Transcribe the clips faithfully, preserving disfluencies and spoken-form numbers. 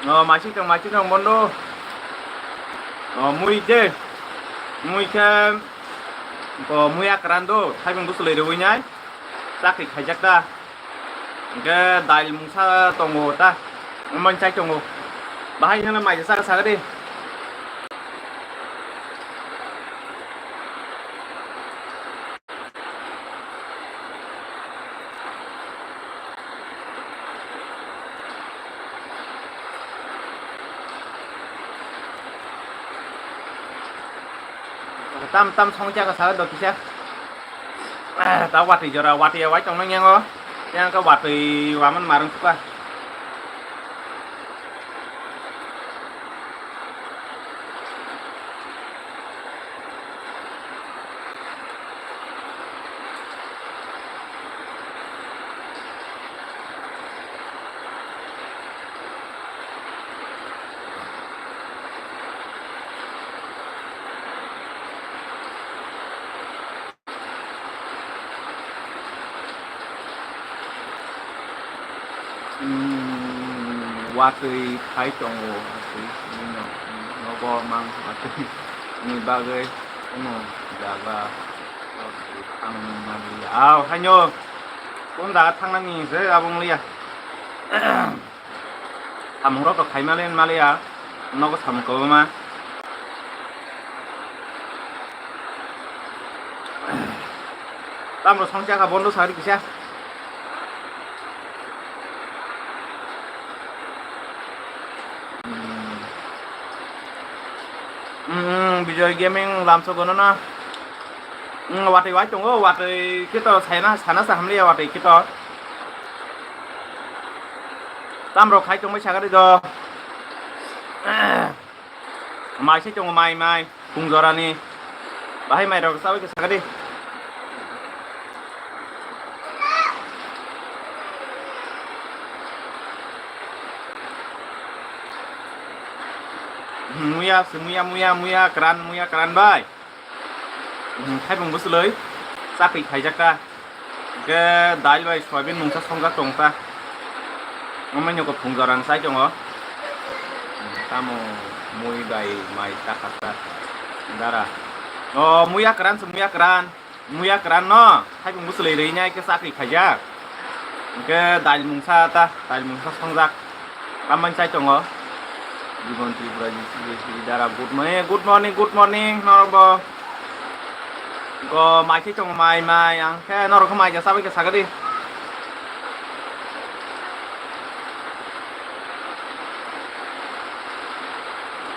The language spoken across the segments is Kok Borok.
O, maising tong, maising tong, bondo. O, mui de. Mui khe, o, mui akran do, thaibung bwswlwi rwui nai. Chakri khaijak ta. Hwnkhe dail mungsa tongo ta. Omo chai tongo. Bahai hwnle mai saka saka di. Tam tam song chaka saka do kisa. Ta watwi jora, watwi ya wai tongmani yango. Yang ka watwi waman marung suka. Hmm, watwi khai tongo, watwi simi no, nogo mang watwi ni bagwi kuno jaga thang mali. Aw, haino kun jaga thangnani se abong liya. Samung rok to khai mali maliya, nogo samung kwbangma. Tamro song chakha bondo sari kisa. Hmm, Bijoy Gaming lamso gono na. Hmm, watwi wai tongo, watwi kito sana sana sa hamliya watwi kito. Tamro khai tongmai sagari do. Mai se tongo, mai, mai. Phung jorani. Bahai mai rok sabai ke sagari. Muya, muya, muya, muya, kran, muya, kran bai. Hmm, khaibung bwswlwi chakri khaijak ta. Hwnkhe dail bai soyabin mungsa songjak tong ta. Omo nokho phung jorang chai tongo. Tamo mui bai mai ta kha ta. Dara. O muya kran se muya kran. Muya kran no. Khaibung bwswlwi rwi nai khe chakri khaijak. Hwnkhe dail mungsa ta, dail mungsa songjak. Tambai chai tongo. Jibon Tripura G C B C dara, good morning, good morning, good morning, norok bo. Go mai khe tongo, mai, mai, ang khe norok khe mai ja sabai khe sagadi.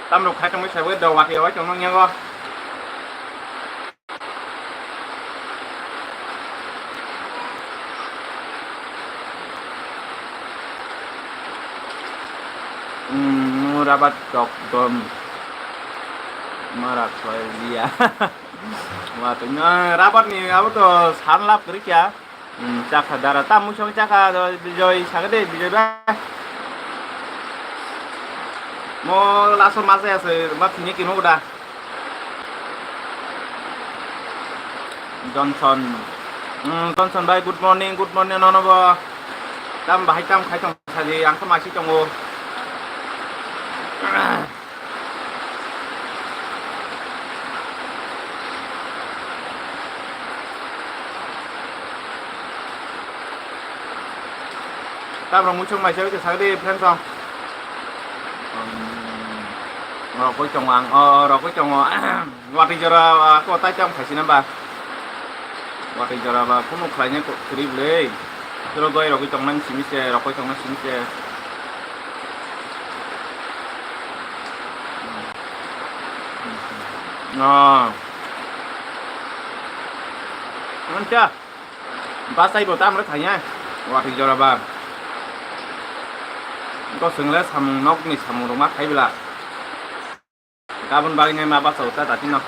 Tamrok khai tongwi sabai do, wati wai tongno nyago. Hmm, rabat dok dom. Marak soy liya. Wah, tu, eh, rabat ni, abo to san lap kiri kya? Hmm, chakha dara, tam musong chakha, do, Bijoy, sagade, Bijoy ba. Mo laso masa ya se, ma phini kimo kuda. Johnson. Hmm, Johnson bai, good morning, good morning, nono bo. Tam bahai tam khai tong saji, ang khe masi tongo. Tamrok muichung maisa bai khe sak di, friends rok. Rokoi tongo ang, o, rokoi tongo. Watui jora, ah, ko tai tamo khaisina ba. Watui jora ba, kunu khlaina ko kwrwi bwle. Toro doi rokoi tongnani simi se, rokoi tongna simi se. Ah. Mancha. Bachai bo tamre khanya. Watui jora ba. Ko swngle samung nokni samung rok ma khai bwla. Gabon bagwi nai ma bachao ta dati no.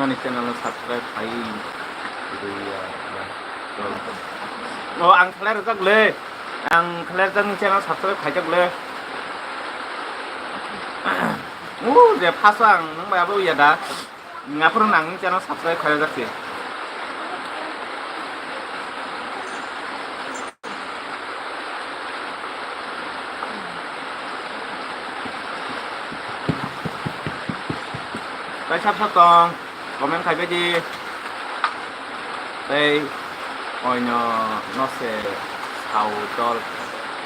Ani channel no subscribe khai. O, ang khlai rwjak le. Ang khlai rwjak ni channel subscribe khaijak le. O, je first ang nang bai abo ya da. Aphuru nang ni channel subscribe khaijak se. Kaisa pha tong, comment khai bai di. Tei oino no se sao dol.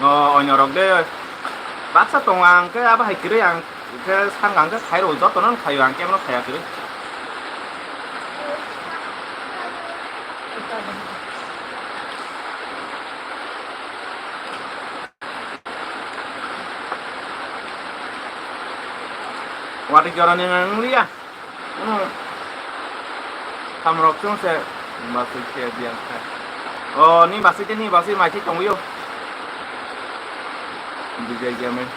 No oino rok de baksa tongo, ang khe abo hai kwrwi ang khe sangkang khe khai rw jotono khai ang kebono khaiya kwrwi. Watui jorani ang liya. Ano. Thamrok chwng se. Basui khe biang kha. O, ni basui te ni basui mai thai tongwi o. Bijai Gaming.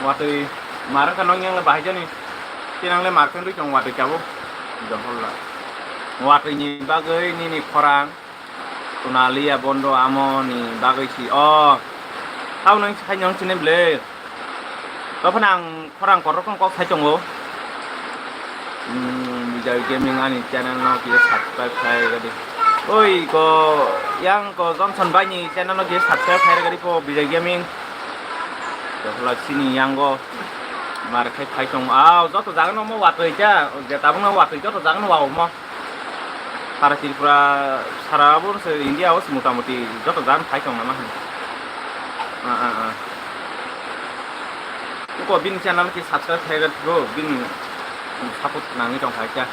Watui mar wngkha nong yang le bahai jani. Tinang le mar khe rwi tong watui chabo. Johor la. Watui ni bagwi nini khorang. Kunaliya bondo amo ni bagwi si o. Tao nang sai nang sini ble. Tophan ang khorang kotor kong kok sai tongo. Hmm, Bijai Gaming ani channel no kisa subscribe khai gadi. Oi ko yang ko Johnson bai ni channel no kisa subscribe khai gadi po Bijai Gaming. Jokhla sini yang go mar khai khai tong. Au joto jaga no mo watoi ja. Je tabung no watoi joto jaga no wa mo. Sara Tripura, sara abo se India o se motamuti joto jaga phai tong nama hwnwi. Ah, ah, ah. Uko bini channel ki subscribe khai rw bro, bini support nangwi tong khai kha.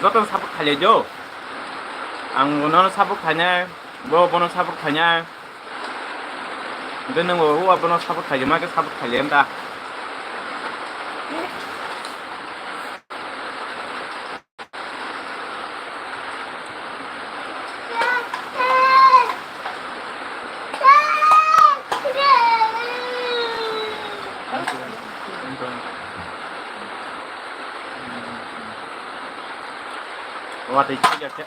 Joto support khailai do. Ang bono support khainai, bo bono support khainai. Hwnkhe nwng bo abono support khaijak ma khe support khailai wng ta. Watui thaiga khe,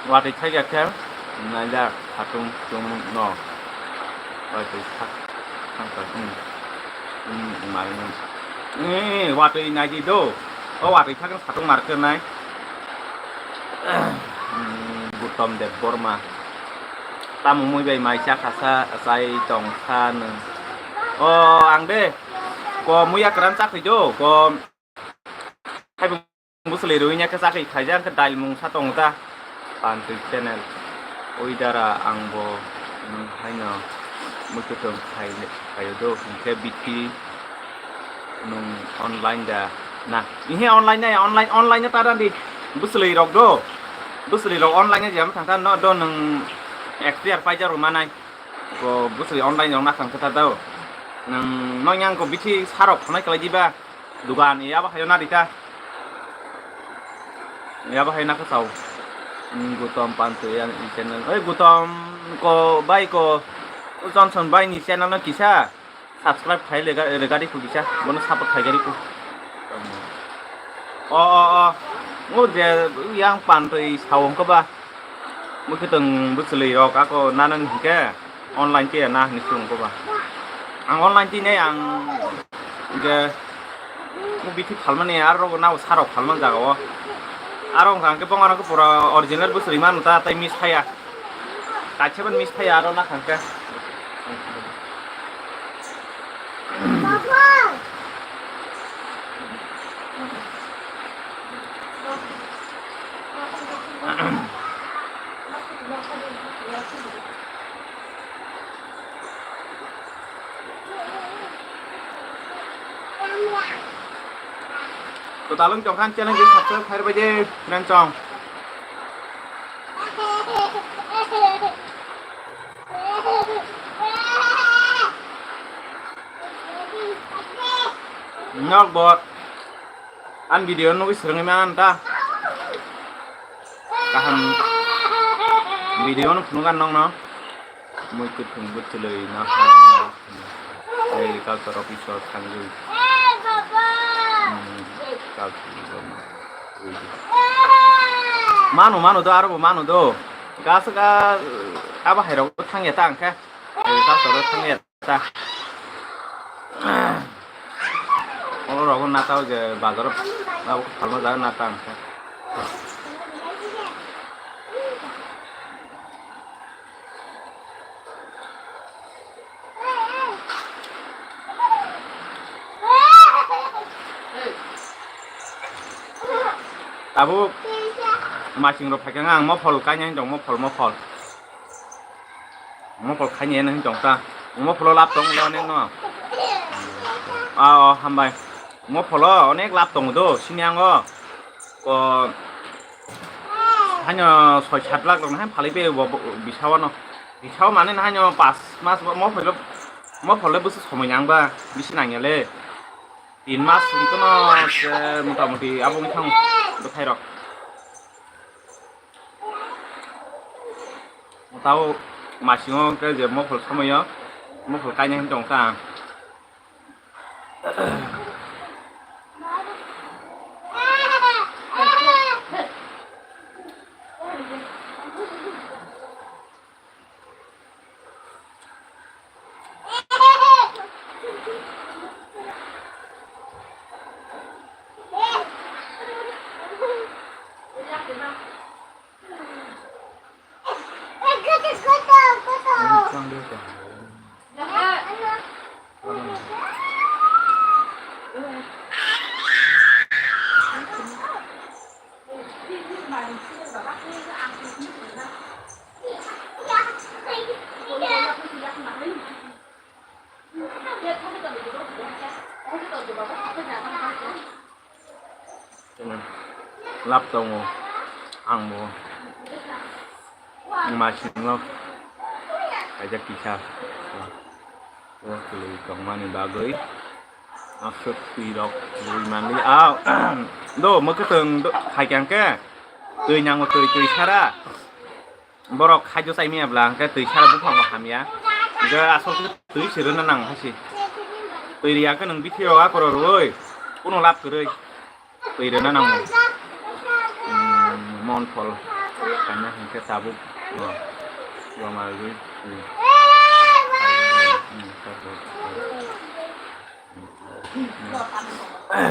watui thaiga khe, naila khatung tum no. Watui thak, thang thang, hmm. Hmm, mar no. Eh, watui naidi do. O watui thak khatung mar khe nai. Hmm, Gautam Debbarma. Tamo mui bai mai cha kha sa, chai tong kha nw. O, ang de. Ko muya kwran cha khui do. Ko Hai bo bwswlwi rwui ya khe chakri khaijak, hwnkhe dail mungsa tongo ta. Pantwi channel. Oi dara ang bo nwng haino muikwthwng khai, khaio do, hwnkhe bithi nwng online da na? Ihe online nai, online, online no ta randi. Bwswlwi rok do. Bwswlwi rok online no jam thang ta no do nwng expire paijak rw manai. Bo bwswlwi online rok na thang khe ta do. Nwng no yang ko bithi sarok thonai kwlai diba? Dugan, yabo hayo na rita. Yabo hayo na khe chao. Hmm, Gautam Pantwi, yan i channel. Oi, Gautam ko, bai ko, Johnson bai ni channel no kisa subscribe khai lega, regari ku kisa. Bono support khai gari ku. O, o, o. Ngo je yang Pantwi sao ko ba. Muikwthwng bwswlwi rok ako nanani hinkhe online khe na hinwi swng ko ba. Ang online twi nai ang je movie thik phalmani aro rogo nao sarok phalman jaga o. Aro wngkha hwnkhe bongorok pura original bwswrwi manu ta tei miss phaiya. Kaisa ban miss phaiya aro nakha hwnkhe. Kwtal wng tongkha channel khe subscribe khairokbai de friend chong. Nok bot. An video nugwi swrwngwi man ta. Kaham video no phunukha nokno. Mui kwthwng bwtwlwi no. Agriculture office o thangwi. Hmm, culture office o. Manu, manu do, aro bo manu do. Gas ga, abo hai rok thangya ta hwnkhe. Agriculture o thangya. Ta. Oro rogo nata o je bazar o abo phalma jaga nata ang khe. Tabuk masing rok phaikha ang mophol kainai tong mophol mophol. Mophol khaini hwnwi tong ta. Mopholo lab tong le onek no. Ah, oh, hambai. Mopholo onek lab tong do, sini ango. Ko, hanya soi sat lakh rok hai phalai pe bo, bo, bisao no. Bisao mane na hanya pas mas bo mopholo, mophol le bwswk somoi nang ba, bisi nang ya le. Tin mas wngkha no se mota moti abo wngkha bwthai rok. Tao masingo hwnkhe je mophol somoi o, mophol kainai hwn tong kha. Lab tongo, ang bo masingo kaisa kisa o kwlwi tongmani bagwi aswk twi rok rwi manli. Ah, do mwkhwtwng do, hai khe twi nango, twi, twi sara. Borok khaijo chai maya bwla hwnkhe twi sara buphang bo hamya. Hwnkhe asol khe twi se rwna nang hai se. Twi riya khe nwng bithi rok akorok rwui kuno lab kwrwi twi rwna nango. Hmm, mon phol kaina hwnkhe tabuk, oh, roma rwui, hmm. Hmm, tabuk.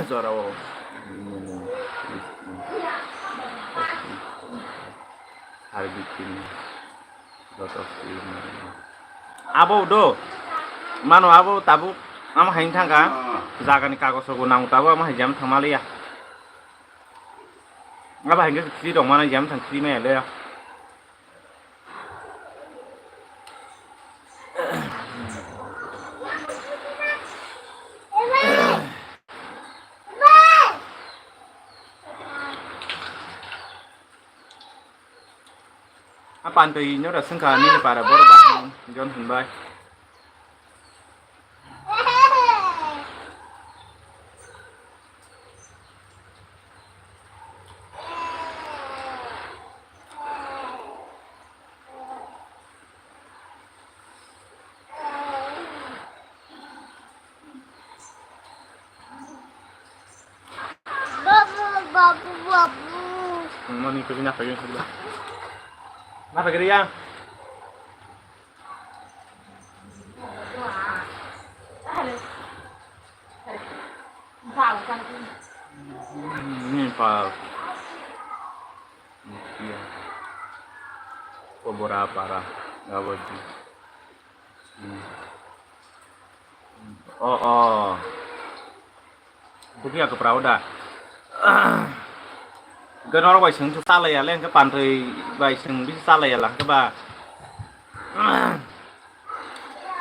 Jorao abo do mano abo tabuk ama haino thangkha. Jagani kagoj rokbo nango tabuk ama hai jam thangma liya. Abo hai khe khiri rok mana jam thang khiri maya le. A pantwi no da swngkha nini para borok bahai jon hinbai. Babu, babu, babu. Mani kiri na pagin sabla. Na pagin ya. Ni pa. Kobora para. Gabaji. Hmm. Oh, oh. Bukia kwprao da. Hwnkhe norok bai chwng chalaiya le, hwnkhe pantwi bai chwng bisi chalaiya la, hwnkhe ba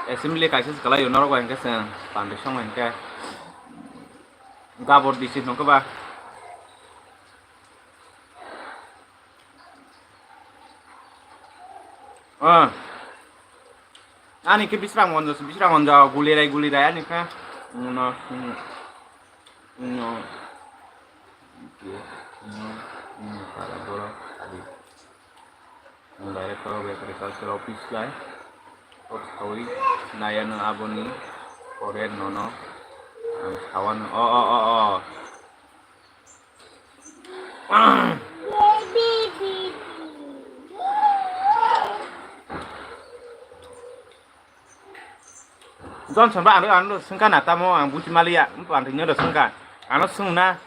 assembly kaisa se kwlaio norok bai, hwnkhe chwng pantwi songwi hwnkhe gabor disi hwnkhe ba. Ah. Ani khe bisrang monjo, bisrang monjo, gulirai, gulirai, ani khe. No, no, no, no, para borok, adi. Ang director of agriculture office lai. Kok sawi, naya no aboni, pore nono. Ang sawan, o, o, o, o. Johnson ba ano, ano swngkha na tamo, ang buji maliya, ang tini swngkha, ano swngna.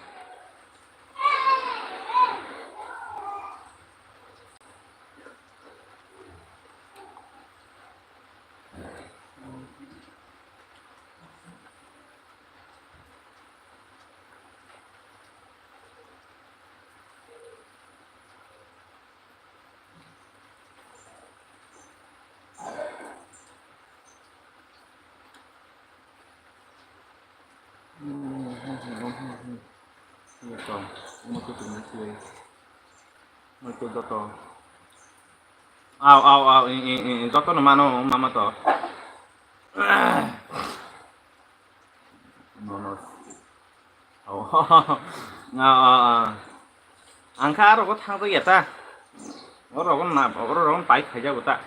Joto, joto. Au, au, au, i, i, i, joto no mano, mama to. Nono. Au. Au, au, au. Ang kha aro go thang ya ta. Oro go na, oro go pai khaija go ta.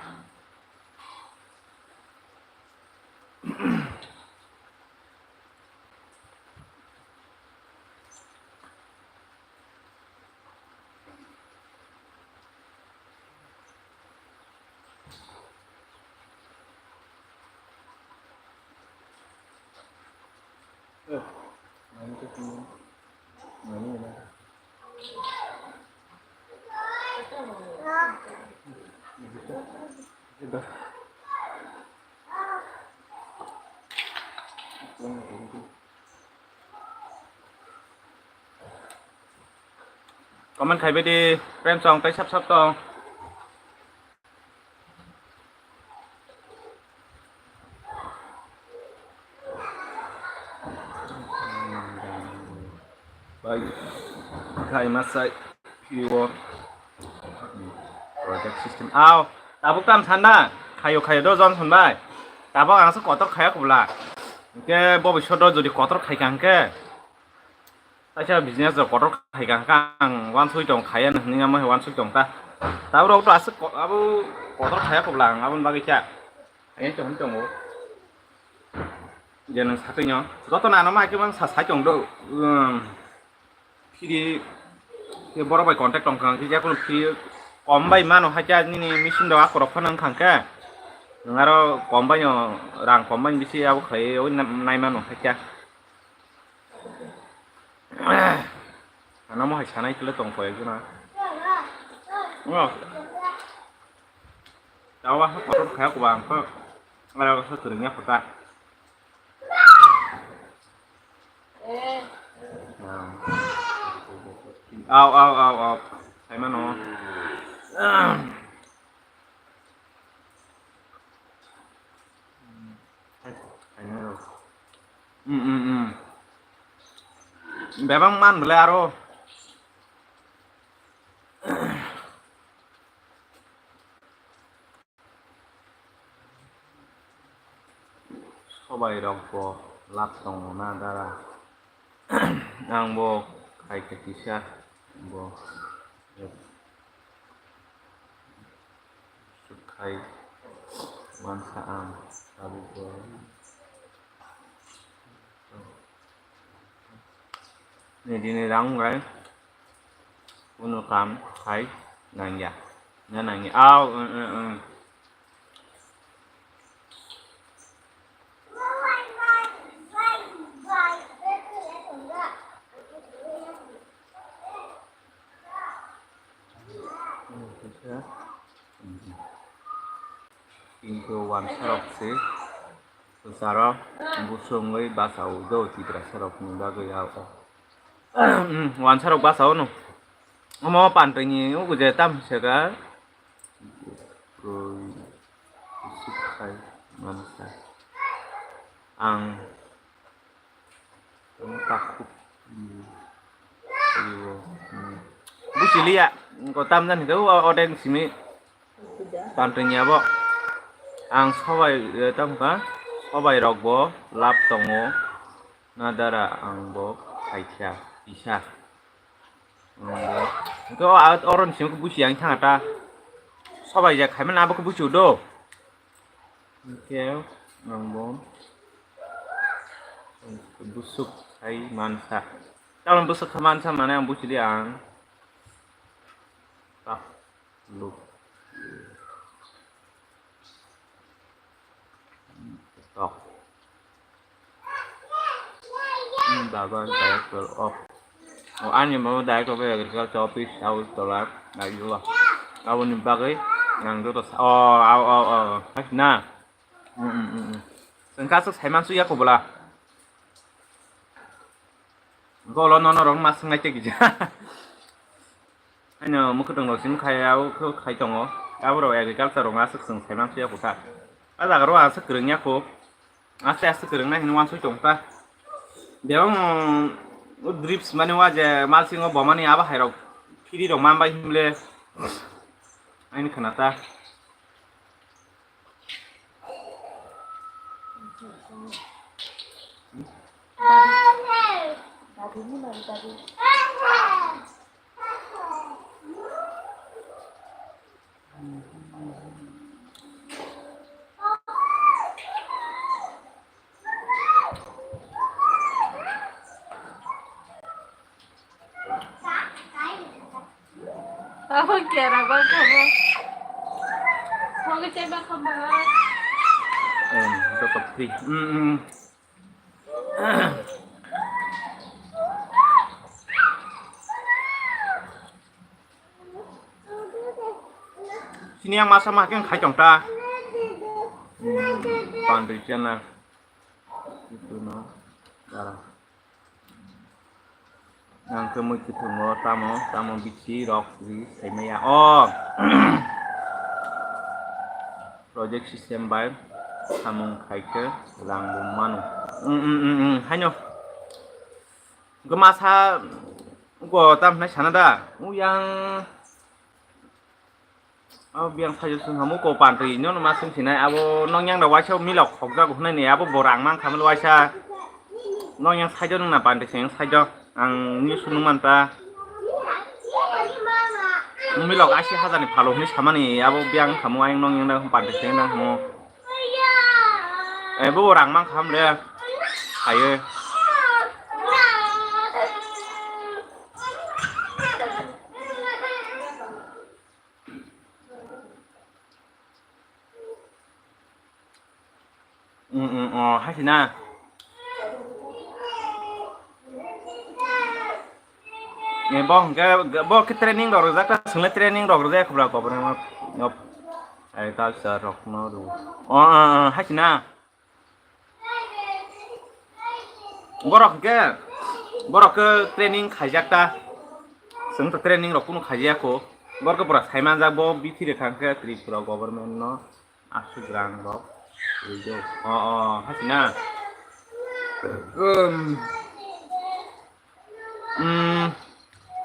Comment khaibai di, friends, tong tei sap sap tong. Bai, khai masai, pure project system. Au, tabuk tam sanda, khayo khayo do Johnson bai. Tabuk ang se kotor khaya kubla. Ke bo bisho do jodi kotor khai kang ke. Kaisa business rok kotor khai kha, ang uansuk tong khaya hinwi amo hai uansuk tong ta. Tabuk rok to aswk ko-, abo kotor khaya kubla ang aboni bagwi kha. Ayang tong tongo. Je nwng satwi no joto no ano ma khe mang sa sai tong do. Um, phiri khe borok bai contact tong kha khe, je kono phiri kom bai mano hai khe nini machine rok akorok phano wng kha khe. Nwng aro kom bai no rang kom bai bisi abo khlai nai mano hai khe. Ano mo hai sanai tole tong koi guna. Oh. Tawa ha kotor khaya ko bang ko. Ara ko sa turing ya kota. Au, au, au, au. Sai mano. Hmm, hmm, hmm. Bebak man bole aro. Sobai rok bo lab tongo na dara. Ang bo khai khe kisa bo khai mansa ang tabuk bo. Ni dini rang rai kunu kam khai nangya. Na nangya. Au, mm, mm, mm. Kintu wansarok se kwcharo busongwi bachao do Tiprasarokni bagwi abo. Wansarok bachao no. Omo pantwini ugu je tam sega. Kwrwi, kwswk khai mansa. Ang tamo takhuk, hmm, busi liya, ko tamjani do, o, odeng simi pantwini abo. Ang sobai, eh, tamkha, sobai rokbo lab tongo, nadara angbo khaikha, kisa. Hwnkhe o, a, oro ni simi khe buchi yang thangata. Sobai jak khaimani abo khe buchio do. Hwnkhe ang bo busuk khai mansa. Tamoni busuk khai mansa mane ang buchili ang. Ah, look. Tok. Hmm, baba director of. Oh, ani mama director of agriculture office, au tola, ayo. Aboni bagwi ang joto sa-, oh, au, au, au, au. Hai na. Hmm, hmm, hmm, hmm. Sengka suk saiman su ya ko bola. Golo nono rok ma swngnai tei kisa. Haino mwkhwtwng rok simi khai, abo khe khai tongo. Abo rok agriculture rok aswk chwng saiman suya kho kha. A jaga rok aswk kwrwngya kho. Aste aste kwrwngnai hinwi uansuk tong kha. Bebak no drips mani wa je malsing o bomani abo hai rok phiri rok man bai himle. Aini khana ta. Abo kera ba kabo. Hoge cheba kabo. Em, joto free. Mm, mm. Sini yang masa mah keng khai tong ta. Hmm, pandri channel. Itu no. Darang. Ang khe mui kwthwngo tamo, tamo bithi rok ri saimaya. O project system bai samung khai khe rang bo mano. Mm, mm, mm, mm, haino. Hwnkhe masa go tam hinai sana da. Uyang. Abo biyang saijo swnghamo ko pantwi no ma swng sinai abo nongyang da waisa milok khokjago hwnani abo bo rang mankha mani waisa nongyang saijo nwngna pantwi se saijo ang news nung manta milok ashi hajar ni phalo hwnwi samani abo biyang kamo ayang nongyang da pantwi se nang hamo ebo rang mankha mle haye. Mm, mm, oh, hai sina. Eh, bo hwnkhe, bo khe training rok rijak ta, swngla training rok rijak khobra kobor no. Ai, culture rok no ru. Oh, oh, oh, hai sina. Borok hwnkhe, borok khe training khaijak ta. Chwng to training rok kunu khaijaya kho. Borok khe pura saimanjak bo bithi rwkha hwnkhe Tripura government no aswk rang rok rijak. O, o, hai sina. Um, um,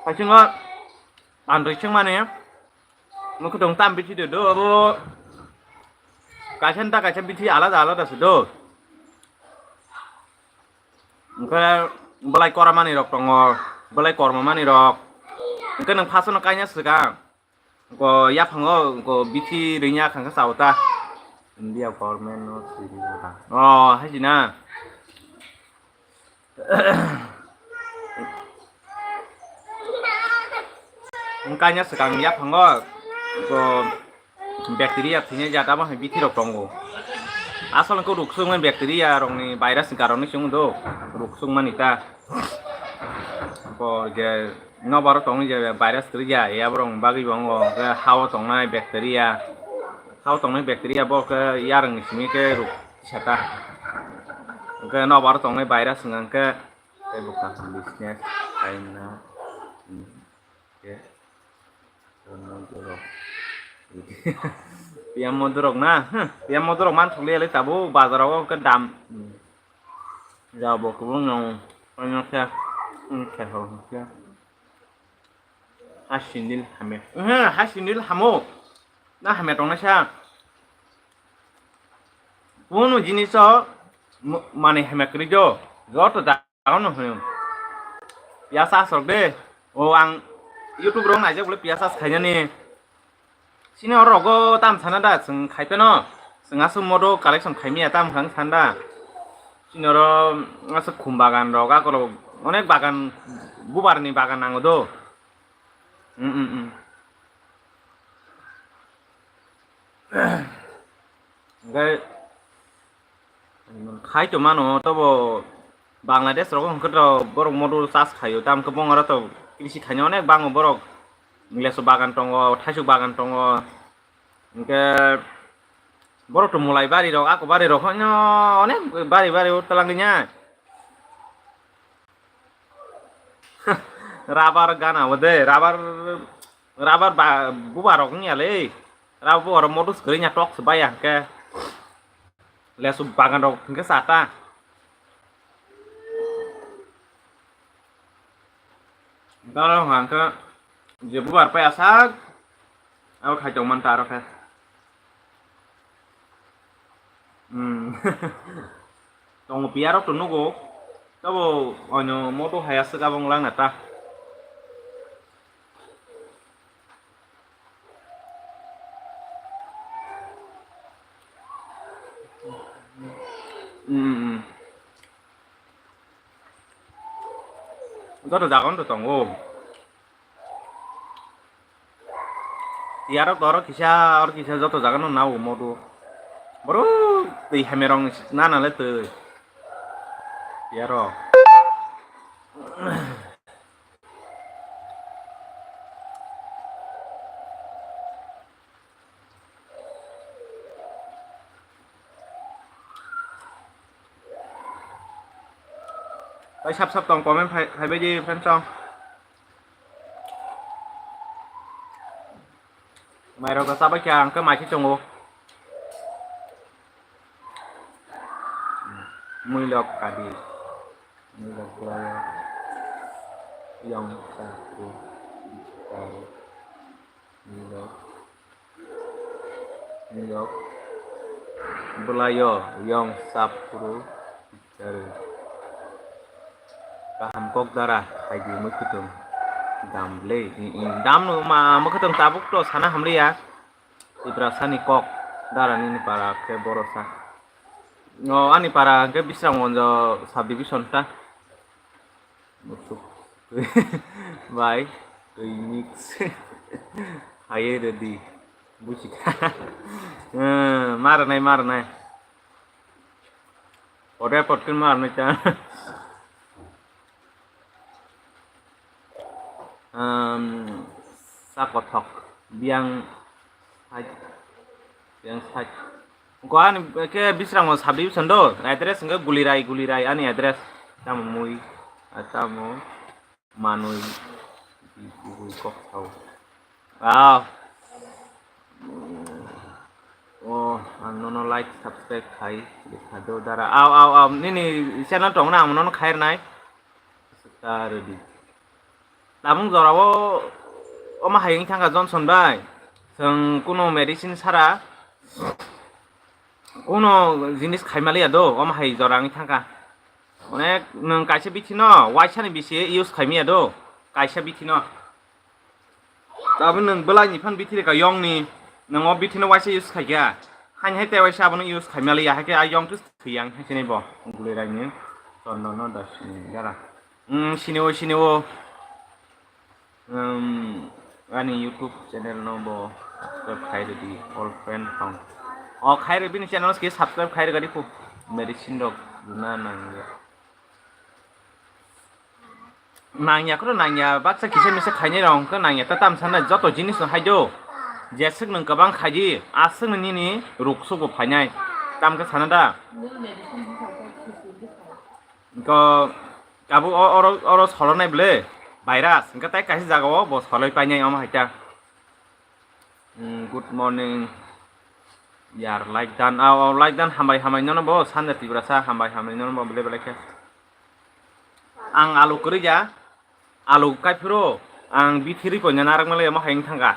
hai sina andoi chwng mani. Mwkhwtwng tam bithi de do abo. Kaisa ta kaisa bithi alada alada se do. Hwnkhe belai koramani rok tongo, belai kormamani rok. Hwnkhe nwng phasano kaina swkang. Hwnkhe yaphango hwnkhe bithi rwngya khangkhe chao ta. India government no siri wngkha. Oh, hai sina. Wngkha ya swkang yaphango, go bacteria thwinai jat abo hai bithi rok tongo. Asol wngkha ruksukmani bacteria rokni virus ni karon se wng do, ruksukmani ta. Go je nokbar o tongnai je virus kwrwi ya, abo rokni bagwi bo wngo, hwnkhe ha o tongnai bacteria. Thao tongnai bacteria bo khe yarwng ni simi khe ruk tisata. Hwnkhe nobar tongnai virus wngkha hwnkhe tei bwkha business khaina. Hwnkhe piyam modurok na, hmm, piyam modurok man thokliya le tabuk bazar o hwnkhe dam. Hmm. Jabo kubung nang, ano khe, hmm, khe ho khe. Ha sindil hame. Ehe, ha sindil hamo. Na hame tongnaisa. Kunu jiniso mo-, mane hame kwrwi do. Joto jaga no hame. Piyas asrok de. O ang YouTube rok naijak bole piyas as khainani. Sini oro rogo tam sana da, chwng khai pheno. Chwng aswk modo collection khaimya tam khang sanda. Sini oro aswk khum bagan rok, akorok onek bagan, bubar ni bagan nango do. Mm, mm, mm. Hwnkhe khai to mano, tobo Bangladesh rogo hwnkhe to borok model chas khaio, tamo khe bongora to krisi khaina onek bango borok, lesu bagan tongo, thaisuk bagan tongo, hwnkhe borok to mulai bari rok, ako bari rok hoino onek bari bari o twlangya. Rabar gana bo de, rabar, rabar ba, bubar rok wngya le. Rabar bubar rok modus kwrwi nya tok se baya hwnkhe. Lesu bagan rok hwnkhe sata. Daro hwnkhe je bubar pai asak. Abo khai tongmani ta aro khe. Hmm. Tongo piyarok to nugo. Tabo oino moto hai aswk abo wnglang na ta. Hmm, hmm. Joto jaga no to tongo. Tiyarok to oro kisa, oro kisa joto jaga no nao modu. Boro twi hamerong nana le twi. Tiyarok. Tai sap sap tong comment phai, phaibai di friend song. Mairok da chabai kha, ang khe mai khe tongo. Muilok kadi. Muilok khlai. Yang satu. Yang. Muilok. Muilok. Bwlaio yang sap phuru. Kaham kok dara, hai di mwkhwtwng dam le. Dam no ma mwkhwtwng tabuk to sana hamliya. Tiprasa ni kok dara nini para khe borosa. O ani para hwnkhe Bisramganj sub division ta. Musuk. Bai, twi mix. Haye ready. Buchika. Marnai, marnai. Ore potkin mar ni ta. Um, sa kothok. Biang side. Biang side. Ko ani ke Bisramganj sub division do. Address hwnkhe Gulirai, Gulirai ani address. Tamo mui. Tamo. Manwi bibui kok sao. Wow. Oh, ang nono like, subscribe khai, kha do dara. Aw, aw, aw, nini channel tong na, ang nono khai rwnai. Sukha rwdi. Tabung jorao, omo hai wng thangkha Johnson bai. Chwng kuno medicine sara, kuno jinis khai maliya do, omo hai jora wng thangkha. Onek nwng kaisa bithi no waisa ni bisi use khai maya do, kaisa bithi no. Tabuk nwng bwlai ni phan bithi rwkha yong ni, nwng o bithi no waisa use khai kha. Haini hai tei waisa abono use khai maliya, hai khe a yong twi thwi yang hai sini bo. Gulai rai ni chondon no da sini gara. Hmm, sini o, sini o. Um, ani YouTube channel no bo subscribe khai rwdi, all friend song. O khai rw bini channel ski subscribe khai rwdi ku. Medicine rok rwna nangya. Nangya koro nangya, baksa kisa misa khainai rok hwnkhe nangya ta tam sana joto jinis no hai do. Jeswk nwng kwbang khaidi, aswkno nini ruksukbo phainai. Tamo khe sana da? Ko abo o-, oro, oro solonai bwle virus. Hwnkhe tai kaisa jagao bo soloi painai omo hai ta. Mm, good morning. Yar like dan. Au, au, like dan, hambai, hambai nono bo. Sanja Tiprasa, hambai, hambai nono bo. Bele, bele khe. Ang alu kwrwi ya. Alu kai phiro. Ang bithi rwi poina narwk malai omo hai wng thangkha.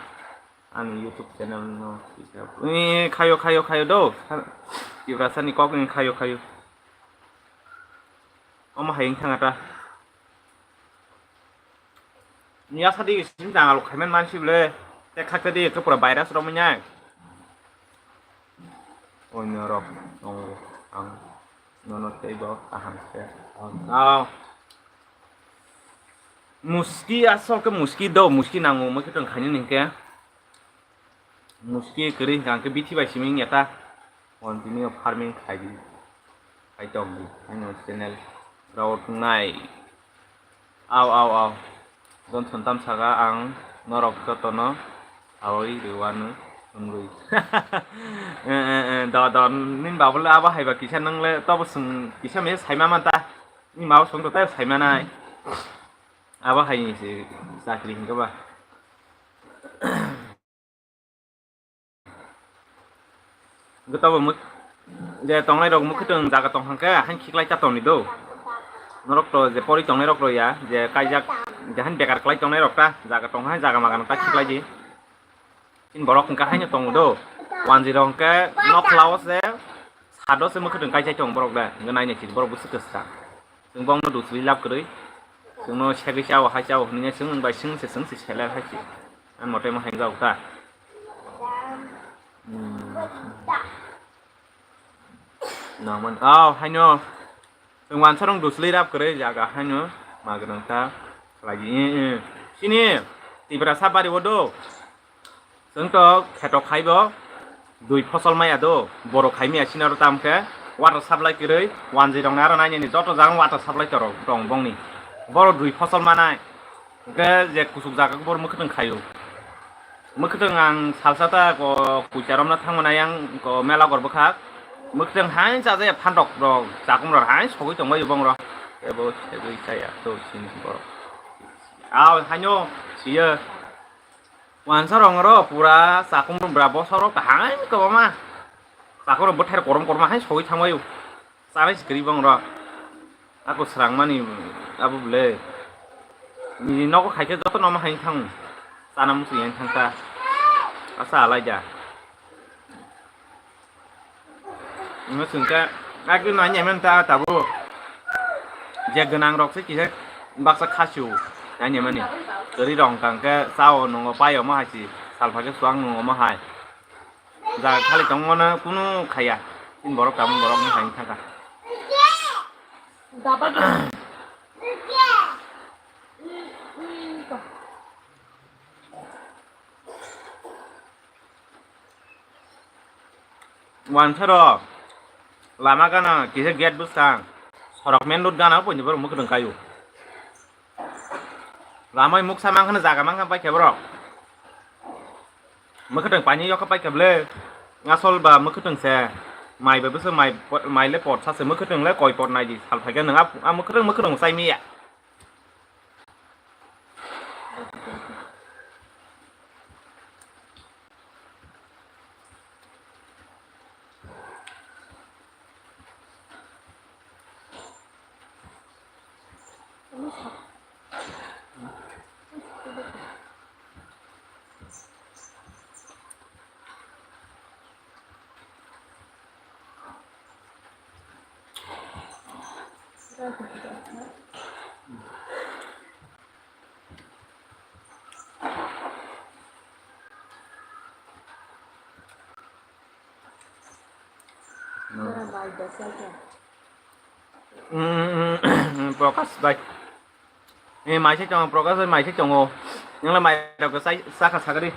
Ani YouTube channel no. Eh, khayo, khayo, khayo do. Tiprasa ni kok ni khayo, khayo. Omo hai wng thangkha ta. Ni asadi sini tang alu khaiman mansi bole. Tek khakta di ke pura virus rok manya. Onyo rok tongo ang nono teibo kaham se. Oh. Muski asol ke muski do, muski nango, muski tong khaini ningke. Muski kwrwi hwnkha hwnkhe bithi bai simi wngya ta. Continue farming khai di. Khai tong di. Ano channel rok wngnai. Au, au, au. Johnson tam saka ang norok jotono saui rwanu wngwi. Eh, eh, eh, do, do, nini babule abo haiba kisa nwngle tobo swng kisa mesa saima manta. Nini mabo swng to tei saima nai. Abo hai se chakri hwnkhe ba. Hwnkhe tobo muk-, je tongnai rok mwkhwtwng jaga tong hwnkhe hain khiklai cha tongni do. Norok to je pori tongnai rok rw ya, je kaijak, je hain bekar kwlai tongnai rok ta, jaga tong hai jaga magan ta khiklai di. Chini borok hwnkhe haino tongo do. Wanjwi rok hwnkhe nok khlao se, sado se mwkhwtwng kai chai tongo borok le. Hwnkhe naina chini borok bwswk kwchang. Chwng bongno dusli lab kwrwi. Chwngno segwi chao, hai chao hwnwi chwng bai chwng se chwng se seler hai se. Ang mote mo hai jao ta. Hmm. Nangman. Oh, haino. Chwng wansa rong dusli rap kwrwi jaga haino. Magrang ta. Lagi, eh, eh. Sini. Tiprasa bari wodo. Chwng to kheto khaibo dui phosol maya do, borok khai maya sini aro tam khe water supply kwrwi wanjwi rok ni aro nai nini joto jagao water supply to rok tong bongni. Borok dui phosol manai. Hwnkhe je kuchuk jaga borok mwkhwtwng khaio. Mwkhwtwng ang salsa ta ko kuicha romna thangmani ayang ko mela gor bwkhak. Mwkhwtwng hain chajakya phan rok rok chakung rok hain sogwi tongbaio bong rok. Ebo segwi chaya to sini borok. Aw haino siyo. Wansa rong oro pura chakung rok bra bosok rok kaham kwbangma. Chakung rok bwthai rok korom korom hai sogwi thangbai o. Chanai se kwrwi bong rok. Ako swrang mani abo bwle. Nini nogo khaikhe joto no ma hai thang. Chana muchung yang thang ta. Asa alai ja. Ino chwngkhe, ekdin nai naiman ta tabuk. Je gwnang rok se kisa baksa khasio nai naimani. Kwrwi rok hwnkha hwnkhe chao nungo paio omo hai si, salpha khe chuak nungo omo hai. Jaga khali tongmano kunu khaiya. Chini borok tabuk borok wng hai thangkha. Wansa rok lama gana kisa gate bwskang sorok main road gana poini borok mwkhwtwng kaio. Lamai muksa mankha jaga mankha paikha borok. Mwkhwtwng paini yokha paikha bwle. Asol ba mwkhwtwng se mai ba bwsa mai mai le pot sa se mwkhwtwng le koi pot nai di sal phaikhe nwng a mwkhwtwng mwkhwtwng sai miya. Prokash bai. Eh, mai se tongo, Prokash bai mai se tongo. Nangla mai rok sai saka sagari.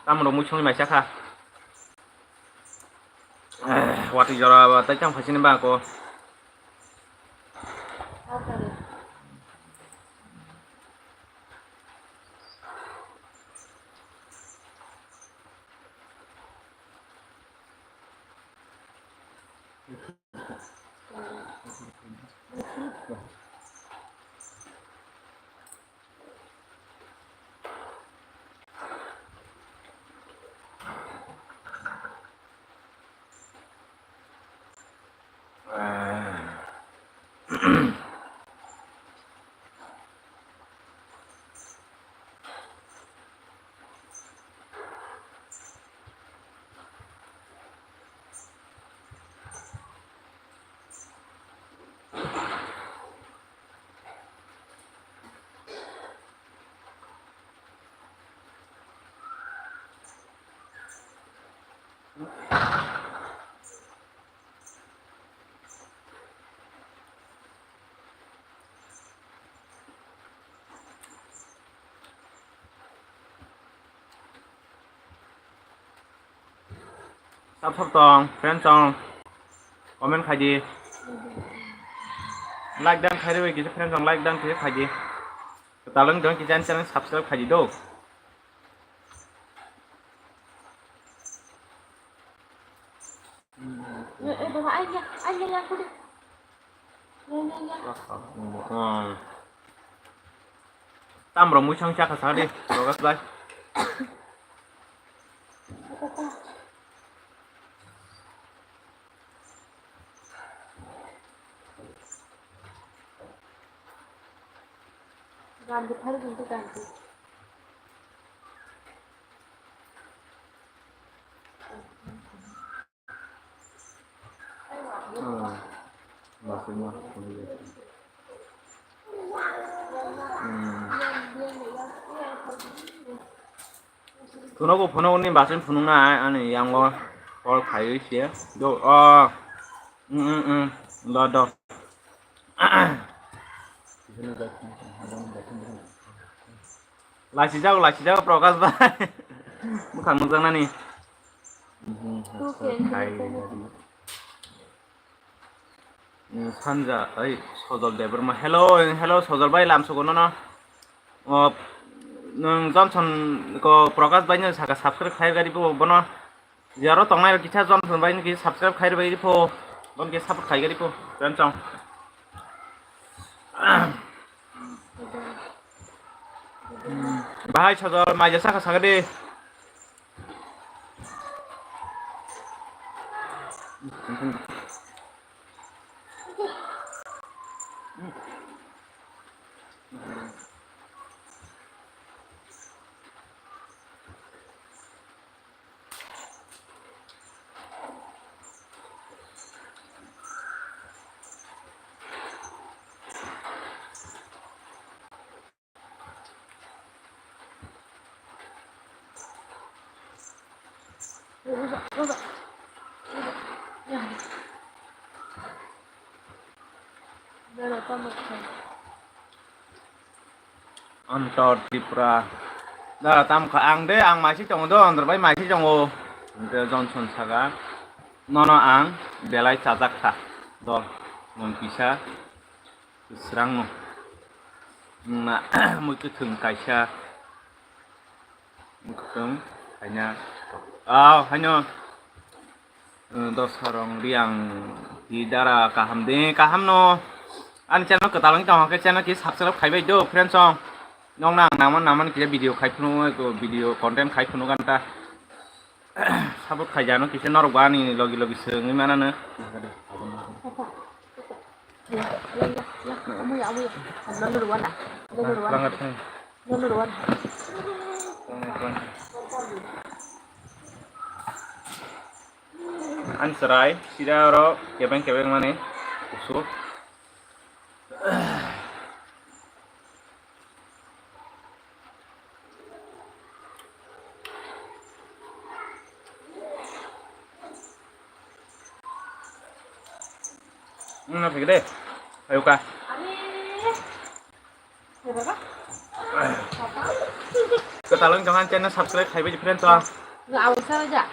Tamo rok muchung mai saka. Eh, wati jora ba tai tang phasini ba ko. Sab sab tong, friend song. Comment khai di. Like dan khai rwi kisa friend song, like dan kisa khai di. Talung dong kisa channel subscribe khai di do. Tamrok muisang chakha sa di, Rogas bai. Gandhi phari gandhi gandhi. Phunukgo phunukni basin phunuknai ani yango call khaiwi se do o. Mm, mm, mm. Do, do. Lachijago, lachijago, Prakash bai. Bukhang nukjaknani. Sanja, ai, Sojol Debbarma. Hello, hello, Sojol bai, lamsogo nono. O, nwng Johnson ko Prakash bai no saka subscribe khai gari bo bono. Jaro tongnai rok kisa Johnson bai no kisa subscribe khai bai pho. Bon kisa support khai gari pho. Friend song. Bahai Sojol mai jasa ka sagadi. Antor Tripura. Da, tam kha ang de, ang maisi tongo do, Antor bai maisi tongo. Hingke Johnson saka, nono ang belai chajak kha. Dol, nwng kisa. Kwsrangno. Wngna mui kwthwng kaisa. Mui kwthwng kaina. Ah, haino. Dosarong Riang di dara kaham de, kaham no. Ani channel kwtal wng tong khe channel ki subscribe khai bai do, friends song. Nong nang nangman nangman kisa video khai phunu, video content khai phunu ganta. Support khaijano kisa norok bo ani logi logi se wngwi manano. Ani chwrai sida oro kebeng kebeng mani kusu. Wngna phaikhe de. Phaiyokha. Kwtal wng tongkha, channel subscribe khaibai di friend to. Abo sara ja.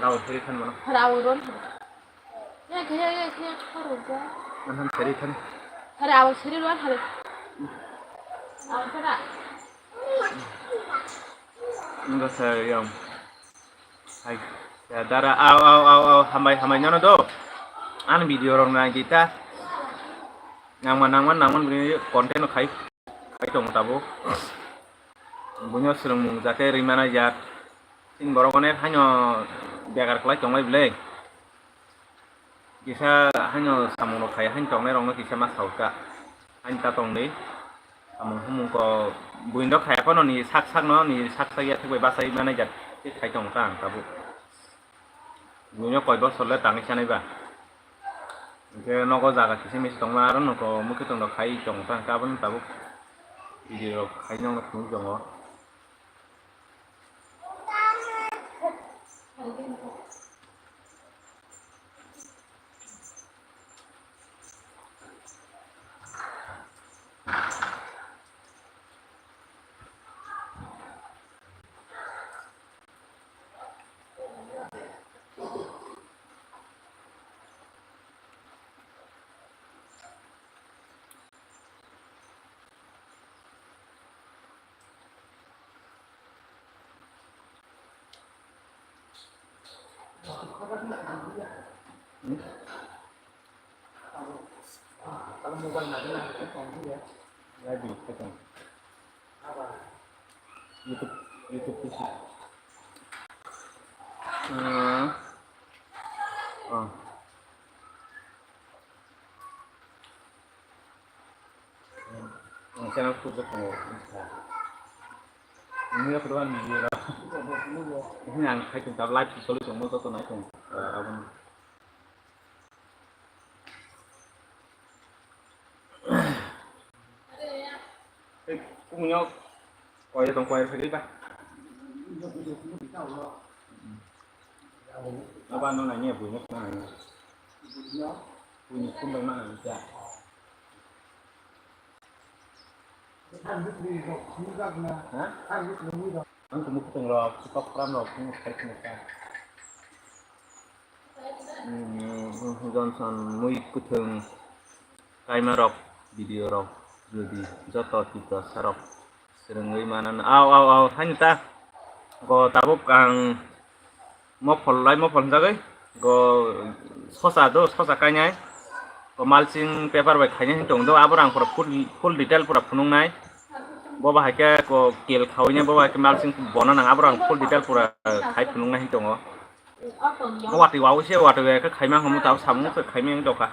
Abo sari khan mano. Abo ron. Nang sari thani. Hari awal sari luar hari. Awal sana. Enggak sayang. Hai. Ya dara, aw, aw, aw, aw, hambai, hambai nyono do. An video rong nai dita. Nangma, nangma, nangma bini content khai, khai tong tabo. Bunyo swrwngmung jate rimana jak. Tin borok onek haino bekar khlai tonglai bwle. Kisa haino samung rok khai haino tongnai rokno kisa ma saukha. Haino ta tongdi. Samung humung ko buino khai phano ni sak sak no ni sak sak ya thik bai bachai manai jak. Thik khai tong ta ang tabuk. Buino koi bosor le tangwi sanai ba. Hingke nogo jaga kisa misa tongma aro nokho mukhe tong rok khai tong ta hingke abono tabuk. Video rok khai nokno phunuk tongo. Hmm? Live video khe tong. YouTube, YouTube khe si. Hmm. Oh. Ang channel khuluk tongo. Nini yaphuru ang video rok. Ini ang khai tong tab live soli tongmo joto nai tong. Aboni. Tei kumui no koi tong koi phai ba. Aba no nai ne bui no nai ne. Bui ni kum bai ma nai ja. Ha? Ang khe mukhutwng rok, kok pram rok, kung khai kung kha. Hmm, Johnson mui kwthwng kaima rok, video rok, jodi joto Tiprasa rok swrwngwi manan. Au, au, au, haino ta. Go tabuk ang Mopol lai mopol hinjagwi go sosa do, sosa kainai. Go mulching paper bai khainai hinwi tongo do, abo rang pura full, full detail pura phunuknai. Bo bahai khe go kel khawinai, bo bahai khe mulching bono nang, abo rang full detail pura khai phunuknai hinwi tongo. Watwi wawi se watwi khe khaima hwnwi tabo samung se khaima wng tongkha.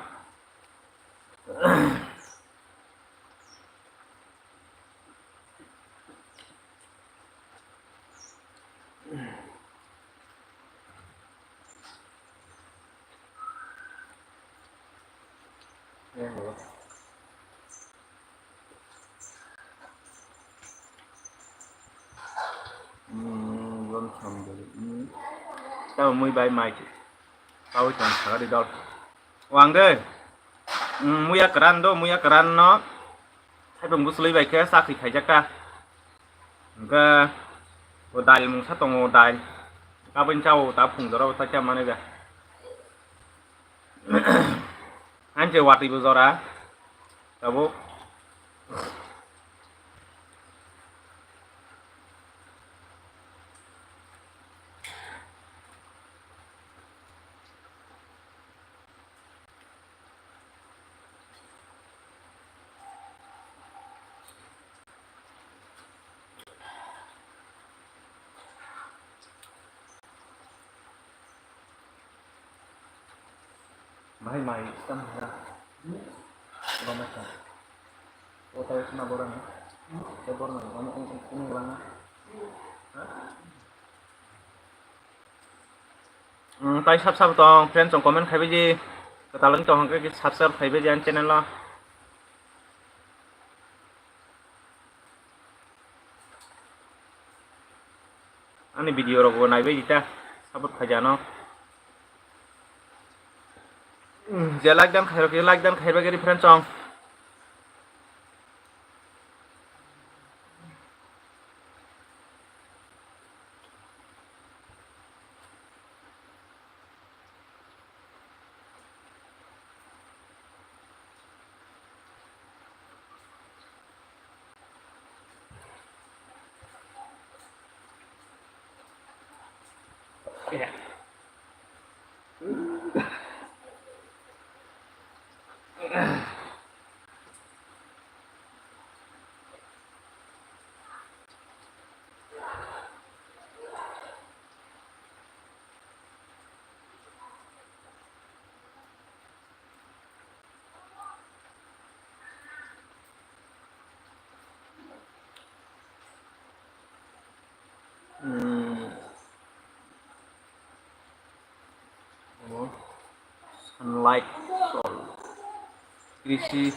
Hmm, bon samjak. Hmm. Tamo mui bai mai. Pawi tong sagari dol. Wang de. Hmm, muya keran do, muya keran no. Thaipung buslui bai khe chakri khaijak ta. Hwnkhe o dail mungsa tongo, dail. Kabin chao, ta phung jora bo ta khe manai ba. Hain je watwi bo jora. Tabuk. Bahai mai tam hera. Roma sa. O tai sna borang. Te borang. Ano ung ung ung lang. Ha? Hmm, tai sab sab tong, friends tong comment khaibai di. Kwtal wng tong hwnkhe subscribe khaibai di ani channel o. Ani video rok bo naibai di ta, support khaijano. Hmm, je like dan khairok, je like dan khaibai gari friends tong. Hmm. Sunlight Sol. Krisi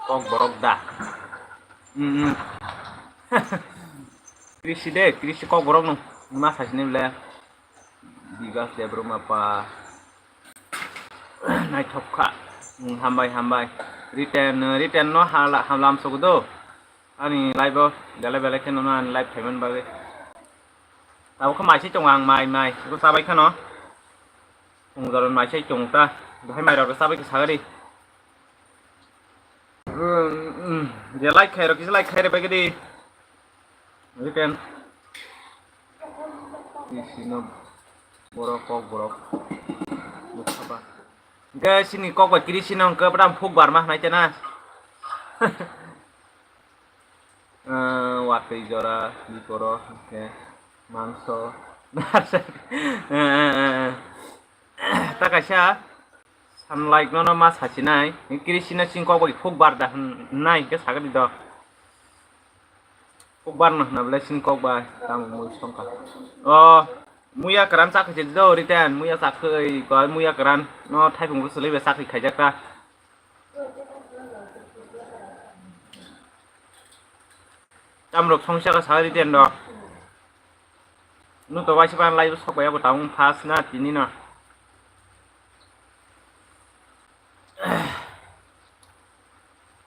Kokborok da. Hmm, hmm. Krisi de, Krisi Kokborok no. Ma sasini bole. Bigas Debbarma pa. Naithok kha. Hmm, hambai, hambai. Written, written no hala, hamlam sogodo. Ani live o belai belai khe nono ani live phaimani bagwi. Tabuk khe mai se tongo ang, mai, mai. Eko chabai kheno. Phung jorani mai se tongo ta. Bahai mai rok chabai khe sagari. Hmm, hmm. Je like khairok kisa like khaire bai gidi. Written. Krisi no. Borok kok borok. Nukha ba. Hwnkhe chini kok bai kiri sino hwnkhe bwdam phuk barma hwnai tena. Ah, watwi jora, biporo, hwnkhe mangso. Ta kaisa sunlight nono ma sasinai, kiri sino chini kok bai phuk barda hwn-, hwnai hwnkhe sagadi do. Kokbar no hwna belai sini kokbar tamo mui songkha. O muya kwran chakhe se do riten muya chakhe ko muya kwran no thaipung bwswlwi be chakhe khaijak ta. Tamrok songsa ka sa riten do. Nu to waisa ban lai sok ya bo tamung phas na tini no.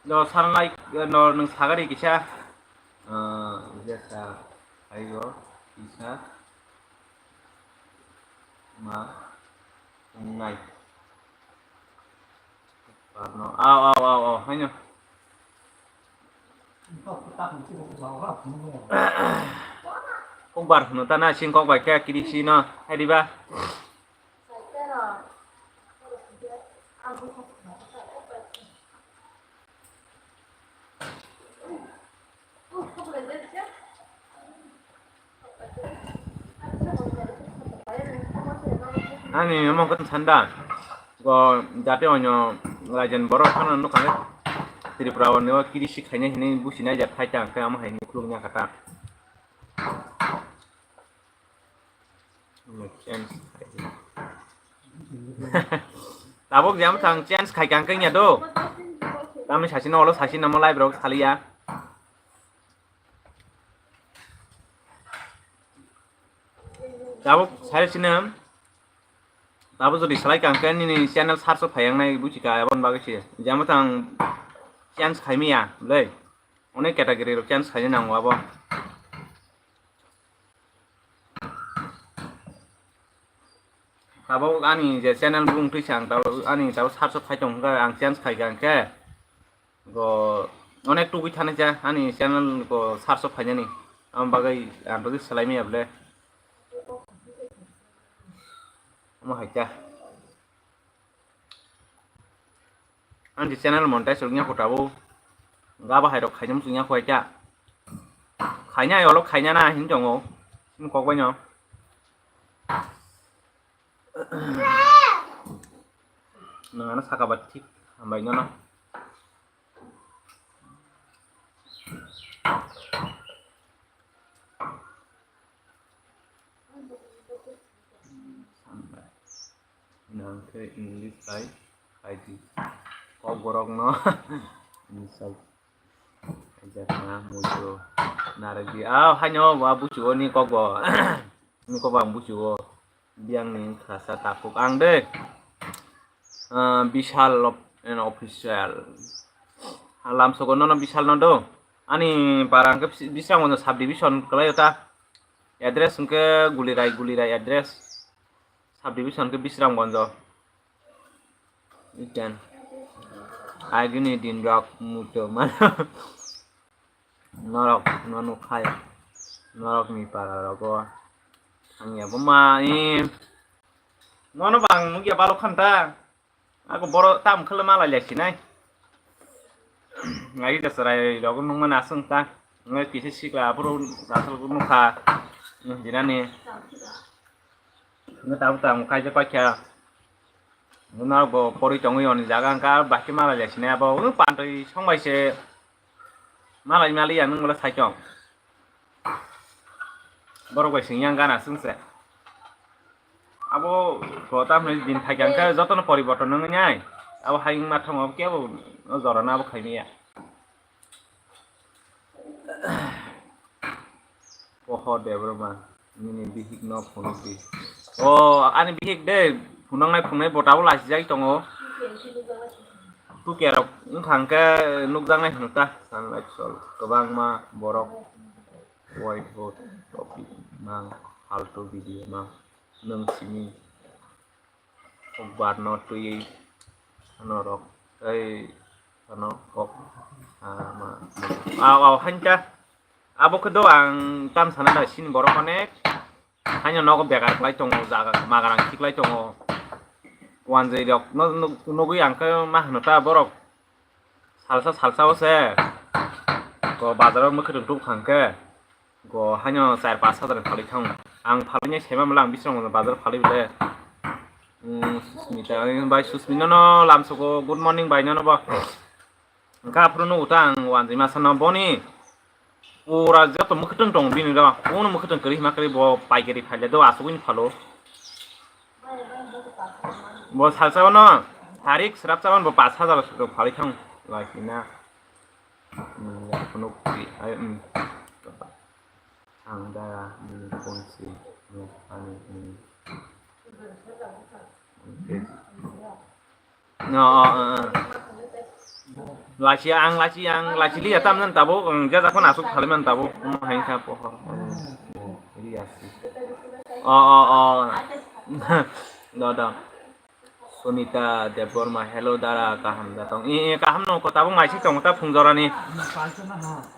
No sanlai no nung sagari kisa. Ah, jesa aigo kisa ma nai. Parno au au au au haino. Kokbar no tana sing kok bai khe kiri si no hai diba. Ani omo khe sanda go jate onyo raijani borok phano nukha Tripura o neo kiri si khaina hinwi busi naijak khai ta khe amo hai hinwi khuluk nya kha ta. Change khai. Tabuk jam thang change khai kang kanya do. Tamo sasi no olo sasi namo live rok saliya. Tabuk sai sini. Tabuk jodi salai kang khe nini channel search o phayang nai buchika abon bagwi se. Jam thang change khai miya, le. Onek category rok change khai nango abo. Tabuk ani je channel bung twi sang tabuk ani tabuk search o phai tong kha ang change khai kha hwnkhe go onek tubui thani cha ani channel go search o phainani amo bagwi ang twi salai maya bole omo hai cha. Ani channel monetize rok nya kho tabuk. Gaba hai rok khaina muchung nya kho ai ta. Khaina ai olo khaina na hin tongo. Sini kok bai no. Nang ano saka ba thik hambai no no. Nang khe English bai khai di. Kokborok no insult. Khaijak na muitu narwk di. Ah, haino ba buchugo ni kokbo. Ni kokbo ang buchugo. Biyang ni khasa takhuk ang de. Ah, Bishal of-, and official. Lamsogo nono Bishal no do. Ani para hwnkhe Bis-, Bisramganj subdivision kwlaio ta. Address hwnkhe Gulirai, Gulirai address. Subdivision hwnkhe Bisramganj. Ikan. Agini din rok muto mano. Norok no nukha ya. Norok ni para rogo. Ang ya buma i. Nono bang nukya balok khan ta. Ako boro tam khwlwma lai lai sinai. Ngai da sarai rogo nungma nasung ta. Ngai kisi sikla aphuru asal nukha. Jinani. Ngai tam tam khai je pakya. Norok bo pori tongwi oni jaga angka baki malai lai sinai abo. Pantwi songbai se. Malai mali ya nung bole saichong. Borok bai sing yang gana sung se. Abo kota hwnwi din phaikha hwnkhe jotono poriborton wngwi nai. Abo hayung mathang abo kebo o jorano abo khaimaya. Poho Debbarma. Nini bihik no phunuk di. O, ani bihik de, phunuknai phunuknai bo tabuk lasijak tongo. Tukerok wngkha hwnkhe nukjaknai hwnwi ta, sunlight sol. Kwbangma borok whiteboard topic mang, faltu video mang, nwng simi. Kokbar no twiwi norok tei ano kok sama. Aw, aw, hain ta. Abo khe do ang tam sana da sini borok onek. Haino nogo bekar khlai tongo, jaga magarang khiklai tongo. Wanjwi rok no, no, nugwi ang khe ma hwno ta borok salsa salsa o se go bazar o mwkhwtwng tubkhang khe go haino char pash hajar phalwi thang. Ang phalwi nai sema mala ang bisrang bazar phalwi bole. Hmm, Susmita, bai Susmita no lamsoko good morning bai nono bo. Hwnkhe aphuru nugo ta ang wanjwi masa no boni pura joto mwkhwtwng tongo bini ro. Bono mwkhwtwng kwrwi hima kwrwi bo paikari phaile do asugwini phalo. Bo salsa no tarik swrapsa bo pash hajar rok phalwi thang lai hina. Hmm, ya, phunuk si, ai, hmm. Ang da, hmm, phone si, hmm, ani, hmm. Okay. No, oh, oh, oh. Lachi ang, lachi ang, lachi liya tam nan tabo, ang jaga kon asuk thali man tabo, um, hain kha poho. Hmm, hmm, liya si. Oh, oh, oh. No, no. Sunita Debbarma, hello dara, kaham da tong? Eh, eh, kaham no, ko tabuk mai si tong ta phung jorani.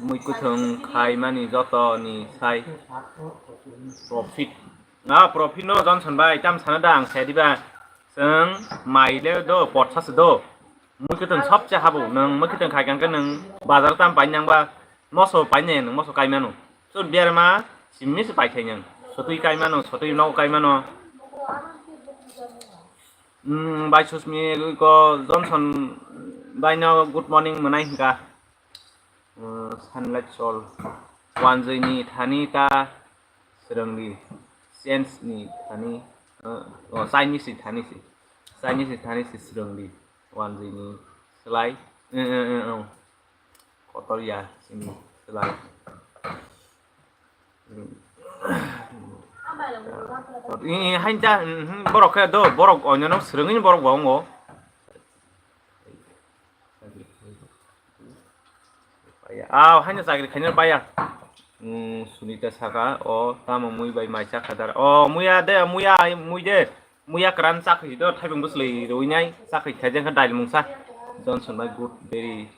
Mui kuthung khai mani joto ni sai profit. Na profit no Johnson bai, tam sana da ang sai diba. Chwng mai le do, potsa se do. Mui kuthung sob cha habo, nang mui kuthung khai kang ke nang bazar tam pai nang ba, moso pai ne nang moso kai manu. So biar ma, simmi se pai khai nang. Sotui kai manu, sotui no kai manu. Hmm, bai Susmi ko Johnson bai no good morning mwnai hwnkha. Hmm, sunlight sol. Wanjwi ni thani ta swrwngdi. Sense ni thani, uh, oh, Chinese ni thani si. Chinese ni thani si swrwngdi. Wanjwi ni slai. Eh, eh, eh, oh. Kotor ya sini slai. Ini hain ta, hmm, borok khe do, borok onyono swrwngwi borok bo wngo. Aw, haino chakri khaina paya. Hmm, Sunita saka, o, tamo mui bai mai chakha dar. O, muya de, muya, mui de. Muya kran chakri do, thaibung bwslwi rwi nai, chakri khai jeng kha dail mungsa. Johnson bai good, very.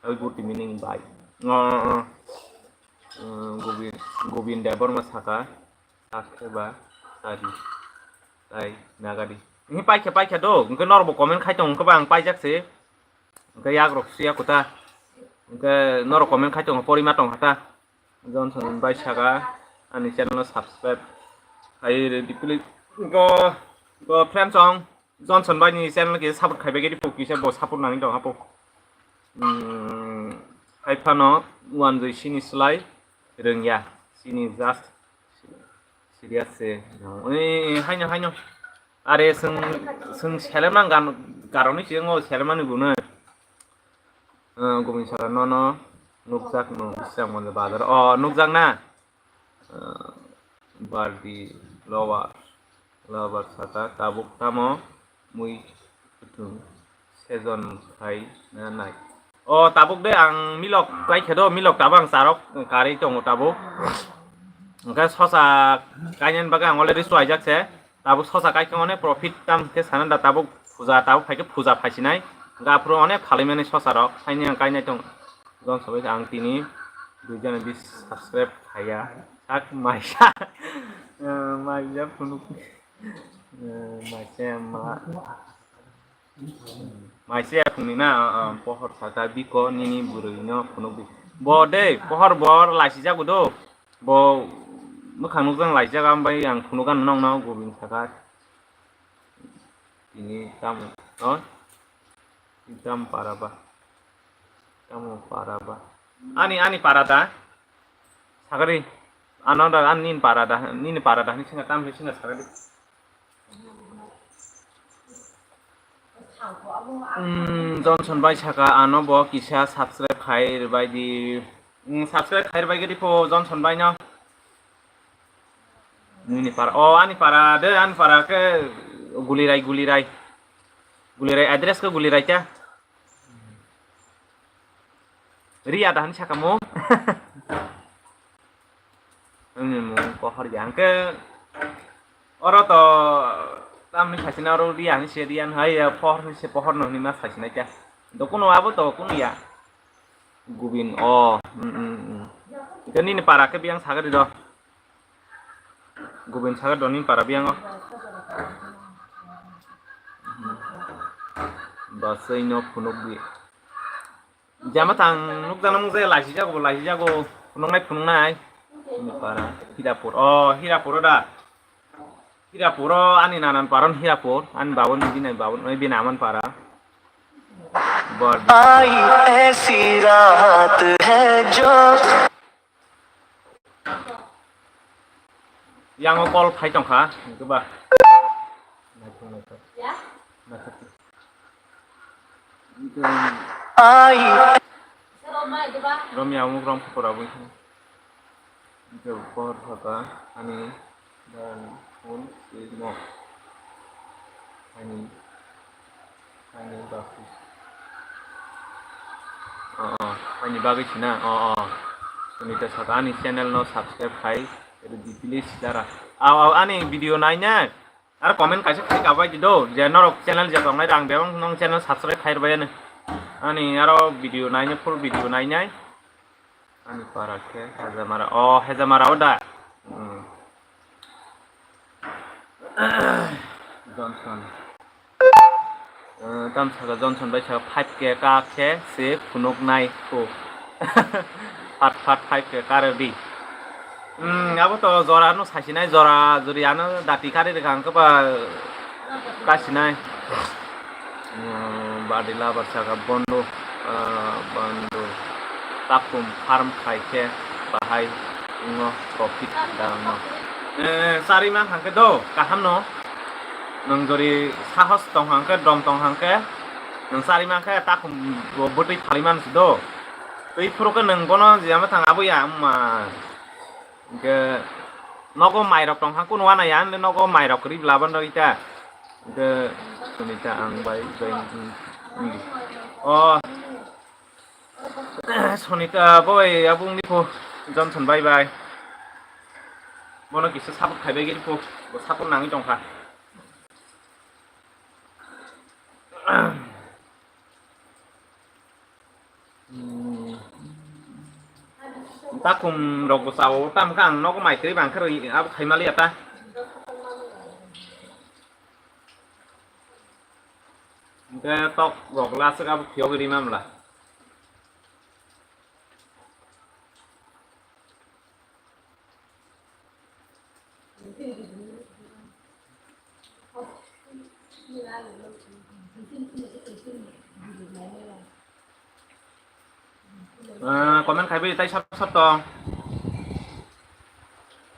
Oi, good evening, bye. Oh, oh, oh. Eh, Gobi-, Govinda Borma saka, Akheba, Sari, Tai, Nagadi. Ini paikha, paikha do, hwnkhe norokbo comment khai tong, hwnkhe ba ang paijak se. Hwnkhe yagrok suya kota. Hwnkhe norok comment khai tong, porima tong hata. Johnson bai saka, ani channel no subscribe khai rwdi please. Go, go friends song. Johnson bai ni channel khe support khai bai khe di po kisa bo support nangwi tong hapo. Hmm, hai phano wanjwi sini slai rwngya. Sini just serious se. Oi, haino, haino. Are sung, sung selema gan, garoni siyang o selema ni buno. Eh, Gomin saka nono nukjak no bisang mone bazar. Oh, nukjak na? Eh, Bardi lover, lover saka tabuk tamo mui kutung season khai na nai. Oh, tabuk de ang milok kai khe do, milok tabuk ang charok karwi tongo tabuk. Hwnkhe sosa kainani bagwi ang already chuaijak se. Tabuk sosa kaikha onek profit tam khe sana da tabuk puja tabuk phaikhe puja phaisinai. Hwnkhe aphuru onek phalwi mani sosa rok haini ang kainai tong. Johnson bai ang tini dui jana bis subscribe khaiya. Sak maisa. Eh, maisa phunuk. Eh, maisa ma. Maisa phungni na, ah, ah, pohor saka biko nini bwrwi no phunuk di. Bo de, pohor bor laisi jago do. Bo mwkhang nukjak laijak, ambai ang phunukgano nokno Gobind saka. Tini tamo, oh? Tini tamo para ba? Tamo para ba? Ani, ani para da? Sagari. Ano da, ani nini para da, nini para da, nini singa tam, nini singa sagari. Hmm, Johnson bai saka ano bo kisa subscribe khai rwbai di. Hmm, subscribe khai rwbai gidi pho Johnson bai no. Nini para, oh, ani para de, ani para ke Gulirai, Gulirai. Gulirai address ke Gulirai ta. Ria da hani saka mo. Ani mo pohor ya hwnkhe oro to tamni sasina oro ria hani se ria hai ya pohor ni se pohor no hwnwi ma sasina kya. Do kuno abo to kuno ya. Gubin o. Mm, mm, mm. Ito nini para ke biang sagari do. Gubin saga doni para biyango. Basai no phunuk di. Jama tang nukjana mung je laisi jago, laisi jago. Phunuknai, phunuknai. Para Hirapur. Oh, Hirapur da. Hirapur o ani nanan paron Hirapur. Ani babon bini babon, bini aman para. Bor. आई ऐसी रात है जो Yang o call phai tongkha, hwnkhe ba. Naithok, naithok. Naithok. Ai. Romya amuk rom khapura bwi. Hwnkhe bohor phaga ani dan phone simo. Ani Ani bagwi. Oh, oh, ani bagwi sina. Oh, oh. Sunita saka ani channel no subscribe khai rwdi please dara. Aw, aw, ani video naina. Ar comment kaisa khai kabai di do. Je norok channel je tongnai rang bebang nong channel subscribe khai rwbai ani. Ani aro video naina, full video nainai. Ani para khe Hejamara. Oh, Hejamara o da. Hmm. Johnson. Eh, tam saka Johnson bai saka five K ka khe se phunuk nai ko. Fat fat five K ka rw di. Hmm, abo to jora no sasinai jora jori ano dati kari rwkha ang khe ba kasinai. Hmm, badi labar saka bondo, ah, bondo. Takhum farm khai khe bahai wngo profit dangno. Eh, chari man hangke do, kaham no. Nwng jori sahos tong hangke, dom tong hangke, nwng chari man khe takhum bo bwtwi phalwi man si do. Twi phuru khe nwng bono jiyama thang abo ya wngma. Hingke nogo mairok tong hang kunu wana ya, hingke nogo mairok kwrwi bla bono ita. Hingke Sunita ang bai, bai, mm, mm. Oh. Sonita, boi, abung ni pho, Johnson, bye bye. Bono kisa support khai bai gini pho, bo support nangwi tongkha. Hmm. Takhum rok bo sao, tam khe ang nogo mai kwrwi bang khe rwi, abo khai maliya ta. Hingke tok rok laswk abo phiyogwi rima mla. Ah, comment khai bai tai sab sab tong.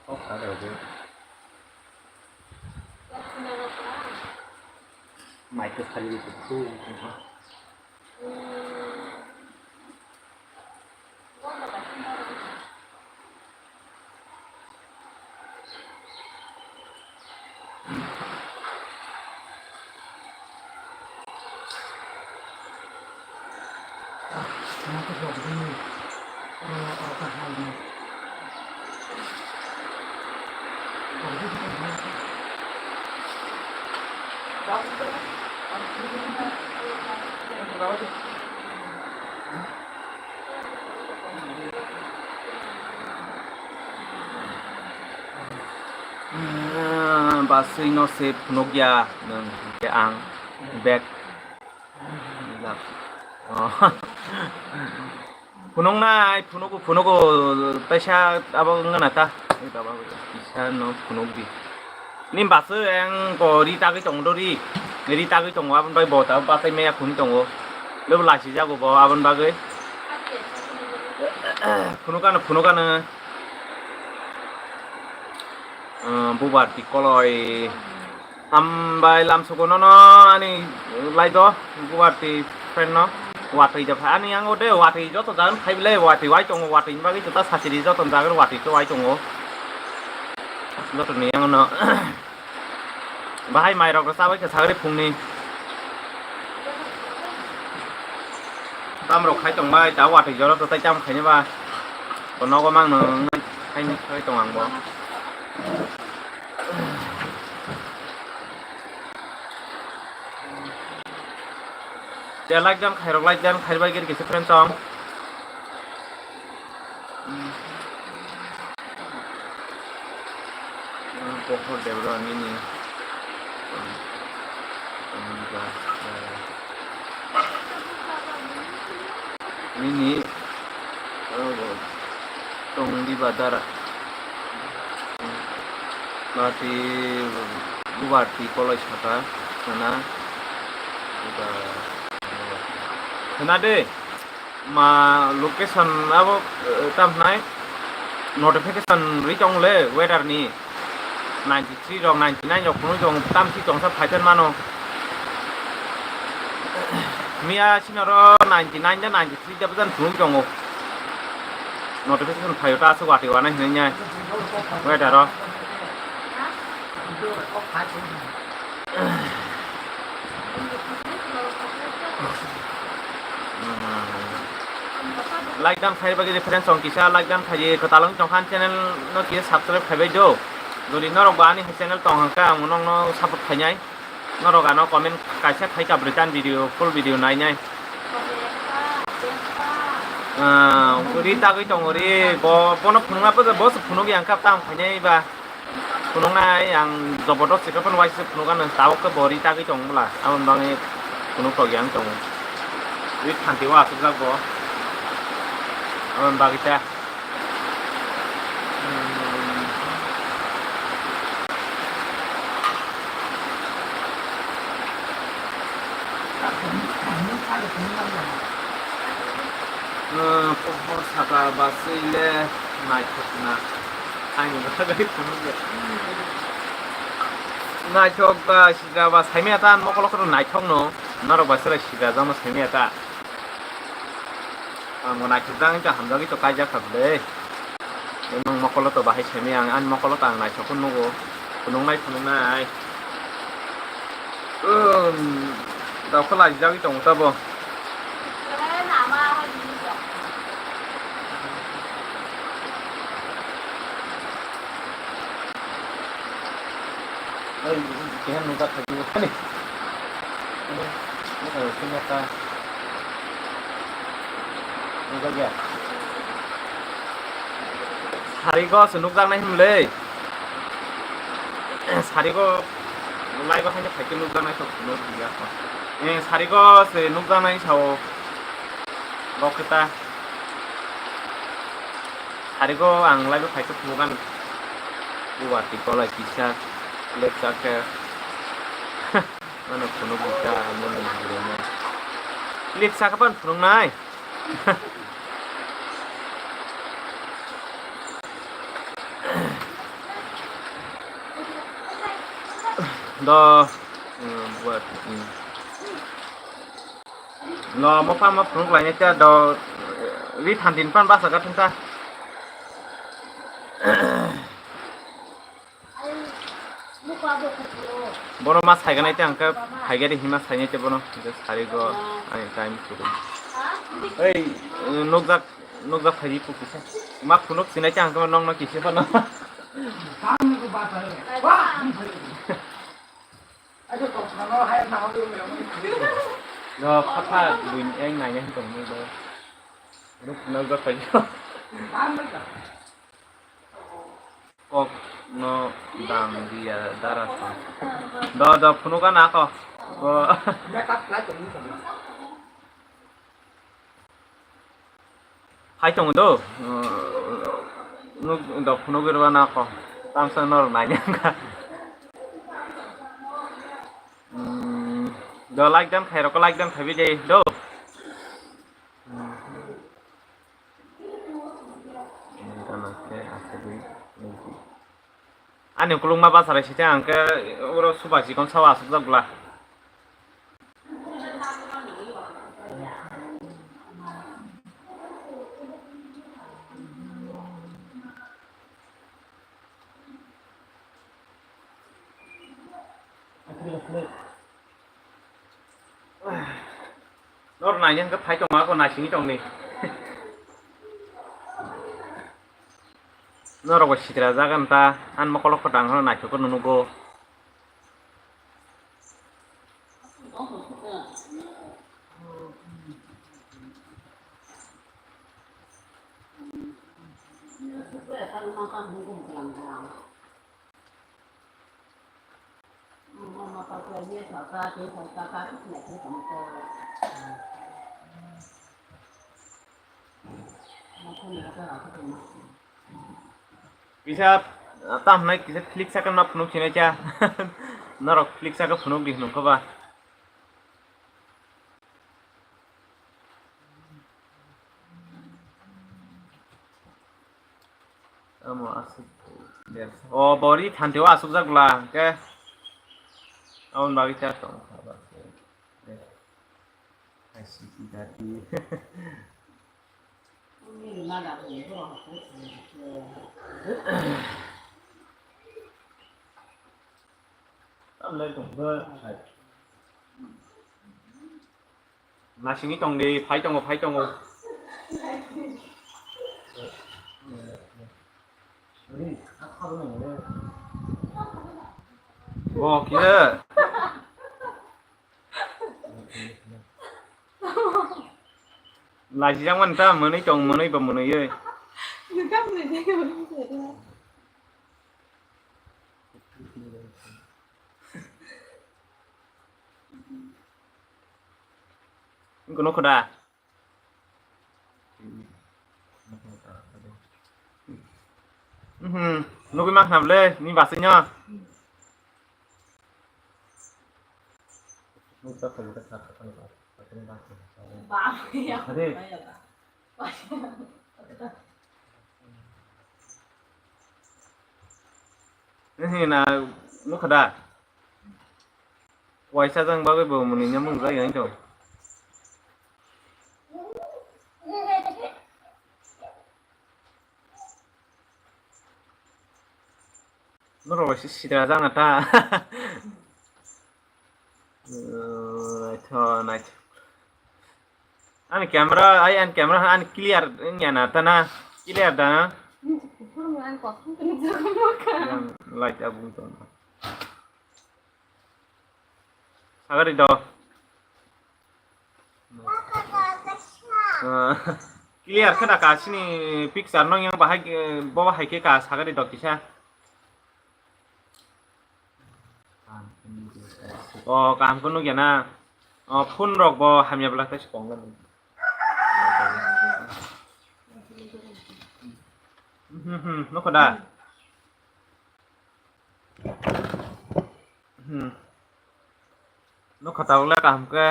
Kok kha rw di. Mai kwthar ri kwthar. Basui no se phunukya nwng hwnkhe ang bag. Oh. Phunuknai, phunugo, phunugo, taisa abo wngna ta. Oi baba, kisa no phunuk di. Ni basu eng ko ri tagwi tongo do ri. Ri tagwi tongo, aboni bai bo ta batai meya phunuk tongo. Lebo lasi jago bo aboni bagwi. Phunukano, phunukano. Ah, bubar ti koloi. Hambai lamsugo nono ani lai do, bubar ti friend no. Watwi da phai ani yango de, watwi joto jagan phai bile, watwi wai tongo, watwi ni bagwi jota sachiri joto jagan watwi to wai tongo. Joto ni yango no. Bahai mai rok rw chabai khe sagri phungni. Tam rok khai tong bai, ta watwi jora to tai tam khaini ba. Bo nogo mang no khai ni khai tong ang bo. Te like dan khairok, like dan khaibai giri kisa friend tong. Pohor Debra nini, nini, oh, tong di badara. Mati Guwahati College hata sana. Sana de. Ma location abo, eh, tam hnai notification ri tong le weather ni ninety three rok, ninety nine rok phunuk tong, tam si tong sa phai pen mano. Miya sino ro ninety nine da ninety three da bwjan phunuk tongo. Notification phaio ta aswk watwi wana hinwi nya weather o. Like dan khai bagwi friends tong kisa like dan khai kwtal wng tong khan channel no kisa subscribe khai bai do. Jodi norok bo ani hai channel tong hangka ang nokno support khainai. Norok ano comment kaisa khai ka bwrwi tan video full video nainai. Ah, ri tagwi tongo ri bo bono phunukna bo se phunuk yang kap tam khainai ba. Phunuknai ang jobodok se kapan waisa phunukgano tabok khe bo ri tagwi tong bwla aboni bagwi phunuk tok yang tongo. Ri phanti o aswkjak bo aboni bagwi ta. Pohor saka baswi le naithok na. Ani bagwi phunukya. Naithok ba sida ba saimaya ta mokolo khoro naithok no. Norok ba chwrai sida jamo saimaya ta. Ang bo naithok jang ta hamjagwi to kaijak kha bwle. Nwng mokolo to bahai saimaya ang ani mokolo to ang naithok nugo. Phunuknai phunuknai. Umm, daokha laijagwi tongo tabo. Oi, keha nukha thangwi mani. Nukha thangwi ta. Nukha ya. Sarigo se nukjaknai himle. Sarigo laiba haino phaikhe nukjaknai sok phunuk ya. Eh, sarigo se nukjaknai sao. Bokhe ta. Sarigo ang laiba phaikhe phunukani. Uwati kolai kisa lepchakhe. Ano phunuk bita, ano nini hwrwino. Lepchakhe pan phunuknai. Do, hmm, buat, hmm. No, mo pha mo phunuk lainai ta do, ri thantin pan basa ga thung ta. Bono ma saiganai te ang khe phaigari hima sainai te bono je sarigo ani time suru. Ei, nukjak, nukjak phaidi pu kisa. Ma phunuk sinai te ang khe nokno kisa phano. No, pha pha buini eng naina hin tongmani bo. Nuk nukjak phaidi. Kok no dang dia dara sa. Do, do, phunuk gana ko. Bo. Hai tongo do. Nuk do phunuk gana ko. Tamsa nor nai ka. Hmm, do like dan khai rok like dan khai bi dei do. Ani kulungma basarai site ang khe oro suba chikon sao asukjak bwla. Nor naina hwnkhe phai tongma, ako naisingwi tongni. Norok bo sitra jagan ta, ani mokolo kwtang no naithok khe nunugo. Kisa tam hwnwi kisa flick saka no phunuk sinai cha. Norok flick saka phunuk di hwnwi khe ba. Omo aswk. O bori thanti o aswk jak bwla hwnkhe. Aboni bagwi cha tong kha ba. Hai siki dati. Tamle tong ba hai. Nasingwi tong di, phai tongo, phai tongo. Bo khe. Lajijak mani ta, mwnwi tong, mwnwi ba mwnwi oi. Wngkha nokho da? Mhm, nugwi mankha bwle, ni basino. Ehe na nukha da. Waisa jang bagwi bo mwnwi no mwngjak yang to. Norok bai se sida jana ta. Naithok, naithok. Ani camera, ai ani camera ani clear wngya na ta na? Clear da na? Yang light abung tong. Sagari do. Ah, clear khe da ka sini picture no yang bahai, eh, bo bahai khe ka sagari do kisa. O kaham khe nukya na. O phone rok bo hamya bwla khe se kong gani. Hmm, hmm, nukha da. Hmm. Nukha ta bwle kaham khe.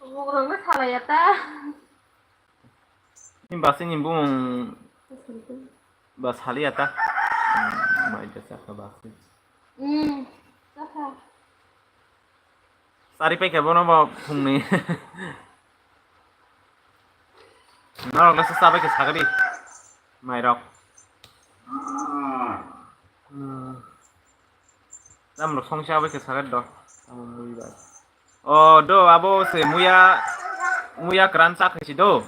Bukrok no salai ya ta. Ni basi ni bumung ba saliya ta. Hmm, mai ta sakha basi. Hmm, sakha. Sari paikha bono bo phungni. Norok le sa sabai khe sagadi. Mairok. Hmm. Tamrok songsa bai khe sagat do. Tamo mui bai. O do abo se muya, muya kran chak hai si do.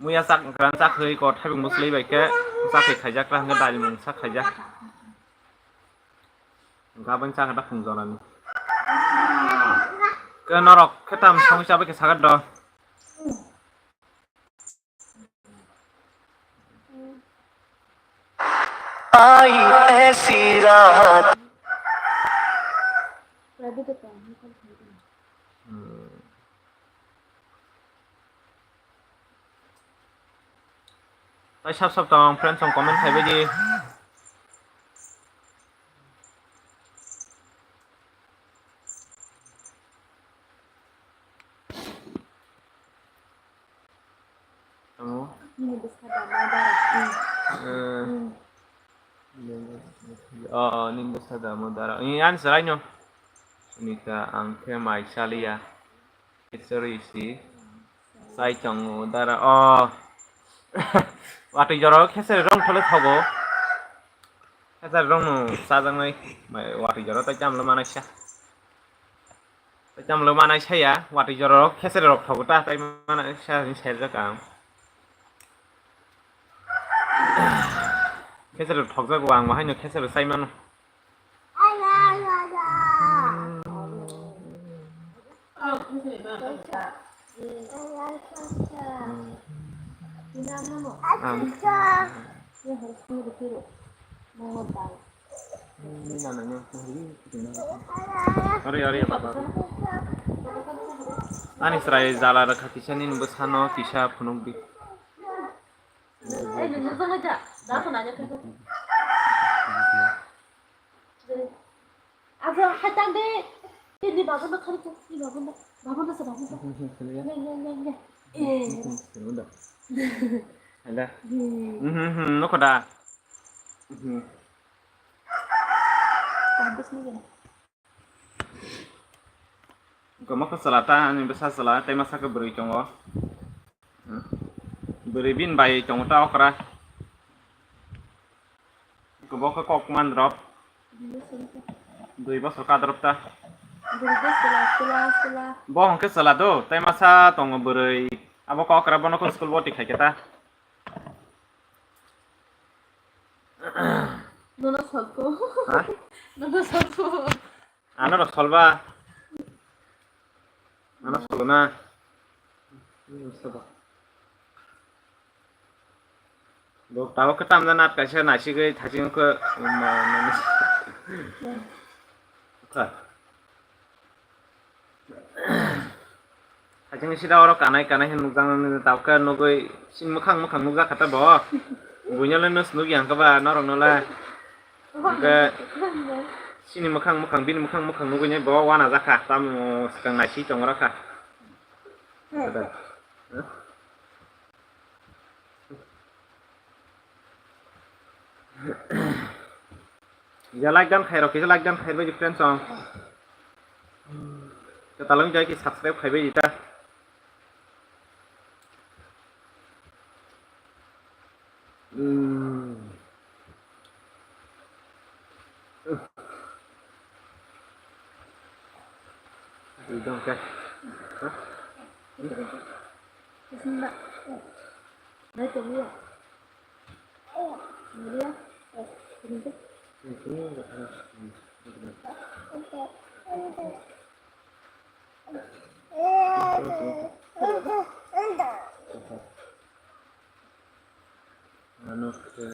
Muya chak kran chak hai ko thaibung muslei bai khe chak hai khaijak kra hwnkhe dail mung sak khaijak. Gabang chak da phung jorani. Ke norok khe tam songsa bai khe sagat do. Ai aisi rahat. Tai sab sab tong friends song comment khai bai di. Tamo? Nini bwsa dama dara. Eh. Hmm. Oh, oh, nini bwsa dama dara. Ini an serai no. Sunita ang khe mai saliya. Sorry si. Sai tongo dara. Oh. Watui jora khe se rong thole thogo. Khe se rong no sajaknai. Mai watui jora tai chamlo manai sa. Tei tamlo manai saya, watui jorok, khesere rok thogo ta, tai manai saya ni serjak ang. Khesere rok thokjago ang, bahaino khesere sai mano. Ang. Ari, ari, apa, apa. Ani chwrai jala rwkha kisa nini bwsano kisa phunukdi. Aja, hai tang de. Ni baba no khali ko, ni baba no, baba no sa baba no. Nge, nge, nge, nge. Eh. Ada. Hmm. Mhm, mhm, nokho da. Mhm. Kampus ni gana. Goma ko sala ta, ani bwsa sala, tai masa khe bwrwi tongo. Hmm. Bwrwi bini bai tongo ta okra. Bo khe kok man drop. Dui bosor ka drop ta. Bo hwnkhe chwla do, tei masa tongo bwrwi. Abo kok ra bono khe school boti khai khe ta. Nono solko. Ha? Nono solko. Ano rok solba. Ano solna. Bo tabuk khe tamjani atkaisa naisigwi thaching khe, um, ma, ma, ma. Kha. Thaching sida oro kanai kanai hwn nukjaknani tabuk khe nugwi sini mwkhang mwkhang nukjak kha ta bo. Buino le nus nukya hwnkhe ba norok no le. Hwnkhe sini mwkhang mwkhang bini mwkhang mwkhang nugwi bo wana jak kha tamo swkang naising tongo rw kha. Ya like dan khairok, kisa like dan khairok, friends song. Kata lang jai ki subscribe khaibai dita. Hmm. Idong khe. Hah? Isn't that? Dai to ya. Maria. Ano khe,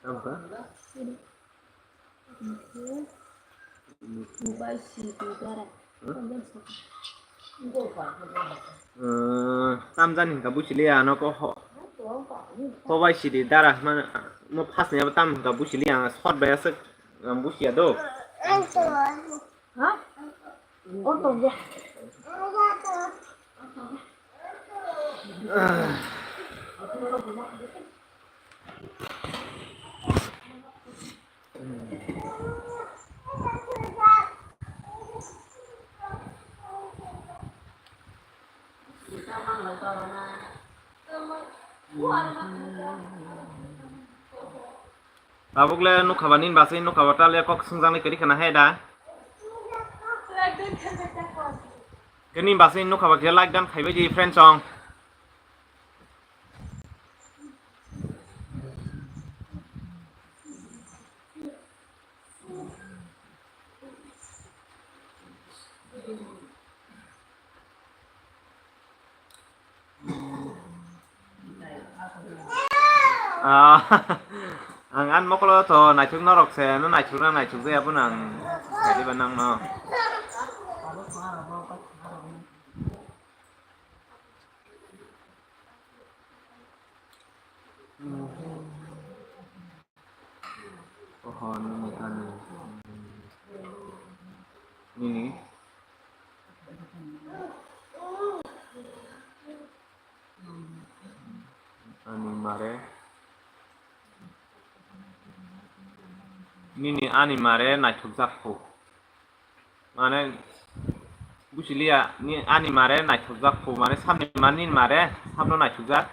tamo kha? Mobile si tu dara. Huh? Eh, tam jani hwnkha buchili ano ko ho. Mobile si di dara hwnmano, mo first ni abo tam hwnkha buchili ang short bai aswk ang buchiya do. Ha? O tongya. Tabuk le nukha ba nini bachwi nukha ba ta le kok swngjaknai kwrwi khna hai da. Khe nini bachwi nukha ba khe like dan khaibai di friend song. Ah, ang ani mokolo to naithok norok se, no naithok na naithok jaya bono ang sai diba nang no. Oho, nini, ani. Nini. Ani mare. Nini ani mare naithokjak kho. Mane, buchiliya, ni ani mare naithokjak kho, mane, samni mani mare, samno naithokjak.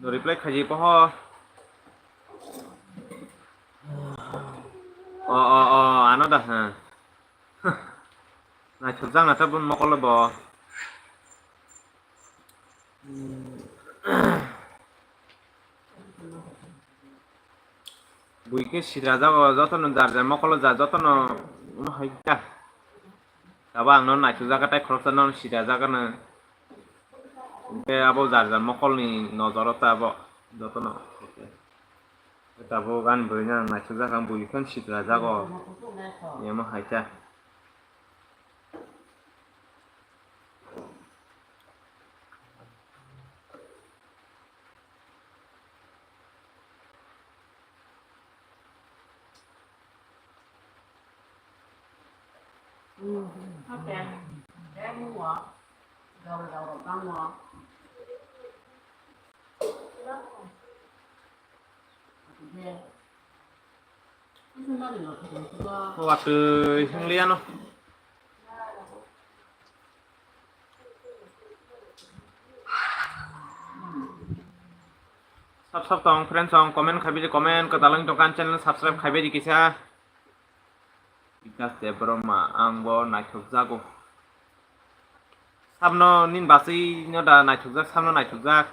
No reply khaji poho. O, o, o, ano da, ha. Naithokjak na tabuk mokol bo. Bui khe sitra jago jotono jar jar mokolo ja jotono omo hai kha. Abo ang no naithokjak kha tei khoroksa no sitra jak no. Hwnkhe abo jar jar mokolni nojoro ta abo jotono. Tabuk ani bwrwino ang naithokjak kha, bui khe sitra jago. Omo hai kha. Watwi hingliyano. Sab sab tong friends, tong comment khaibidi, comment kwtal wng tong kan channel subscribe khaibidi kisa. Bikas Debbarma, ang bo naithokjago. Sabno nini basui no da naithokjak, sabno naithokjak.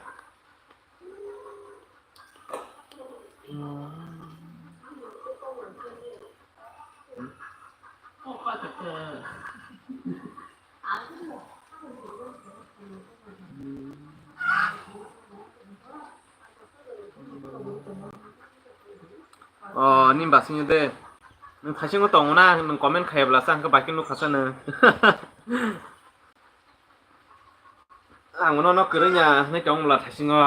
O, nini basingyo de. Nwng thaisingo tongo na, nwng comment khayabla sa, hwnkhe bai khe nukha sa nwng. Ang bono no kwrwngya hwnwi tong bwla thaisingo.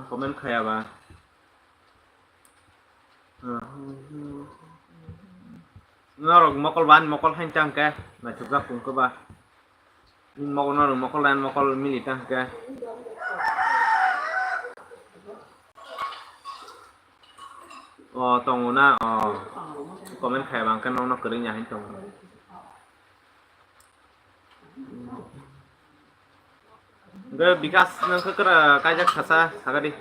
Comment khayaba. Norok mokol ba, ani mokol hain tang khe, naithokjak tong khe ba. Nini mokol, norok mokol, ani mokol mili tang khe. O, tongo na, o. Comment khayaba hwnkhe nokno kwrwngya hin tongo. Hwnkhe Bikas, nwng khe kwra kaijak sasa, sakadi.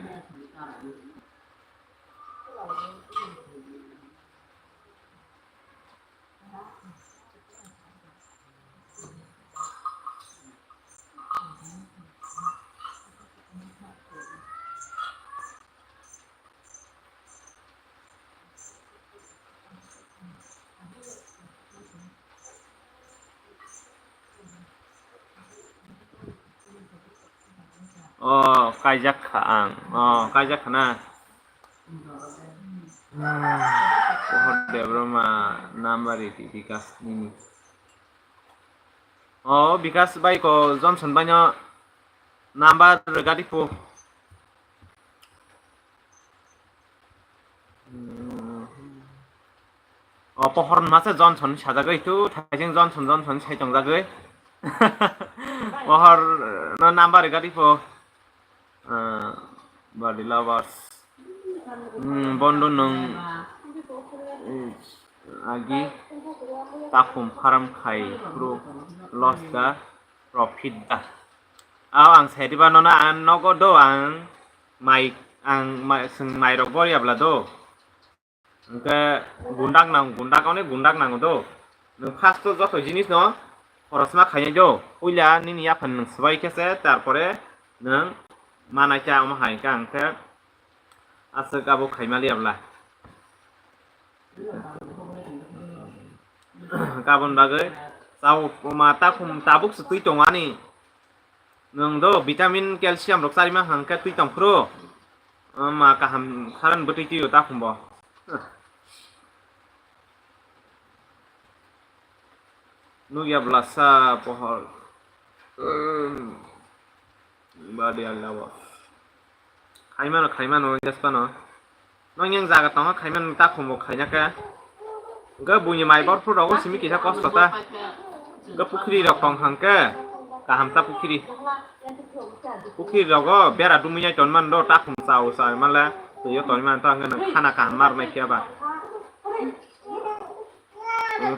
O, kaijak kha ang. O, kaijak kha na. Pohor Debbarma number ridi Bikas nini. O, Bikas bai ko Johnson bai no number rwgadi po. O pohor hwnma se Johnson sajagwi, tu thaising Johnson, Johnson sai tongjagwi. Pohor no number rwgadi po. Ah, body lovers. Hmm, bondo nwng, eh, agi takhum farm khai phuru loss da, profit da. Aw, ang sai diba nono ang nogo do, ang mai, ang mai, chwng mairok bor yabla do. Hwnkhe gundak nang, gundak oni gundak nango do. Nwng first o joto jinis no khorosma khainai do. Puila nini yaphang nwng swbai khe se, tarpore nwng manai kha omo hai khe ang khe aswk abo khaimali abla. Kabon bagwi chao ma takhum tabuk se twi tongani. Nwng do vitamin, calcium rok chari mankha hwnkhe twi tong phuru, ma kaham kharan bwtwi twi o takhum bo. Nukya bwlasa pohor. Badi Allah bo. Khaimano, khaimano, yes pano. Nong yang jaga tongo khaimano takhum bo khaina khe. Ga buini mai bor phuru rogo simi kisa kosto ta. Ga pukhri rok tong hang khe. Kaham ta pukhri. Pukhri rogo bera dumui nai ton man do takhum chao chao male. Tuyo ton man ta hang khe nang khana kaham mar nai khe ba.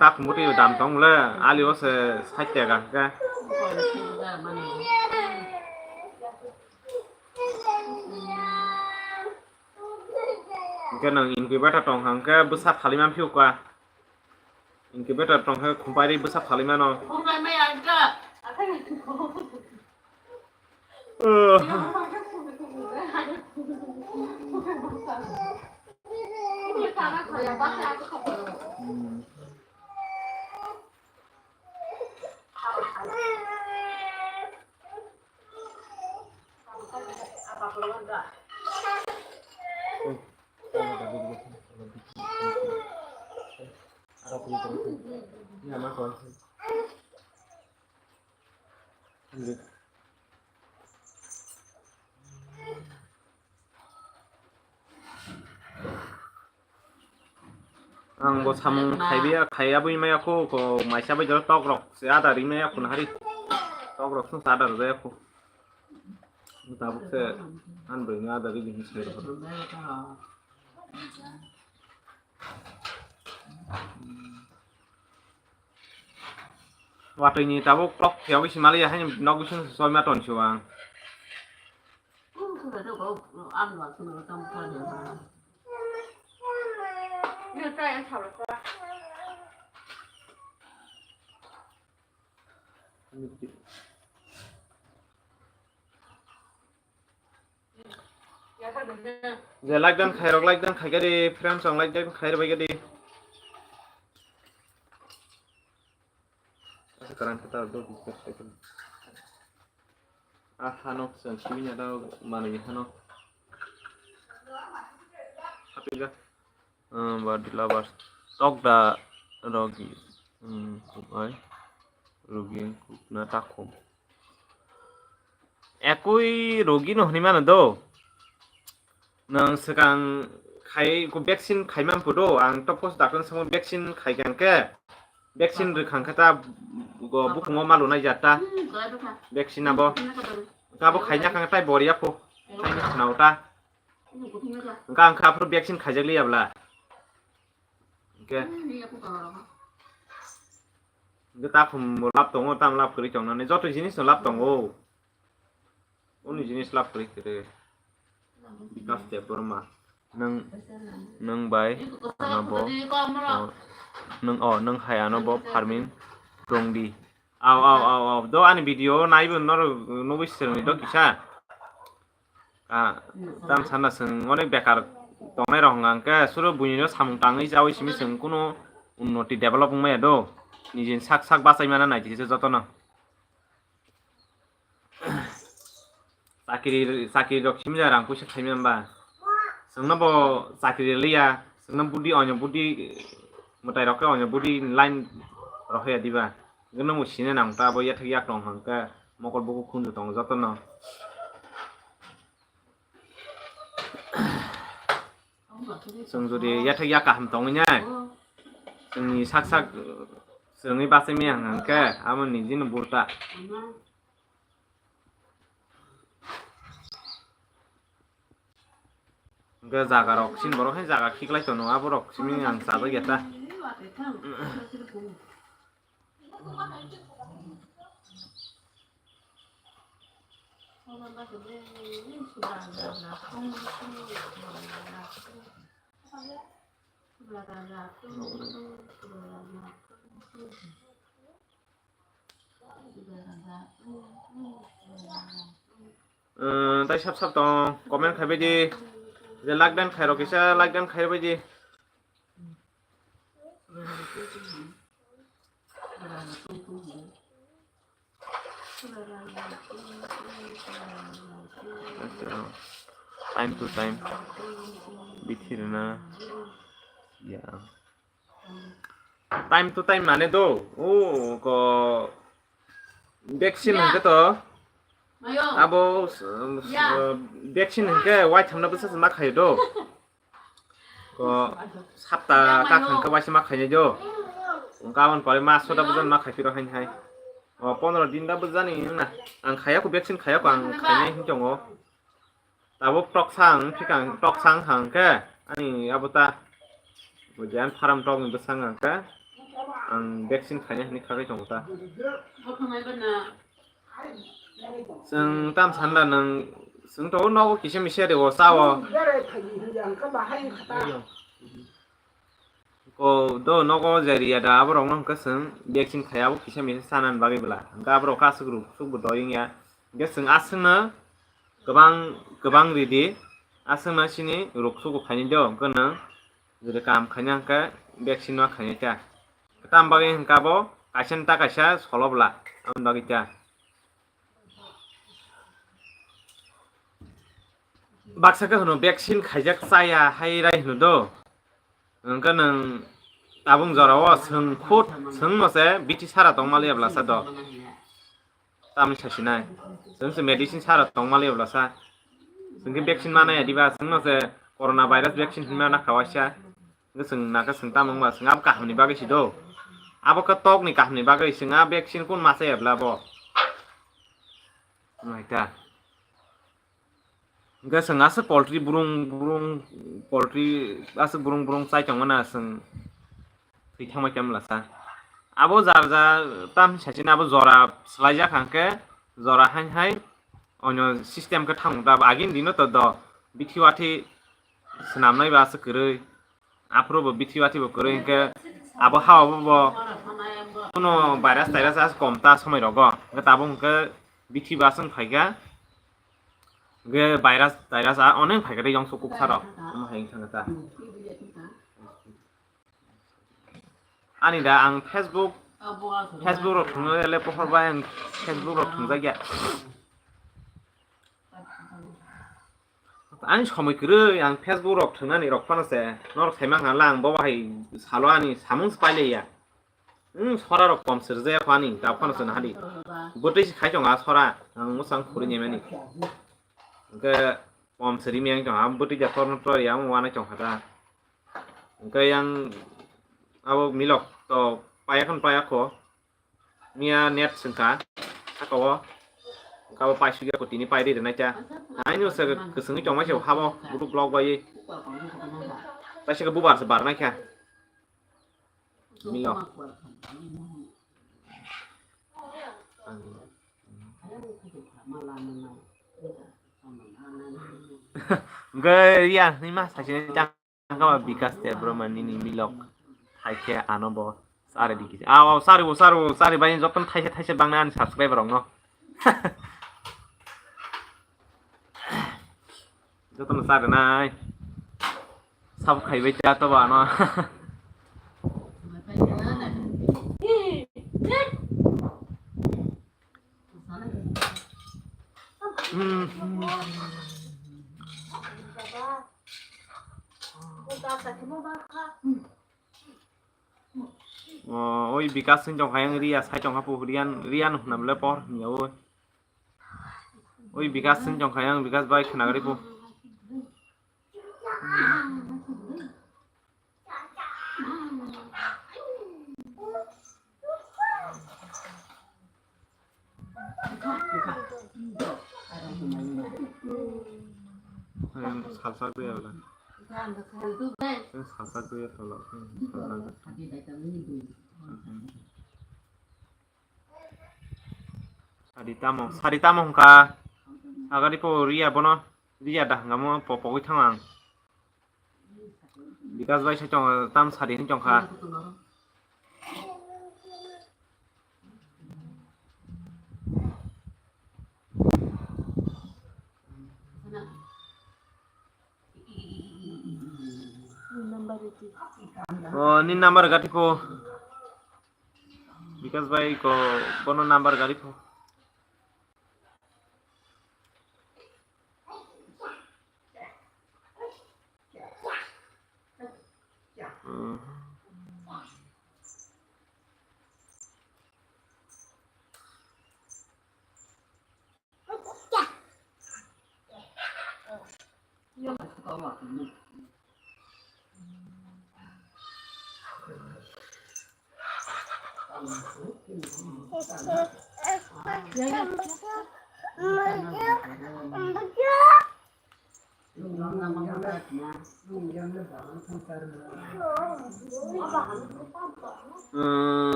Takhum bwtwi dam tong le, ali o se sait taka hwnkhe. Hwnkhe nwng incubator tong hwnkhe bwsa phalwi man phiyok ka. Incubator tong khe khumpai ri bwsa phalwi mano. Ang bo samung khaibiya, khaiya bui maya kho, kho maisa bai jora tok rok se ada ri maya kho nahari. Tok rok sung ada ri jaya kho. Tabuk se an bai ada ri bini se. Watwi ni tabuk tok phiyok isi mali ya, haini nok bising soi ma ton siwang. Je like dan khairok, like dan khaigadi, friends ang like dan khairok baigadi. Asa karang kata do. Ah, hano, sang sibini ada manu ni hano. Happy ga. Hmm, body lovers. Tok da rogi. Hmm, kubai. Rogi, kupna takhum. Ekui rogi no hwnwi mano do. Nwng swkang khai, ko vaccine khaimani photo, ang to post dakno samo vaccine khaikha hwnkhe, vaccine rwkha hwnkhe ta go bukhungo ma lunai jat ta. Vaccine abo. Abo khaina kha tai boriya pho. Khaina khwnao ta. Hwnkhe ang kha aphuru vaccine khaijak liya bwla. Hwnkhe. Hwnkhe ta khum lab tongo, tam lab kwrwi tongnani. Joto jinis no lab tongo. Uni jinis lab kwrwi kwrwi. Bikas Debbarma. Nwng, nwng bai ano bo, o, nwng, o, nwng hai ano bo farming tongdi. Aw, aw, aw, aw. Do ani video naibo norok nugwi swrwngni do kisa. Ah, tam sana swng onek bekar tongnai rok hwnka hwnkhe suro buini no samung tangwi chawi simi swng kunu unnoti develop wngmaya do. Nijini sak sak bachai mana nai tisa jotono. Chakiri, chakiri rok simi ja rang puisa khaimani ba. Chwngno bo chakiri liya, chwngno budi onyo budi mwtai rok khe onyo budi line rohya diba. Hwnkhe nwng bo sini nang ta bo yathek yak rong hwnkhe mokol buku khunju tongo jotono. Chwng jodi yathek yak kaham tongwi nai, chwngni sak sak chwngwi bachai maya hwnkhe amo nijino burta. Hwnkhe jaga rok sini borok hai jaga khiklai tono, abo rok simi ang chajak ya ta. Umm, tai sab sab tong, comment khai bai di. Je like dan khai rok kisa, like dan khai bai di. Time to time bithi rwna ya. Time to time mane do, o ko vaccine hwnkhe to, abo, uh, vaccine hwnkhe waithamna bwsa se ma khaio do. Ko sapta kakhang khe waisa ma khainai do. Hwnkhe aboni pore mas sota bwsa ma khai phiro haini hai. O pondro din da bwsani wngna. Ang khaiya ko vaccine khaiya ko ang khainai hin tongo. Tabuk toksa ang phikang, toksa wngkha hwnkhe ani abo ta. Bo jan farm tokni bwsang hwnkhe ang vaccine khainai hinwi khagwi tongo ta. Chwng tam sanda nwng, chwng to nogo kisa misa de o cha o. Berai phaidi hwnli ang khe bahai kha ta. Ko do nogo je riya da aborok no hwnkhe chwng vaccine khai abo kisa misa chanani bagwi bwla. Hwnkhe aborok khe aswk ruk suk bo doi wngya. Hwnkhe chwng aswkno kwbang kwbang ridi aswkno chini ruk suk bo khainai do hwnkhe nwng jodi kam khaina hwnkhe vaccine no khainai ta. Tam bagwi hwnkhe abo kaisa ta kaisa solo bwla aboni bagwi ta. Baksa khe hwno vaccine khaijak chaya hai rai hwno do. Hwnkhe nwng tabuk jora o chwng khud chwngno se bithi sara tongma liya bwlasa do. Tamni sasinai. Chwng se medicine sara tongma liya bwlasa. Chwng khe vaccine manaya diba chwngno se corona virus vaccine hinma nakha waisa. Hwnkhe chwng nakhe chwng tamo wngma chwng abo kahamni bagwi si do. Abo khe tokni kahamni bagwi chwng a vaccine kun masa ya bwla bo. Wngkha ta. Hwnkhe chwng aswk poultry burung burung poultry aswk burung burung chai tongmani chwng thwi thangbai khe mlasa. Abo jar jar tam sachini abo jora swlaijak hwnkhe jora hain hai onyo system khe thangmung ta agini dino to do bithi wathi swnamnai ba aswk kwrwi. Aphuru bo bithi bathi bo kwrwi hwnkhe abo hao bo bo kuno virus tairas as kom ta somoi rogo. Hwnkhe tabuk hwnkhe bithi ba aswk phaikha. Hwnkhe virus tairas a onek phaikha tei yongsu kuksa rok. Omo hai wngkha ta. Ani da ang Facebook, Facebook rok thwngna le pohor bai ang Facebook rok thwngjak ya. Ani somoi kwrwi ang Facebook rok thwngnani rok phano se norok sai mankha lang bo bahai salo ani samung se pailaiya. Wng sora rok kom sirjaya kho ani ta phano se nahadi. Bwtwi se khai tongo a sora ang mwsang khuri nyaimani. Hwnkhe kom siri miyang tongo a bwtwi ja torno tor ya wng wanai tongkha ta. Hwnkhe yang abo milok to payakon payakho. Miya net swngkha, saka o, wngkha bo paisugya ko tini pairi rwnai cha. Aino se kwswngwi tongmai se habo, budu block bai. Paisa khe bubar se barnai kha. Milo. Hwnkhe ya, ni ma sachi ta. Ang kama Bikas te bro mani ni milok. Hai khe ano bo sari di kisa. Ah, oh, sari bo, sari bo, sari bai joto thaisa thaisa bang na ani subscriber rok no. Joto no sari nai. Sab khai bai ta to ba no. Hmm. O, oi Bikas sing jong kayang Ria sai jong hapu Rian, Rian hwnam le por hwnyaui. Oi Bikas sing jong kayang Bikas bai khna gari pu. Salsa gwi ya bwla. Salsa gwi ya tolo. Sadi tamo, sadi tamo hwnkha. Agari po Ria bono. Ria da hwnkha mo po pogwi thango ang. Bikas bai sai tongo, tam sari hinwi tongkha. O, ni number gati po. Bikas bai ko, bono number gari po.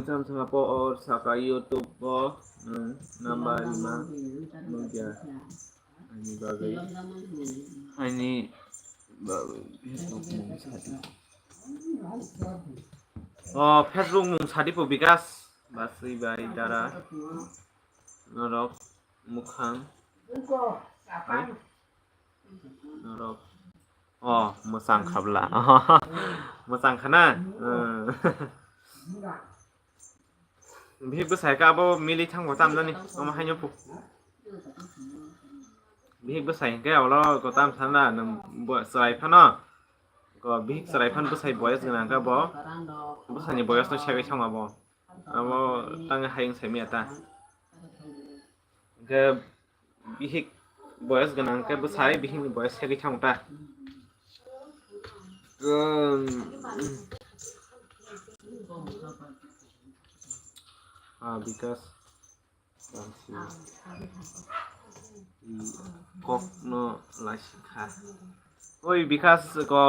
Cham chama po or saka YouTube o, hmm, number lima, nungya. Ani bagwi. Ani bagwi. Facebook mung sadi. O Facebook mung sadi po Bikas, Basri bai Dara, norok mukhang, hai? Norok, o, mwchang khabla, mwchang khana, bihik bwsai ka abo mili thangbo tamjani, omo haino po. Bihik bwsai hwnkhe olo ko tam sana, nwng bo chwrai phano, ko bihik chwrai phano bwsai boyes gwnang khe bo bwsani boyes no segwi thangma bo. Abo tang hayung saimaya ta. Hwnkhe bihik boyes gwnang khe bwsai bihikni boyes segwi thang ta. Um, ah, Bikas. Kok no laisi kha. Oi, Bikas ko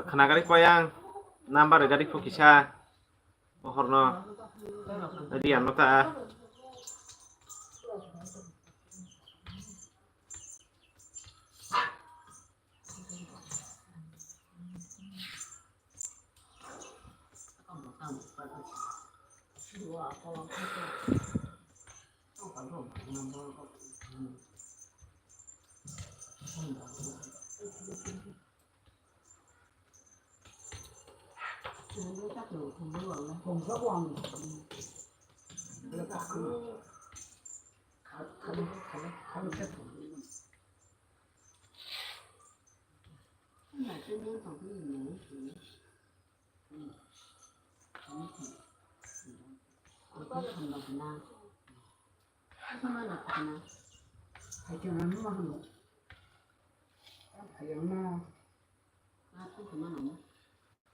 khnagari koyang number gari ko kisa. Ohorno. Adi ano ta.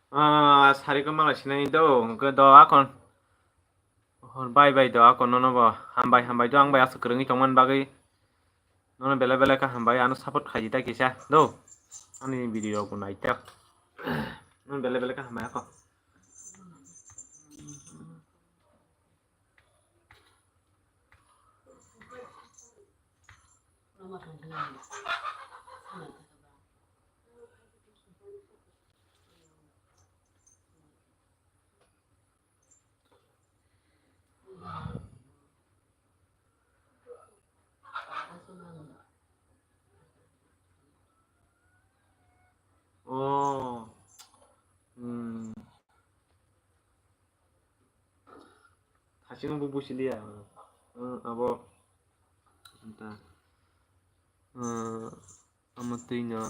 Ah, sari ko mala sinai do, hwnkhe do akon. Hor bai bai do akon nono bo. Hambai, hambai do ang bai aswk kwrwngwi tongmani bagwi. Nono belai belai kha hambai, ano support khaidi ta kisa do. Ani video rok bo nai ta. Nono belai belai kha hambai ako. Oh. Hmm. Thasing bo busi liya. Hmm, abo. Anta. Hmm, amo twi no.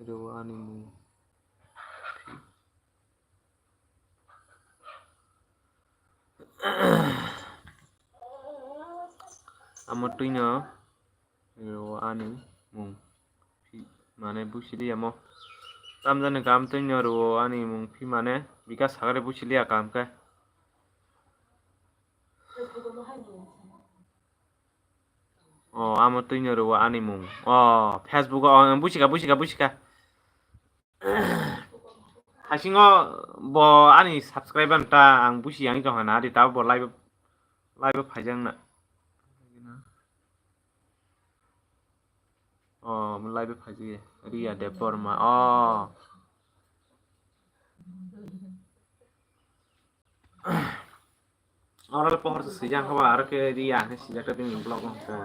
Rw ani mung. Amo twi no, rw ani mung phi mane busi liya mo. Tamjani kam twi no rw ani mung phi mane Bikas sagare busi liya kam khe. O, amo twi no rw ani mung. O, Facebook o, o, busi kha, busi kha, busi kha. Hasingo bo ani subscriber ta ang busi yang tong hana, adi ta bo live, live phaijak na. O, live phaijak Riya Debbarma. O. Oro le pohor se swijak kha ba, aro khe ri ya khe swijak ta bini vlog o khe.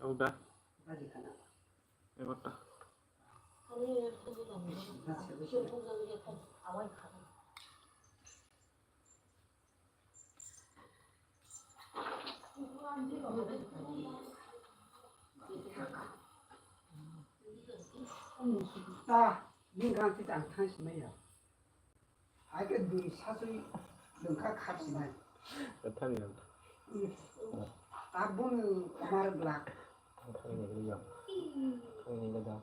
Udah. Egarta. Ta, bini gana twi ang thang simaya. Hai khe dui sasui lwngkha khap sinai. Thani ya. Tabun mar blak. Thani ya. Thani ya da.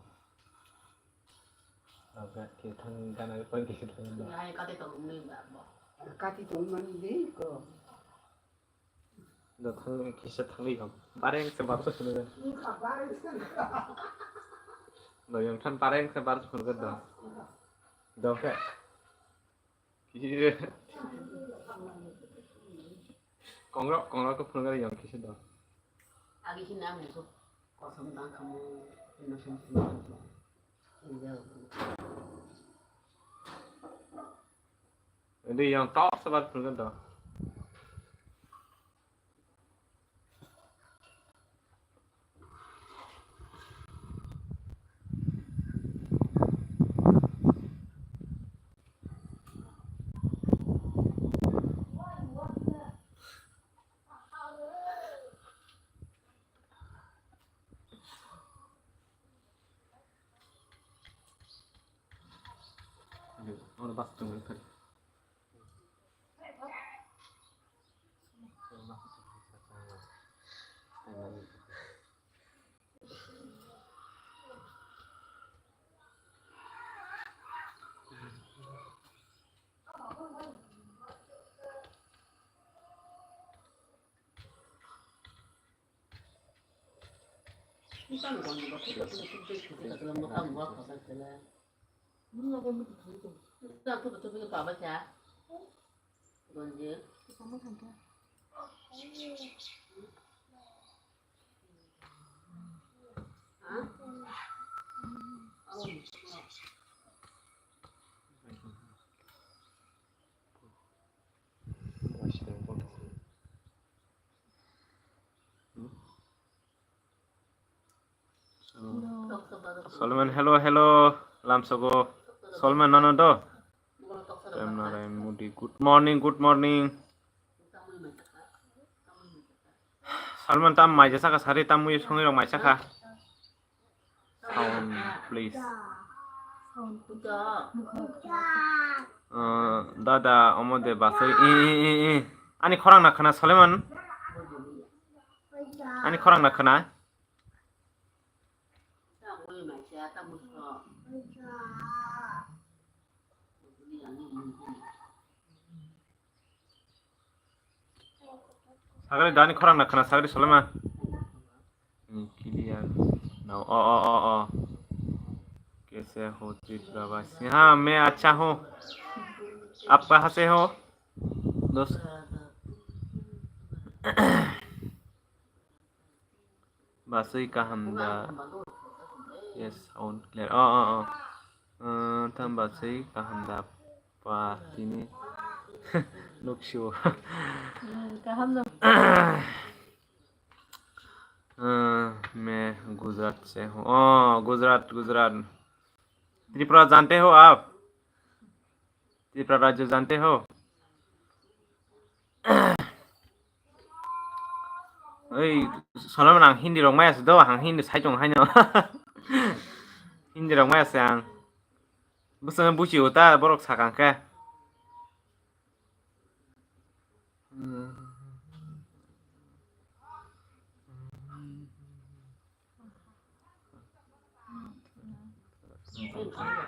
Oke, ke thang gana pon ke thang da. Ngai kati tong ni ba bo. Kati tong mani de ko. Da thang kisa thang ya. Bareng se bar se sunu. Bareng se. Da yang than bareng se bar se sunu da. Da ke. Kongrok, kongrok ko phunukgari yong kisa do. Agi khe nang musu kosom tang khamu, hino sum sum sum sum. Indi yong tok sabar phunukgari do. Oro bus tongwi thari. Solomon, hello, hello, lamsogo. Solomon, nono do. Prem Narayan Modi, good morning, good morning. Salman tam mai jasa ka sari tam mui songi rok mai saka. Sound, please. Uh, dada, omo de basai. I, i, i, i. Ani khorang na khana, Salman? Ani khorang na khana? Sagri dani khorang na khana sagri solema. Hmm, clear. Now, oh, oh, oh, oh. Kaise ho Tripura basi? Haan, main achha hoon. Aap kahan se ho? Dost. Basui kaham da. Yes, sound clear. Oh, oh, oh. Uh, tam basui kaham da pa tini. Nukshu. Hmm, kaham no. Uh, main Gujarat se hoon. Oh, Gujarat, Gujarat. Tripura jante ho aap? Tripura rajya jante ho? Oi, Solomon, ang Hindi rok maya se do, ang Hindi sai tong haino. Hindi rok maya se ang. Bwswk buchi uta borok sakang khe.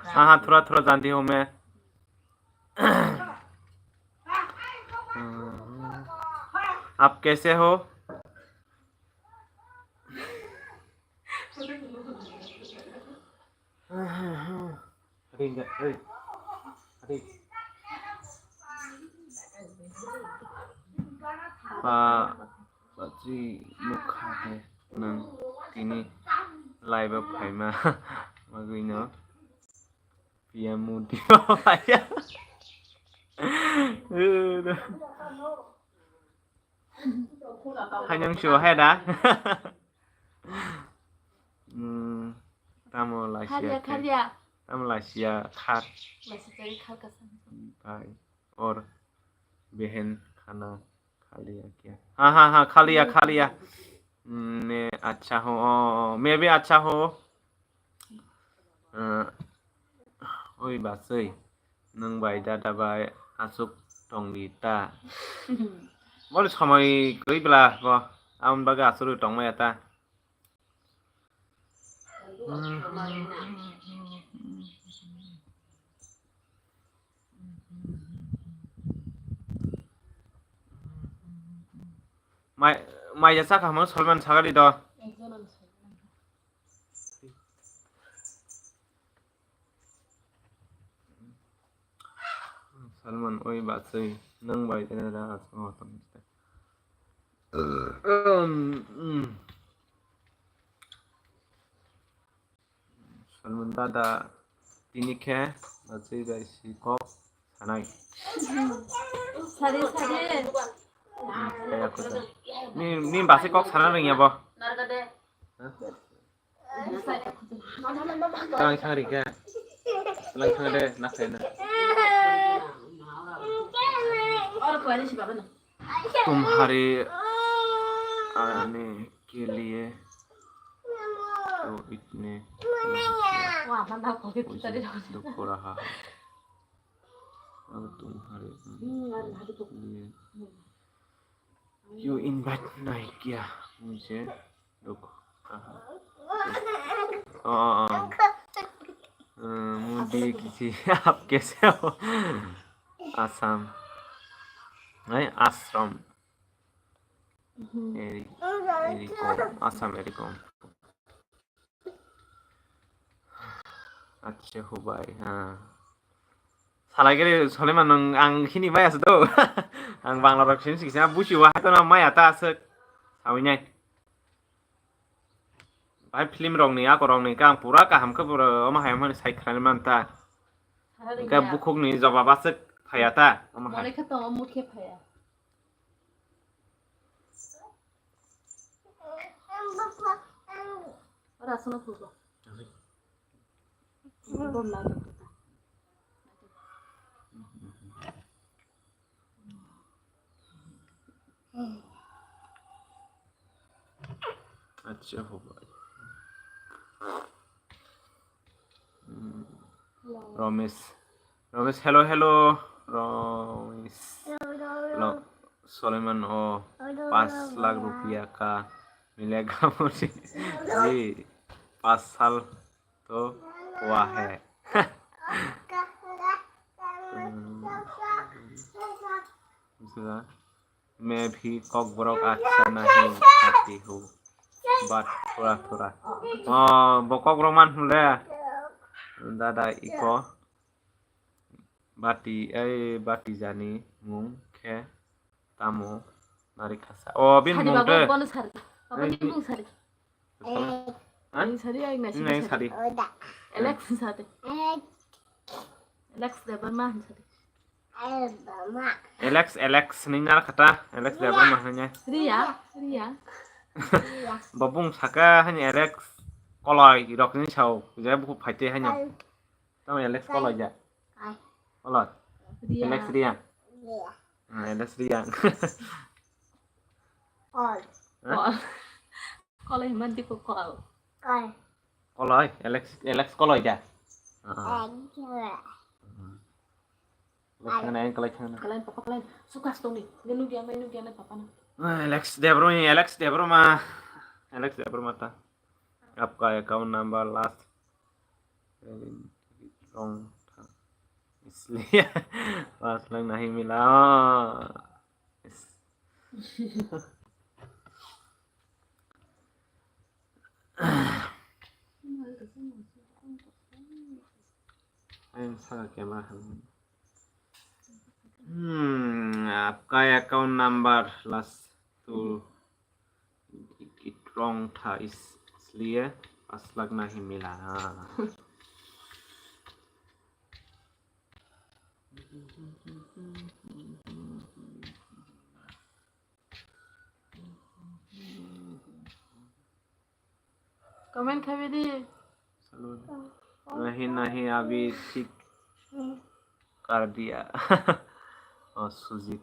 हाँ, हाँ, थोड़ा, थोड़ा जानती हूँ मैं। आप कैसे हो? Ring, ring. Ring. Pa, patri mukha he nang tini live o phaima magwino P M Modi o phaiya. Hainung shu hai da. Hmm. Tamo lasia Kharya, khe. Kharya. Tamo lasia khar. Lasia chari khar kasam. Bhai, aur behen khana kha liya kya? Ha, ha, ha, kha liya, kha liya. Hmm, main acha hu, oh, oh, main bhi acha hu. Uh, oi basui, nwng bai dada bai aswk tongdi ta? Boni somoi kwrwi bwla bo, aboni bagwi aswk tongmaya ta. Mai, mai ya saka mo Solman sagari do. Salman, oi basui, nwng bai tene da aswk tong. Um, um. Salman dada, tini khe basui bai si kok sanai. Sari, sari. Hmm, kaya kuda. Ni, ni basui kok sana rwngya bo? Huh? Twlang thang rikha. Twlang thang de, nak saya na. तुम्हारे आने के लिए तो इतने दुख हो रहा है। अब तुम्हारे आने के लिए क्यों इनवाइट नहीं किया मुझे? Duk. Aha. Oh, oh, oh. Eh, modi kisi, aap kaise ho? Assam. Nahi, ashram. Eri, erikom. Assam erikom. Acha, hubai, ha. Salai gere Soleman nung ang hini maya se do. Ang Bangla rok sini sikisa busi wa hato na maya ta aswk. Sawi nai. Bai film rok ni, ako rok ni kang pura kaham khe pura omo hai mani sai khrani man ta. Hingke bukhuk ni jawab aswk phaya ta. Omo hai. Mani khe tongo mut khe phaya. Ora sono phugo. Bom na. Acha, hubai. Hmm. Romesh. Romesh, hello, hello. Romesh. Hello. Suleiman, oh, पाँच लाख रुपया का मिलेगा मुझे। जी, पाँच साल तो हुआ है। Hmm. दूसरा, मैं भी Kokborok अच्छा नहीं खाती हूँ, but थोड़ा थोड़ा। Oh, bo Kokborok man hwn le. Dada iko. Bati, ei bati jani mung khe tamo nari khasa. Oh, bini mung de. Bono sari. Baba ni mung sari. Ha? Ni sari, ai na sari. Alex sari. Alex Debbarma sari. Alex, Alex, ni nara khata. Alex Debbarma hanya. Ria, Ria. Babung saka hanya Alex koloi rok ni sao. Jai buku phaite hanya. Tamo Alex koloi ja. Koloi. Alex Ria. Ah, Alex Ria. Kol. Hah? Kol. Kol hima diko kol. Kol. Koloi, Alex, Alex koloi ja. Ah. Koloi thangna, koloi thangna. Koloi papa koloi. Sukas tongni. Nge nugya, nge nugya, nge papa na. Ah, Alex Debbarma, Alex Debbarma. Alex Debbarma ta. आपका account number last wrong था, इसलिए पाँच लाख नहीं मिला। Yes. Ayang saka kema. Hmm, आपका account number last two wrong था, इस-, इसलिए पाँच लाख नहीं मिला। हाँ। Comment khaibidi. Nahi, nahi, abhi thik kar diya. Oh, Sujit.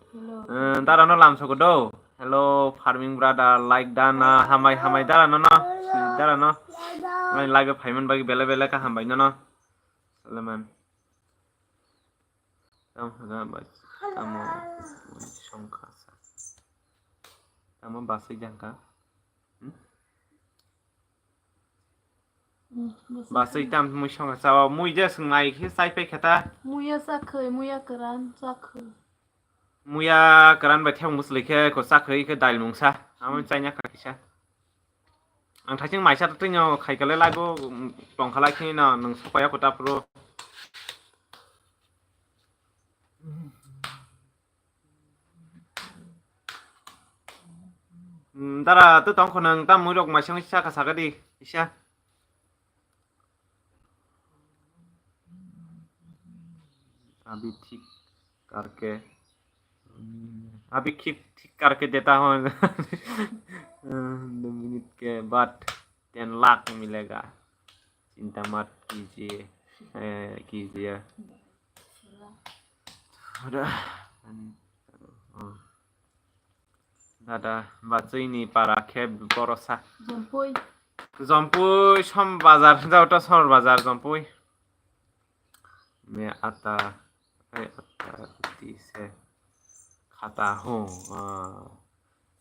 Eh, dara no lam soko do. Hello, farming brother, like dana, hambai, hambai, dara no, no. Sujit, dara no. Ani live phaiman bagi bele bele ka hambai no, no. Suleman. Tamo haga ba, tamo songkha sa. Tamo basai jangka. Hmm? Basai tam mui songkha sa. Mui je swngnai khe chai pai khata. Muya chakhwi, muya kwran chakhwi. Muya kwran bai thang bwsli khe ko chakhwi khe dail mungsa. Amo chaina kha kisa. Ang thaising maisa twino khaikale laibo, mm, tongkhalai kheno nwng sokpaiya kota phuru. Mm, dara to tongkho nwng tam muirok maising isa ka sakadi isa. Abhi thik karke, abhi thik, thik karke deta ho. Do minute ke baad ten lakh milega. Chinta mat kijiye, eh, kijiye. Dada, bachwini para khe borosa. Jompui. Jompui som bazar, jao to sor bazar Jompui. Me ata, ai ata, ti se. Khata ho, ah.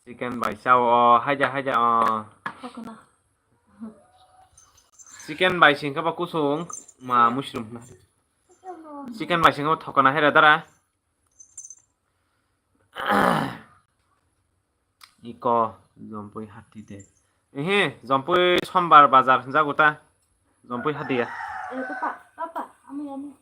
Chicken bai chao, oh, haja, haja, oh. Thokna. Chicken bai singkha ba kusung, ma mushroom na. Chicken bai singkha ba thokna hera dara. Iko, Jompui hati de. Ehe, Jompui sombar bazar jago ta. Jompui hati ya. Eh, papa, papa, ami, ami.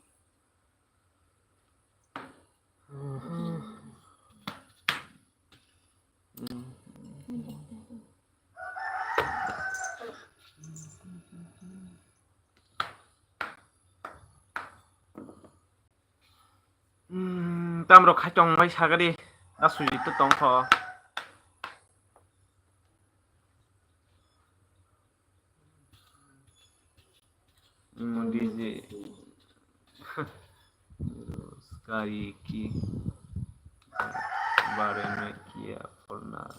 Hmm, tamrok khai tong mai sagadi, a Sujit to tong kho. Hmm, D J. Roskari ki bare mein kiya porna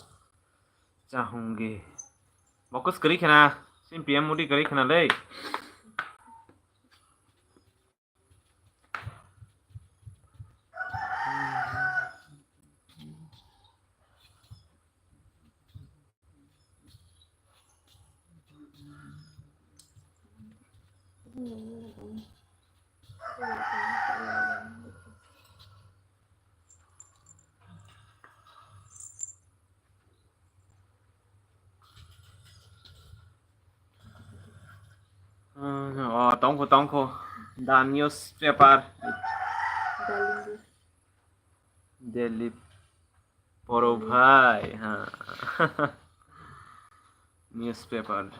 chahungi. Bokus kari khana, sim P M Modi kari khana lei. Oh, tongkho, tongkho. The newspaper. Daily Poro Bhai, ha. Newspaper.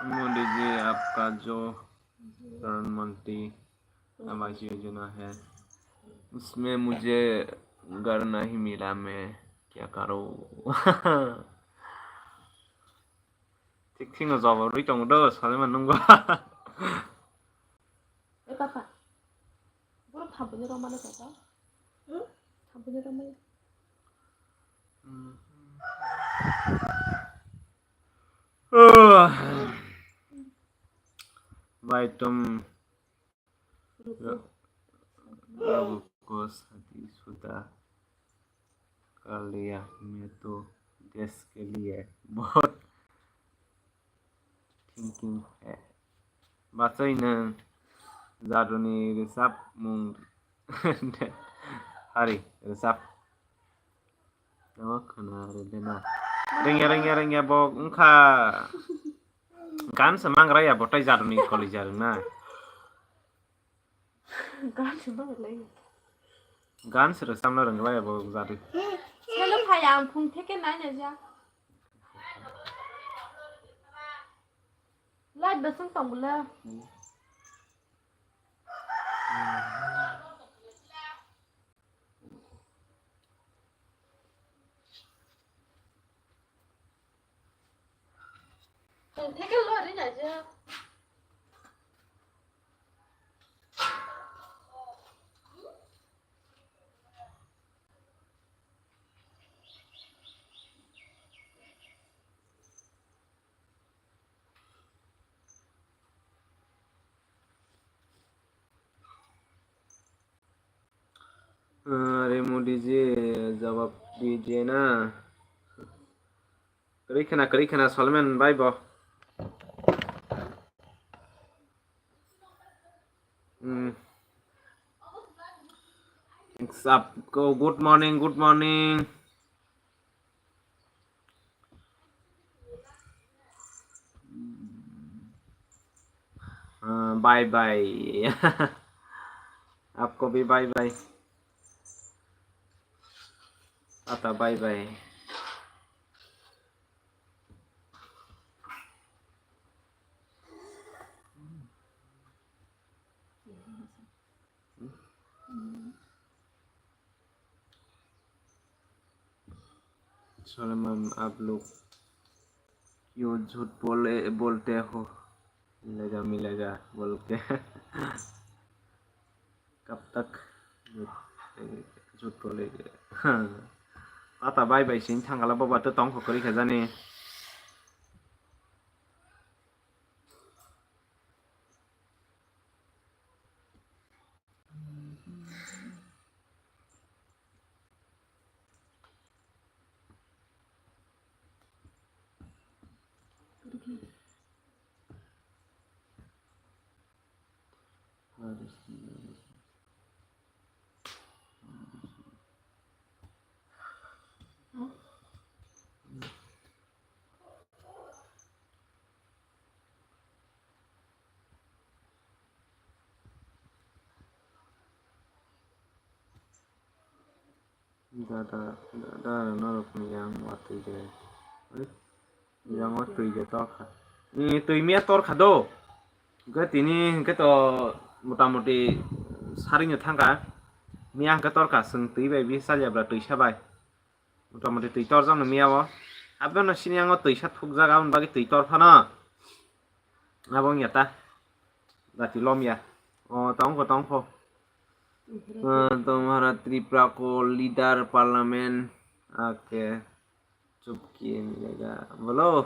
Modi जी, आपका जो प्रधानमंत्री आवास योजना है, उसमें मुझे घर नहीं मिला, मैं क्या करूँ? Thik thikno jawab rwi tongo do, salai man nungba. Eh, papa. Boro thampui ni romani kaka. Hmm? Thampui ni romani. Bai tum. Ruko. लोगों को शादीशुदा कर लिया, मैं तो देश के लिए बहुत थिंकिंग है। Bachai nwng jaruni rwchapmung hari rwchap. Tamo khwna rw de na. Rwngya, rwngya, rwngya bo wngkha. Gan se mangra ya bo tai jaruni college rwng na. Gan se mangra lai. Gan se rwchapna rwngla ya bo jari. Selo phai ang phung theke nai na ja. Light basung tong bwle. अरे मोदी जी, जवाब दीजिए ना। Kwrwi khwna, kwrwi khwna, Solomon bai bo. Hmm. What's up? Go, good morning, good morning. हाँ, bye bye। आपको भी bye bye। Tata bye bye। Salman, आप लोग क्यों झूठ बोले, बोलते हो? मिलेगा, मिलेगा बोल के। कब तक झूठ, झूठ बोलेंगे? Tata bye bye sing thangala boba to tongkho kwrwi kha jani. Dada, dada, norok ni yang watwi de. Yang watwi de torkha. Ni twi miya torkha do. Hwnkhe tini hwnkhe to motamoti sarino thangkha. Miya hwnkhe torkha, chwng twi bai bi chalya bwla twisa bai. Motamoti twi torjakno miya o. Abono sini yango twisa thukjak, aboni bagwi twi tor phano. Abo wngya ta. Dati lomya. O, tongkho, tongkho. तुम्हारा त्रिपुरा को leader parliament आके चुप किए मिलेगा। बोलो।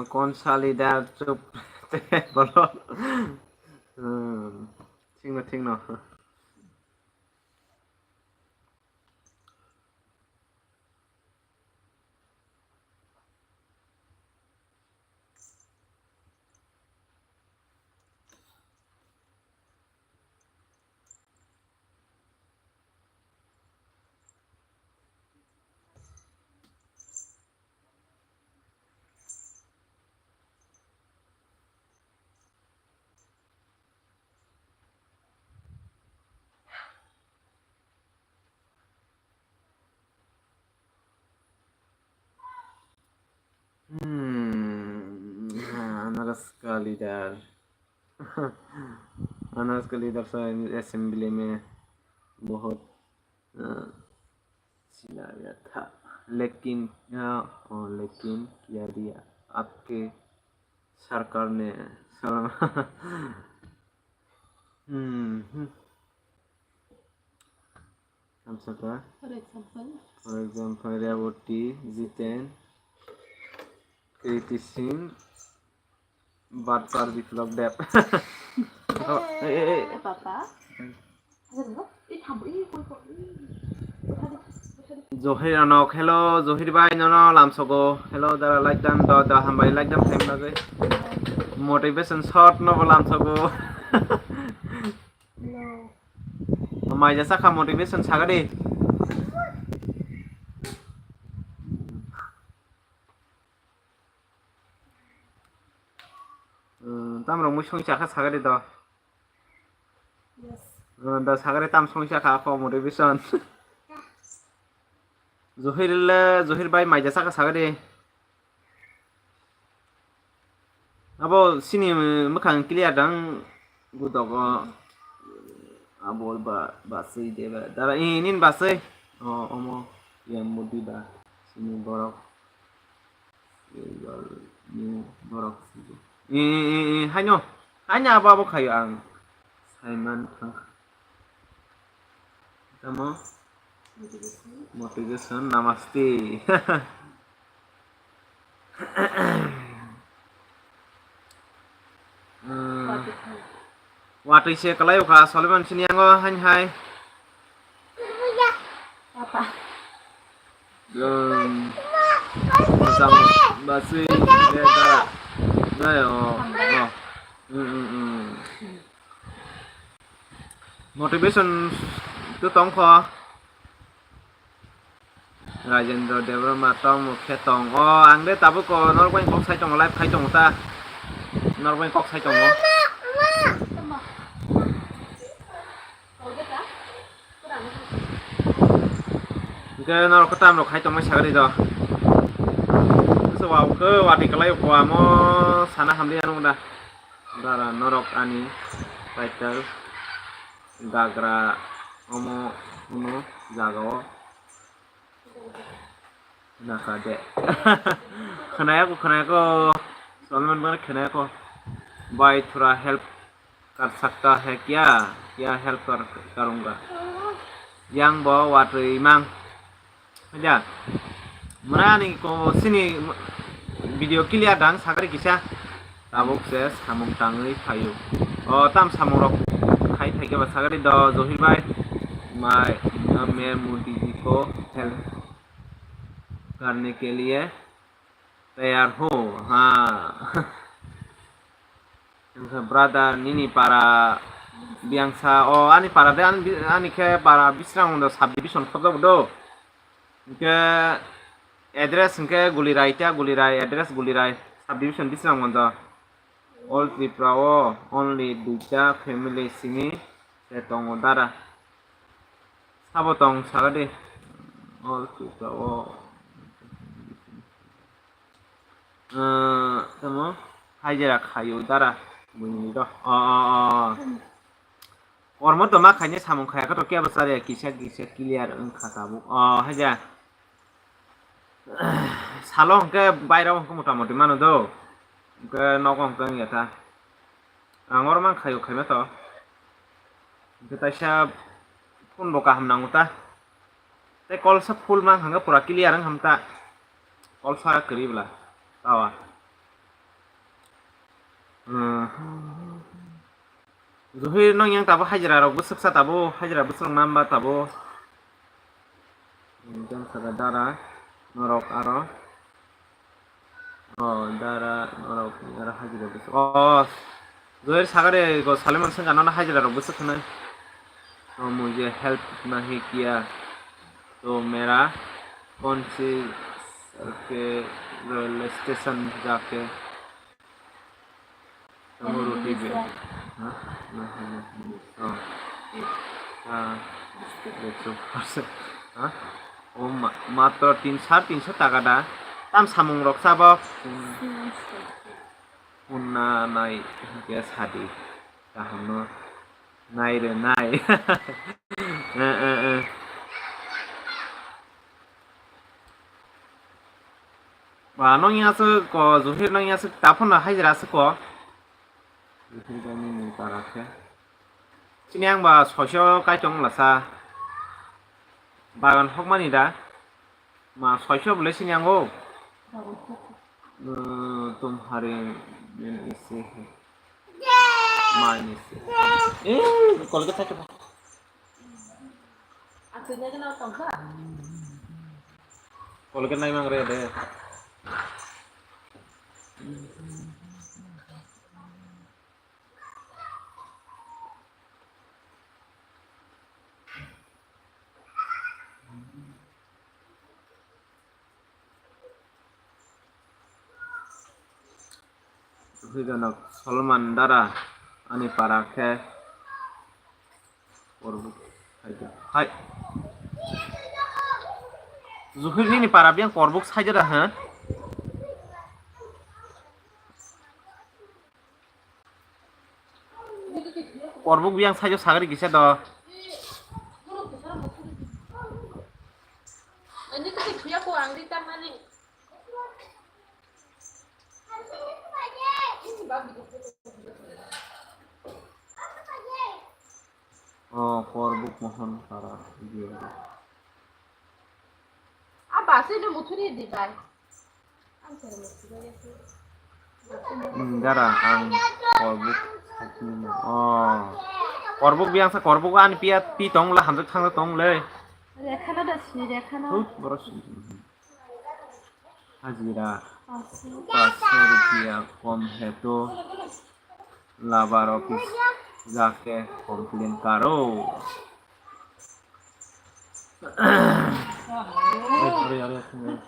कौन सा लीडर? चुप। बोलो। ठीक न, ठीक न। Hmm, हाँ, अनारस का लीडर। अनारस का लीडर से असेंबली में बहुत, अ, चिल्लाया था। लेकिन, अ, ओ, लेकिन क्या दिया? आपके Sarkar ni salam. Hmm, hmm. Tamsaka. For example. For example, Revati, Jiten, Kriti Singh, Batpar Biplab Deb. Oh, eh, eh, eh. Papa. Johir Anok, hello, Johir bhai, nono lamsogo. Hello, dara like dam, da, da, hambai like dam, time lage. Motivation shot no bo lamsogo. Hello. Mai jasa kha motivation sagadi. Hmm, tamrok mui songwi chakha sagadi do. Yes. Hmm, do sagadi tam songwi chakha kho motivation. Johir le, Johir bai mai jasa kha sagadi. Abo sini mwkhang clear dang gudogo. Abo ba, basui de ba. Dara, eh, nin basui. Oh, omo. Yang mudi ba. Sini borok. Ni borok. Eh, eh, eh, eh, haino. Haino abo, abo khayo ang. Saiman thang. Tamo? Motivation, namaste. Hmm. Watwi se kalai ukha, Solomon sini yango, hain hai. Papa. Hmm. Basui, de, da. Nayo. Oh. Hmm, hmm, hmm. Motivation to tongkho. Rajendra Debbarma tamo khe tong. O, ang de tabuk ko norok bai kok sai tongo, live khai tongo ta. Norok bai kok sai tongo. Hwnkhe norok khe tamrok khai tongmai sagadi do. Bwswk wa khe watwi kwlai kho amo sana hamli ano da. Dara norok ani title gagra omo uno jaga o. Naka de. Khwnaya ko, khwnaya ko. Solomon bana khwnaya ko. Bhai, thora help kar sakta hai kya? Kya help kar, karunga? Yang bo watwi mang. Haja. Mura ni ko sini video clear dang sagari kisa. Tabuk se samung tangwi phaio. O tam samung rok khai phaikhe ba sagari do Johir bhai. Mai, मैं मोदी जी को हेल्प करने के लिए तैयार हूँ। हाँ। Wngkha brother nini para biyangsa o ani para de ani, ani khe para Bisrang do subdivision khobjak do. Hwnkhe address hwnkhe Gulirai ta Gulirai address Gulirai subdivision Bisrang do. All Tripura o only duita family simi se tongo dara. Sabo tong sagadi. All Tripura o. Ah, tamo hajira khayo dara buini do. O, o, o. Kormo to ma khaini samung khaya khe to kebo chariya kisa kisa clear wngkha tabuk. O, haja. Salo hwnkhe bairao hwnkhe mota moti mano do. Hwnkhe nogo hwnkhe wngya ta. Ang oro mang khayo khaima to. Hwnkhe taisa phone bo kaham nango ta. Tei kolsa full mang hwnkhe pura clear wng ham ta. Kolsa kwrwi bwla. Tawa. Hmm. Johir nong yang tabo hajira rok bwswk sa tabo, hajira bwswk namba tabo. Jang saka dara norok aro. O dara norok aro hajira bwswk. O Johir sagare go Saliman sengka nono hajira rok bwswk khwnai. O mujhe help nahi kiya to mera kaun si sar ke railway station jaake Tamo roti be. Ha? Na, na, na. Oh. Ah, ekso percent. Ha? O ma-, matro tin, sare tinso taka da. Tam samung rok sabo. Punna nai, hingke sadi. Kaham no. Nai re, nai. Eh, eh, eh. Ba nong ya se ko, Zuhir nong ya se ta phone hai jera se ko. Zuhir ba ni ni para khe. Sini ang ba soiso kai tong la sa. Bagan hok mani da. Ma soiso bole sini ang o. Tumhare isi. Ma ini si. Eh, kalau kita coba. Aslinya kenal tongkar. Kalau kita emang rede. Suijanok Solomon dara ani para khe Korbuk saida. Hai. Zuhir nini para biyang Korbuk saida da, ha? Korbuk biyang saida sagri kisa do. O Korbuk Mohon para video. A bus ini muthuri di bai. Ang sari muthuri di. Hmm, dara ang Korbuk sakini. Oh. Korbuk biyang sa Korbuk ani piya pi tong la hamjak thang tong le. Rekhana da sini rekhana. Hut, borok sini. Hajira. Paanch sho rupiya kom hai to labour office jaake complain karo. Are, are, are.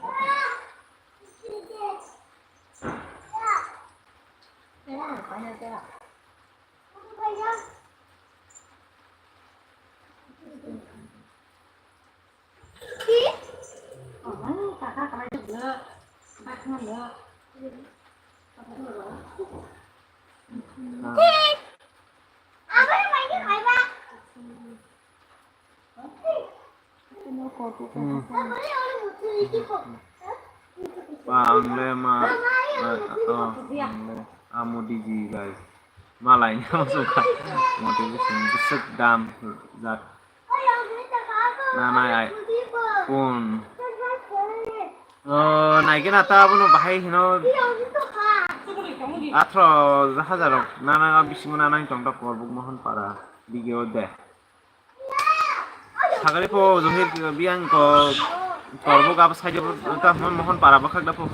Ba, ang le ma, ma, oh, ang le amo digi, guys. Malai ni amo sukha. Motivation, besek dam, jat. Nanai ai. Kun. Oh, nai kena ta abono bahai hino. Athro hajar rok. Nanai bisingo nanai tong ta Korbuk Mohon para. Video de. Sagari po Zuhir biyang ko Korbuk abo side ta Mohon para bakhak da po.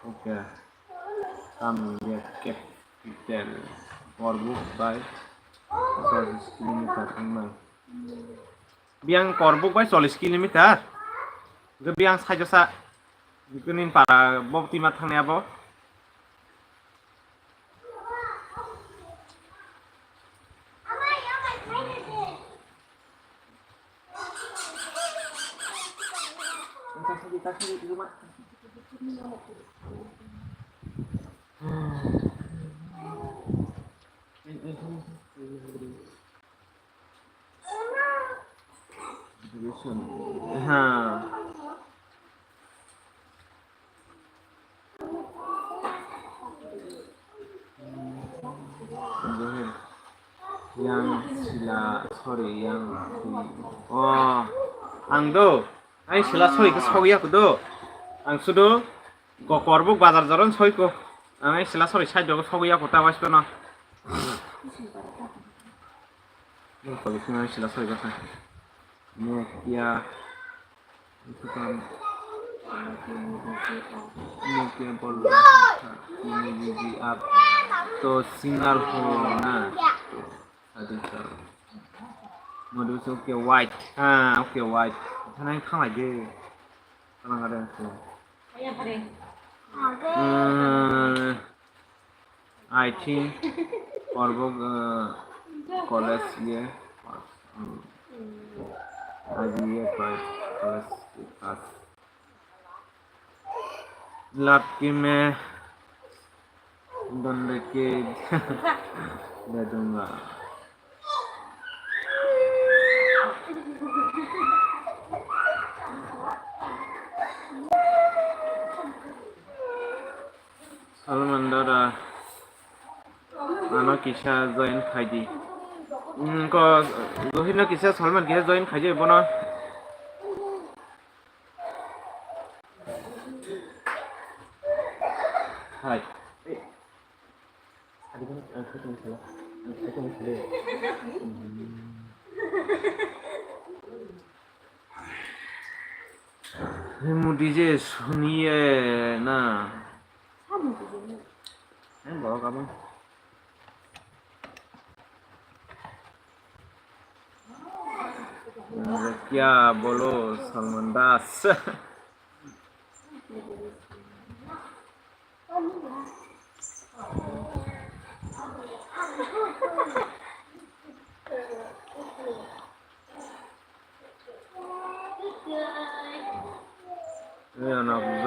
Okay. Tamni je capital Korbuk bai cholish kilometer wngnai. Biyang Korbuk bai cholish kilometer. Hwnkhe biyang side o sa. Hwnkhe nini para bo twima thangnai abo. Ha. Yang sila, sorry, yang, oh, ang do, ang sila, sorry, ke sogya ko do, ang sudo, ko Korbuk bazar joron soi ko, ang sila, sorry, side ko sogya ko ta wais ko no. Ang sila, sorry, ko sa. Nokia. Nokia bol. Ini biji up. To single ho na. Tadi to. Modus okay white. Ha, okay white. Thana thanglai de. Thana ada. Hmm. I think Korbuk, uh, college ye, um, I B A college pass. Love ki me donde ke de dunga. kisa join khai di. Hmm, ko Zohir no kisa Salman kisa join khai di bono. Hai. Mudi je suniye na. Ang borok abang. Kya bolo Salman Das.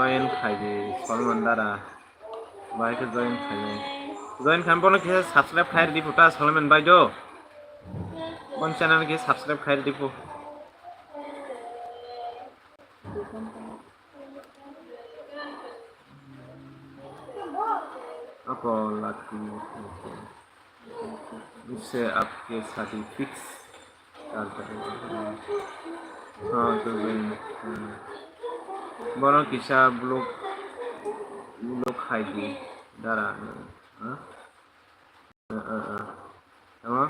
Join khai di Salman Dara. Bai khe join khai nai. Join khai bono khe subscribe khai di puta Salman bai do. Bon channel khe subscribe khai di pu. Ako laki. Use apke sadi fix. Bono kisa blog blog khai di Dara. Ha? Tamo?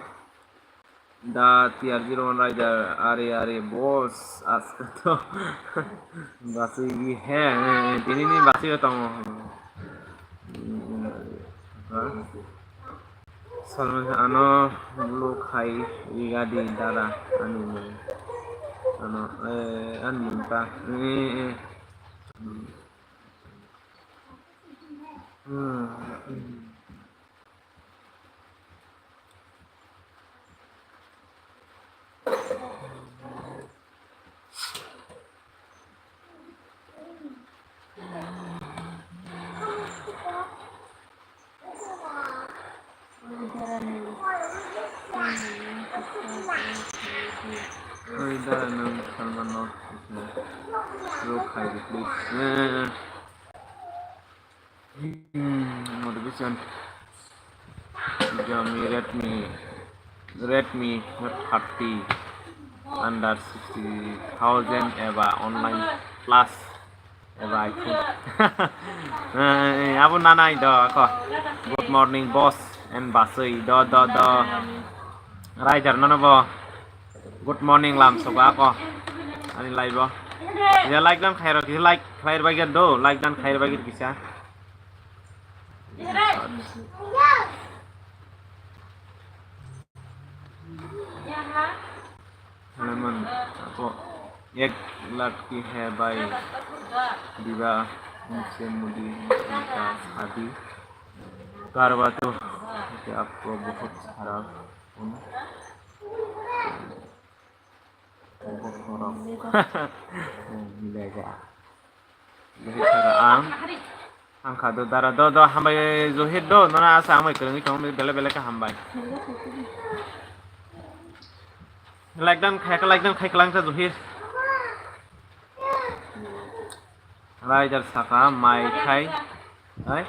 Da T R zero one Rider, are, are, boss, aska to basui gi he, he, he, tini ni basui o tongo. Ha? Salman Khan ano blue khai riga di dada ani mung. Ano, eh, ani mung ta. Eh, eh. Hmm. Oi, da, nang salman no. Bro, khai di, please. Eh, eh, eh. Hmm, motivation. Xiaomi Redmi, Redmi Note thirty under sixty thousand eba online plus eba iPhone. Eh, abo nanai do ako. Good morning boss and basui do do do. Rider nono bo. Good morning lam soba ako. Ani live o. Ya like dan khairo kisa like khair bagir do like dan khair bagir kisa. Halaman ako ek lakh ki hai bhai diba unse mudi ka shadi karwa to apko bahut kharaab. Milega. Ang. Ang kha do dara do do hambai Johid do nona asa ang bai kwrwngwi tong bele bele kha hambai. Like dan khai like dan khai klang sa Johid. Rider saka mai khai. Hai,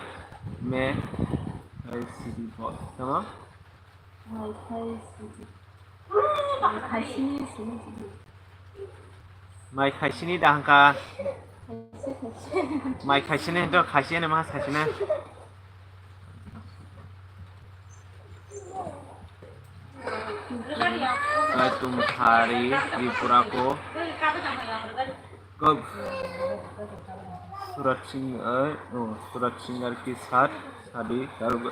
me, hai, sidi bo, tamo? Mai khai sidi. Mai khai sini, sini, sini. Mai khai sini da hangka. Khai si, khai si. Mai khai sini, to khai sini, ma khai sini. Hai, tum hari, Tripura ko. Kok Surat Singh, eh, oh, Surat Singer ki sath shadi kar, eh.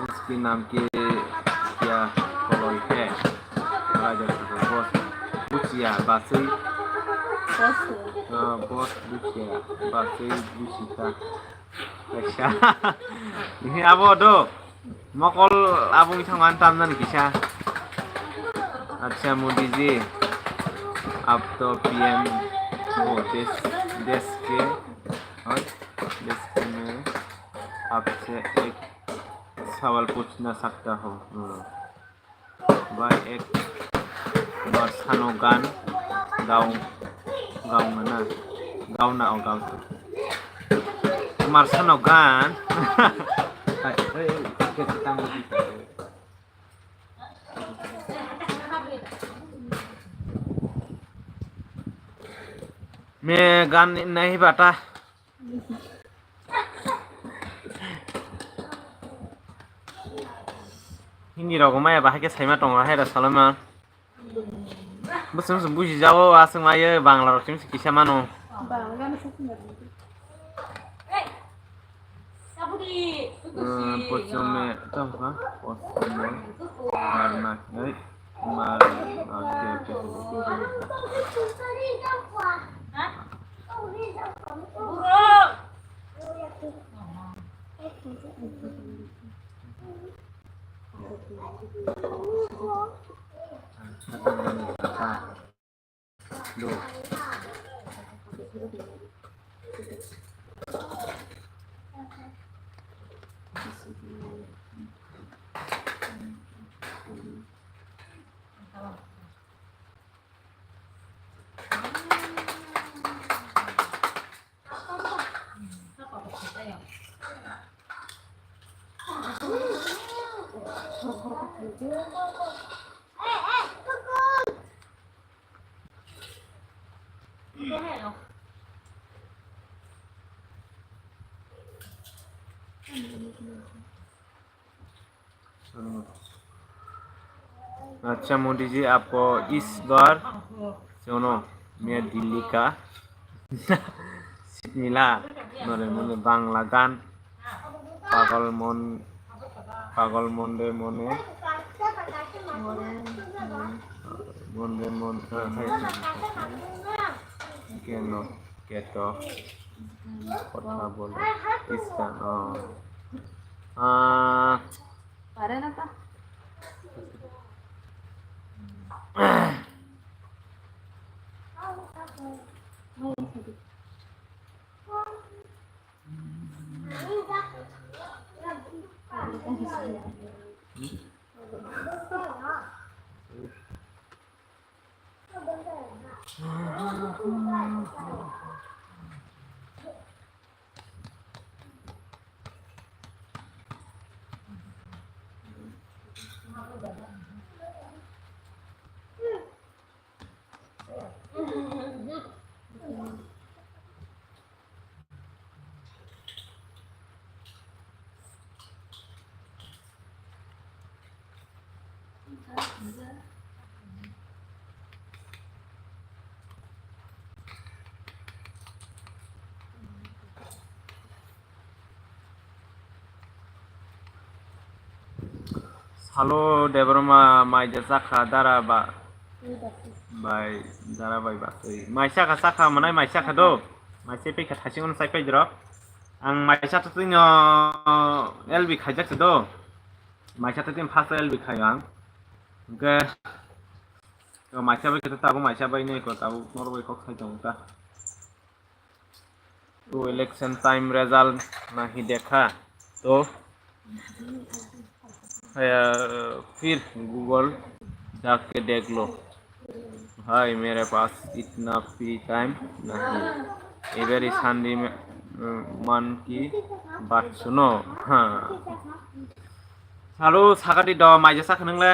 Iski nam ke kya koloi ke? Raja saka boss buchia basui. Boss. Ah, boss buchia basui buchita. Acha. Ini abo do. Mokol Abo wngkha ang tamnani kisa. Acha Modi ji, ab to P M ho, desh, desh ke, ha, desh ke main aapse ek sawal puchna chahta hoon. Hmm. Bhai ek bar sano gan gaung, gaung na, gauna o gaung. Mar sano gan. Hai, hai, hai, kita tanggung. Me gan nahi bata. Hindi rok maya bahai khe saima tongo, hai rok salama. Bwswk bwswk buji jago, aswk mayo Bangla rok chimsi kisa mano. Bangla no sakhi na. Hmm, pochome, tamo ha? Pochome, marna, ei, marna, ke, ke. अच्छा मोदी जी, आपको इस बार सुनो, मैं दिल्ली का सीट मिला, नरेंद्र मोदी बांग्ला गान, पागल मन, पागल मन रे मने, मन रे मन, हाँ, हाँ, हाँ। কেন, কেত, কথা বলো, ইস্তান, ও। আহ, পারে না তো। Salo Debbarma mai ja chakha dara ba bai dara bai ba twi. Mai chakha chakha manai mai chakha do. Mai se pekha thasing on sai pai dro. Ang mai chakha twi no L B khaijak se do. Mai chakha twi first L B khai ang. Hwnkhe to mai chakha bai khe tabuk mai chakha bai ne ko tabuk nor bai kok sai tong ta. तो election time result नहीं देखा तो फिर गूगल जाके देख लो। भाई मेरे पास इतना फ्री टाइम नहीं। Every Sunday में मन की बात सुनो। हाँ। Salo sakati do mai ja sakha nwngle.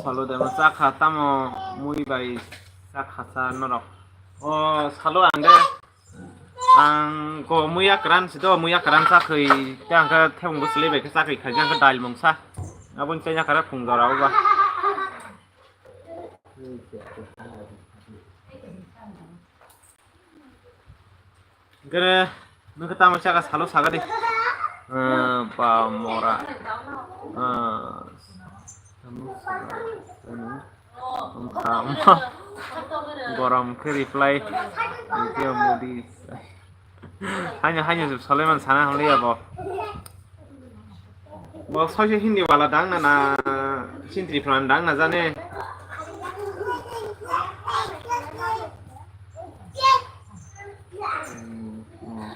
Salo de ma chakha tamo mui bai chakha sa norok. O salo ang de Ang ko muya kwran si do, muya kwran chakhwi, tei ang khe thebung bwswlwi bai khe chakhwi khaikhe ang khe dail mungsa. Aboni chaina kwrak phung jora o ba. Hwnkhe nwng khe tamo chakha salo saga di. Ah, pa mora. Ah, gorom khe reply. Video modi. Haino, haino, Suleiman sana hamle ya bo. Bo soise Hindi wala dang na, na Chin Tripura dang na jane. Hmm, hmm.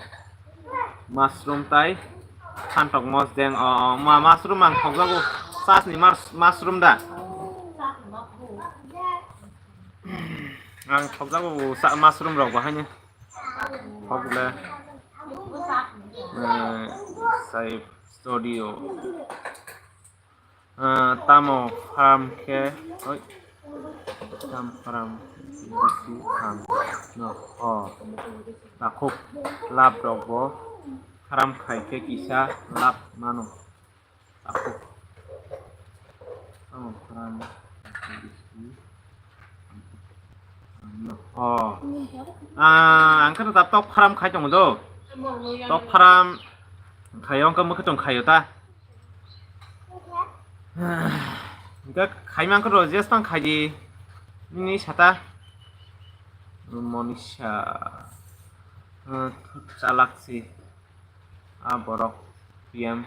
Mushroom tai phantok mosdeng, o, o, ma, mushroom ang thokjago, chasni mas-, mushroom da. Ang thokjago sa-, mushroom rok bo haino. Thok le. Eh, sai studio. Ah, tamo farm khe, oi, tam farm, bisi farm, no, o, takhuk lab rok bo farm khai khe kisa lab mano, takhuk, tamo farm, bisi, no, o, ah, ang khe tok farm khai tongo do, tok farm khai, ongkha mokhe tong khaio ta. Hingke khaimang khe rw jes tang khaidi. Nini sata. Monisa. Eh, chalak si. Ah, borok. P M.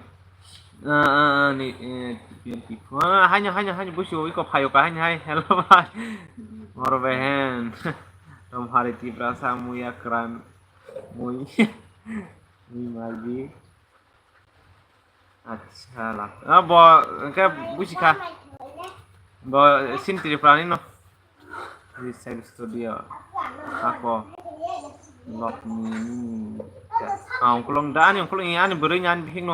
Ah, ah, ah, ni, eh, P M T P. Ah, haino, haino, haino, busu, iko phayo ka, haino, hai, hello, bhai. Moro behen. Tom hari Tiprasa, muya kran. Mui. Mui magi. Acha, la. Ah, bo, hingke busi kha. Bo, Chin Tripura ni no. Resign studio. Ako. Lok ni, ni. Ah, ungkulung da, ani ungkulung, ani bwrwi ni, ani bihik no.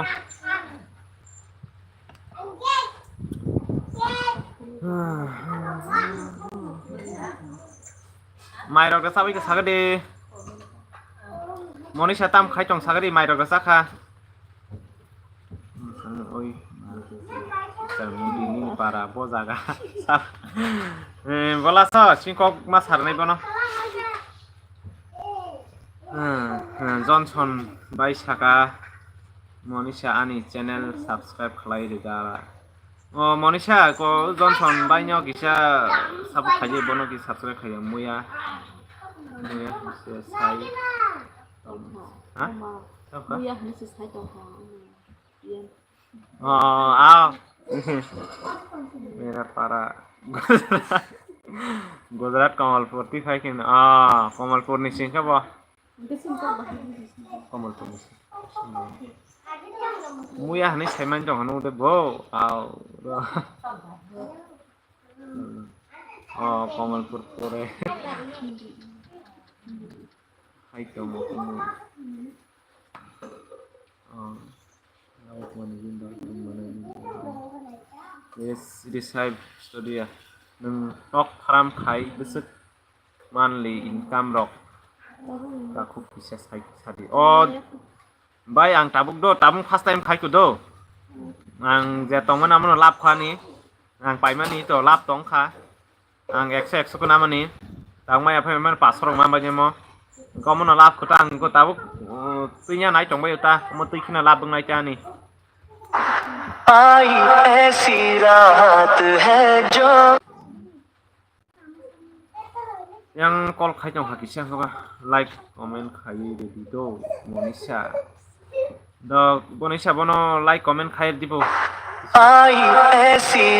Mai rok da sabai ka sagadi. Monisa tam khai tong sagadi, mai rok da sakha. Oi, mudi ni para bo jaga. Eh, bola so, singkok ma sarnai bono. Hmm, hmm, Johnson bai saka, Monisa ani channel subscribe khlai rwga. O Monisa ko Johnson bai no kisa support khaidi, bono ki subscribe khaidi, muya. Muya se sai. Ha? Tongkha? Muya hwnwi se sai tongkha. Iyan. Oh, ah. Mera para. Gujarat, Kamalpur, ti phai khe. Ah, Kamalpur ni singkha bo. Hwnkhe singkha bo. Kamalpur ni singkha. Muya hwnwi saiman tong hwnwi de bo. Au. Oh, Kamalpur pore. Hai tong bo. Oh. Yes, it is high study ya. Nwng tok farm khai bwswk monthly income rok takhuk kisa sai sadi. Oh, bai ang tabuk do, tabuk first time khai ku do. Ang je tongmani amono lab khani, ang paimani to lab tong kha. Ang ekso, ekso kheno namani. Tangmaya phai mani paso rok mambai nemo. Komono lab kota ang ko tabuk, uh, twinya nai tongbai ta. Komo twi khina lab nai ta ani. Ai aisi rahat hai jo. Yang call khai tong hakisa hoga. Like, comment khai ready do. Monisa. Do, Monisa bono like, comment khai dibo. Ai aisi.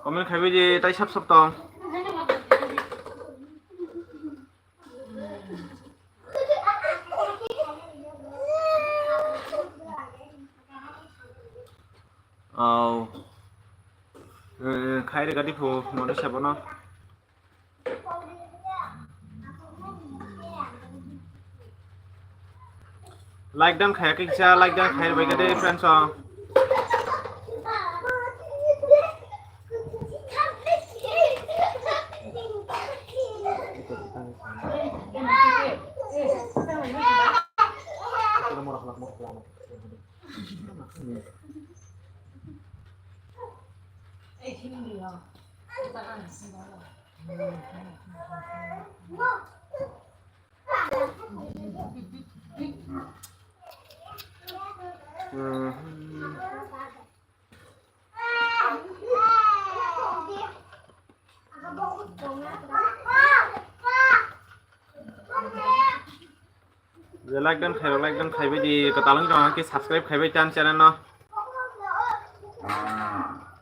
Comment khaibai di, tai sap sap tong. Oh. Eh, khai rega di phu, Monisa bono. Like dan khaya kisa, like dan khaya bai kade friends o. Je like dan khairok, like dan khaibai di, kwtal wng tong khe subscribe khaibai tan channel no.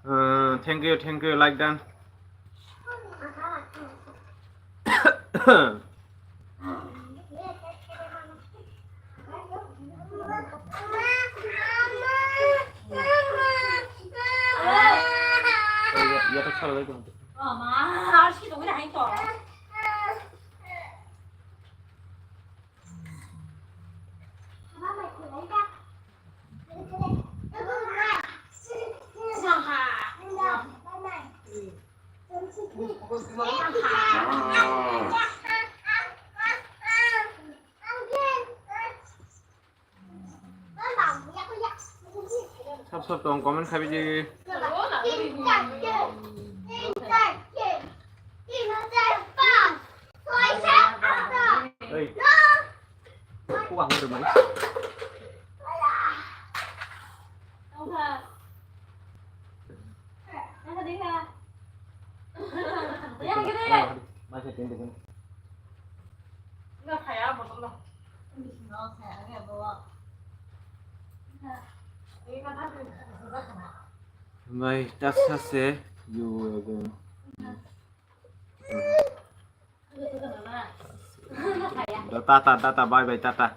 Uh, thank you, thank you, like dan. Sab sab tong comment khabi di. Ei. Kuwang rwmani. Mai se tin dikun. Mai tasa se you again. Tata, tata, bye bye, tata.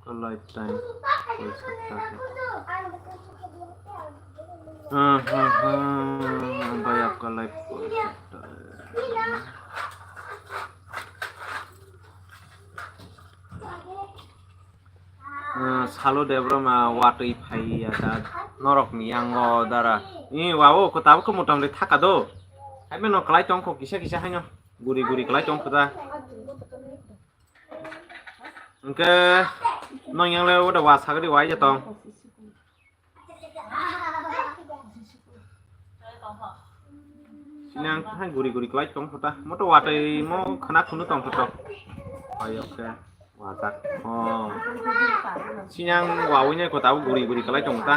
आपका life time कोई सकता है। हाँ, हाँ, हाँ, भाई, आपका लाइफ कोई सकता है। Ah, Salo Debbarma watwi phaiya da norokni yango dara. Ni wa o kwtal khe motamri thaka do. Haibeno kwlai tongkho kisa kisa haino. Guri guri kwlai tongkho da. Hwnkhe nong yangle o da wa sagri wai ya tong. Sinang hai guri guri kwlai tong kho ta. Moto watwi mo khwna khunu tong kho to. Hai, okay. Wajak. Oh. Sinang wawi nai kho ta guri guri kwlai tong ta.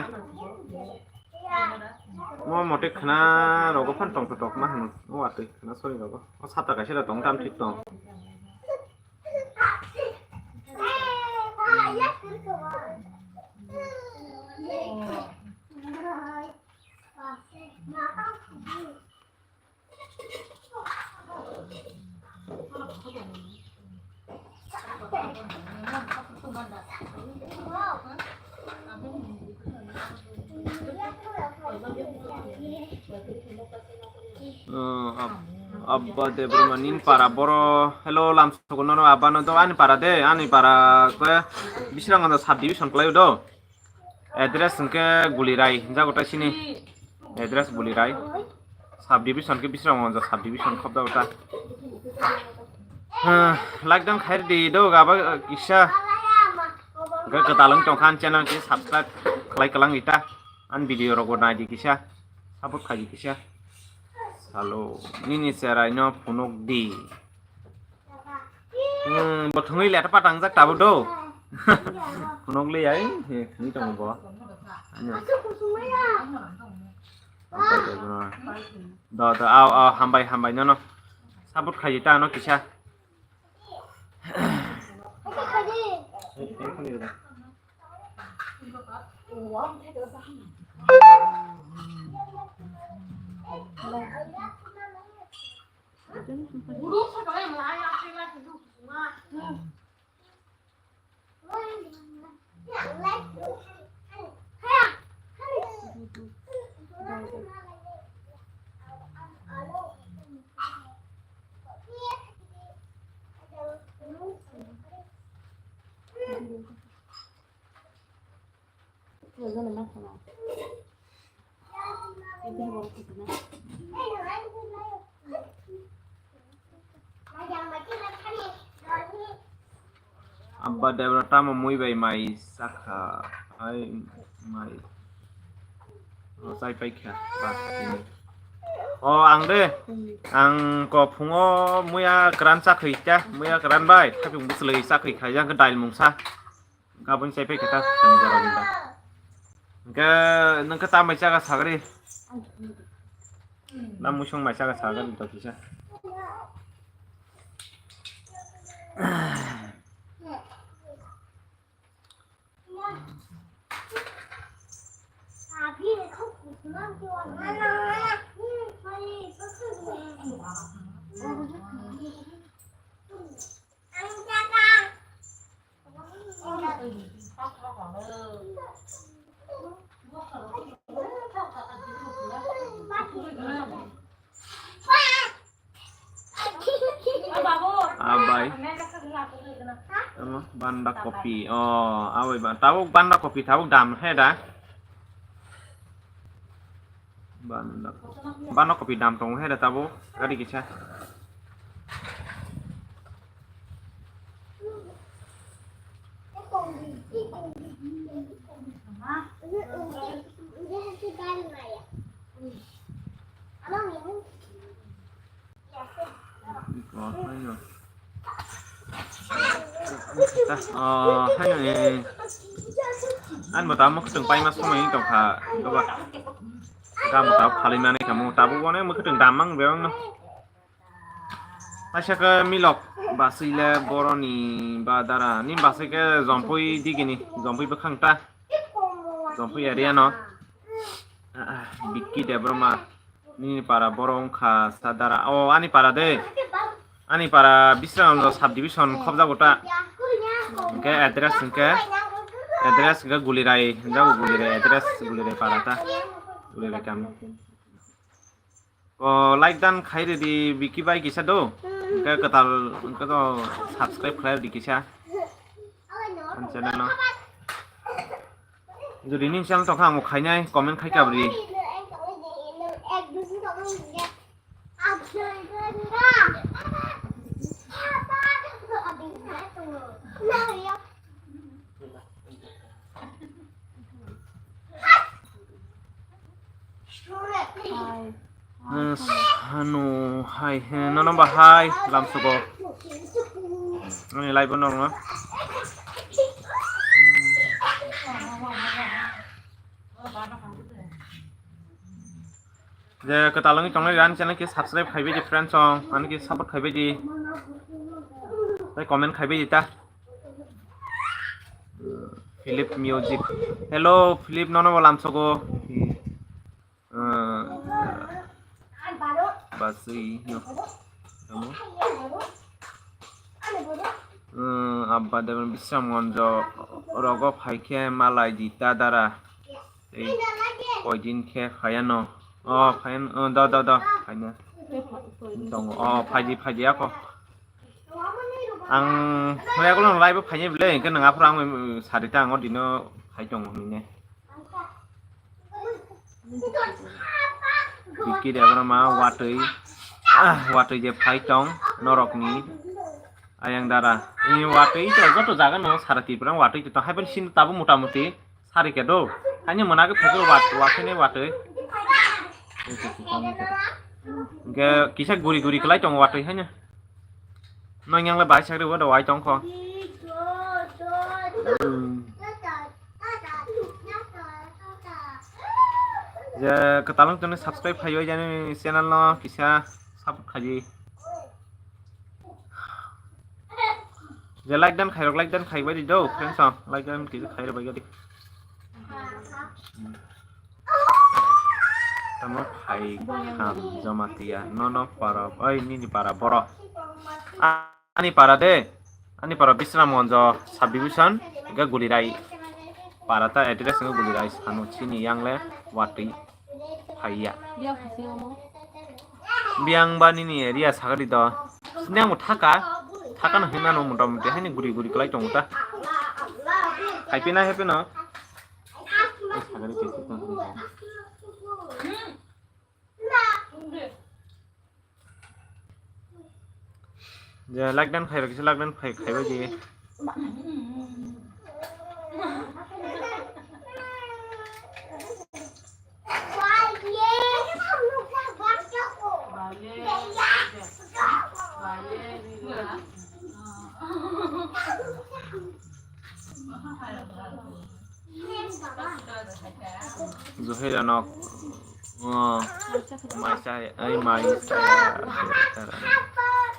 Mo mote khwna rogo phan tong kho tok ma hwn. Watwi khwna sori rogo. O sata kaisa da tong tam thik tong. Oh, ab-, Abba Debbarma nini para boro. Hello, lamsogo nono abba no do ani para de, ani para khe Bisranganj sub division kwlai do. Address hwnkhe Gulirai, jago ta sini. Address Gulirai. Subdivision khe Bisramganj subdivision khobjago ta. Like dan khairdi do gaba kisa. Ga kwtal wng tongkha ani channel khe subscribe khlai kwlangdi ta. Ani video rokbo naidi kisa. Support khaidi kisa. Salo nini cherai no phunukdi. Hmm, bo thwngwi leta patangjak tabuk do. Phunukli ai, he, thwngwi tongo bo. Ano. Do, do, aw, aw, hambai, hambai, nono. Support khaidi ta ano kisa. Abba Debra tamo mui bai mai sakha, ai mai. O, chai paikha, ba, tini. O, ang de, ang ko phungo muya kran chakhwi ta, muya kran bai, thapung bwswlwi chakhwi khaijak dail mungsa. Gabon chai paikha ta, phung jora ni ba. Hwnkhe nwng khe ta mai chaga sagri. Na musung mai chaga sagri to kisa. Abai. Tamo banda kopi. Oh, abai ba. Tabuk banda kopi, tabuk dam he da. Banda, banda kopi dam tongo he da tabuk. Gari kisa. Oh, haino, eh. Ani bo tamo khwtwng paima somai wng tongkha, doba. Gam tabo phalwi manwi kha, mo tabuk wane mo khwtwng dam mang bebak no. Kaisa khe milok baswi le boroni ba dara ni baswi khe jompui digini, jompui bwkhang ta. Jompui area no. Ah, ah, Vicky Debbarma. Nini para borok wngkha sa dara. O, ani para de. Ani para Bisramganj subdivision khobjago ta. Hwnkhe address hwnkhe, address hwnkhe Gulirai, hwnkhe Gulirai address, Gulirai para ta. Gulirai kami. O, like dan khai ridi Vicky bai kisa do. Hwnkhe kwtal, hwnkhe to subscribe khlai ridi kisa. Ani channel no. Jodi nini channel tongkha, ang bo khainai, comment khai kabri. Hanu hai, he, nono ba hai, lamsugo. Ani live no, no. Je kwtal wngwi tongnai ani channel khe subscribe khaibai di friends song, ani khe support khaibai di. Tai comment khaibai di ta. Philip Music. Hello, Philip, nono bo lamsogo. Ah, basui no. Tamo? Ah, Abba Debon Bisramganj rogo phaikhe malai di ta dara. Tei koidin khe phaiya no. Oh, phaiya no. Oh, da, da, da. Phaina. Tongo. Oh, phaidi, phaidi ako. Ang maya kulo live o phaini bile, hwnkhe nwng aphuru ang sari ta ang o dino phai tongo hinwi ne. Bikiri abrama watwi, ah, watwi je phai tong norokni ayang dara. Ini watwi to joto jaga no sara Tripura watwi to hai ban sin tabu mota moti sari ke do. Hanya mana ke phaikhe wat, watwi ne watwi. Ge kisa guri guri kelai tong watwi hanya. Nang yang le bai sakri bo do wai tong kho. Hmm. Je kwtal wng tongni subscribe phaiwi jani channel no kisa support khaidi. Je like dan khairok, like dan khaibai di do friends, oh, like dan kisa khairok bai di. Tamo phai kham Jamatia, nono para, oi nini para borok. Ani para de, ani para Bisramganj subdivision, hingke Gulirai. Para ta address hingke Gulirai, sano chini yang le watwi phaiya. Biyang ba nini area sagari do. Sini ang thaka, thaka no himna no mota moti haini guri guri kelai tongo ta. Haipina haipino. Sagari kesi tong. Je lakdan khairok kisa lakdan khai khaibai di. Zuhair anok. Oh, maisa, ai maisa.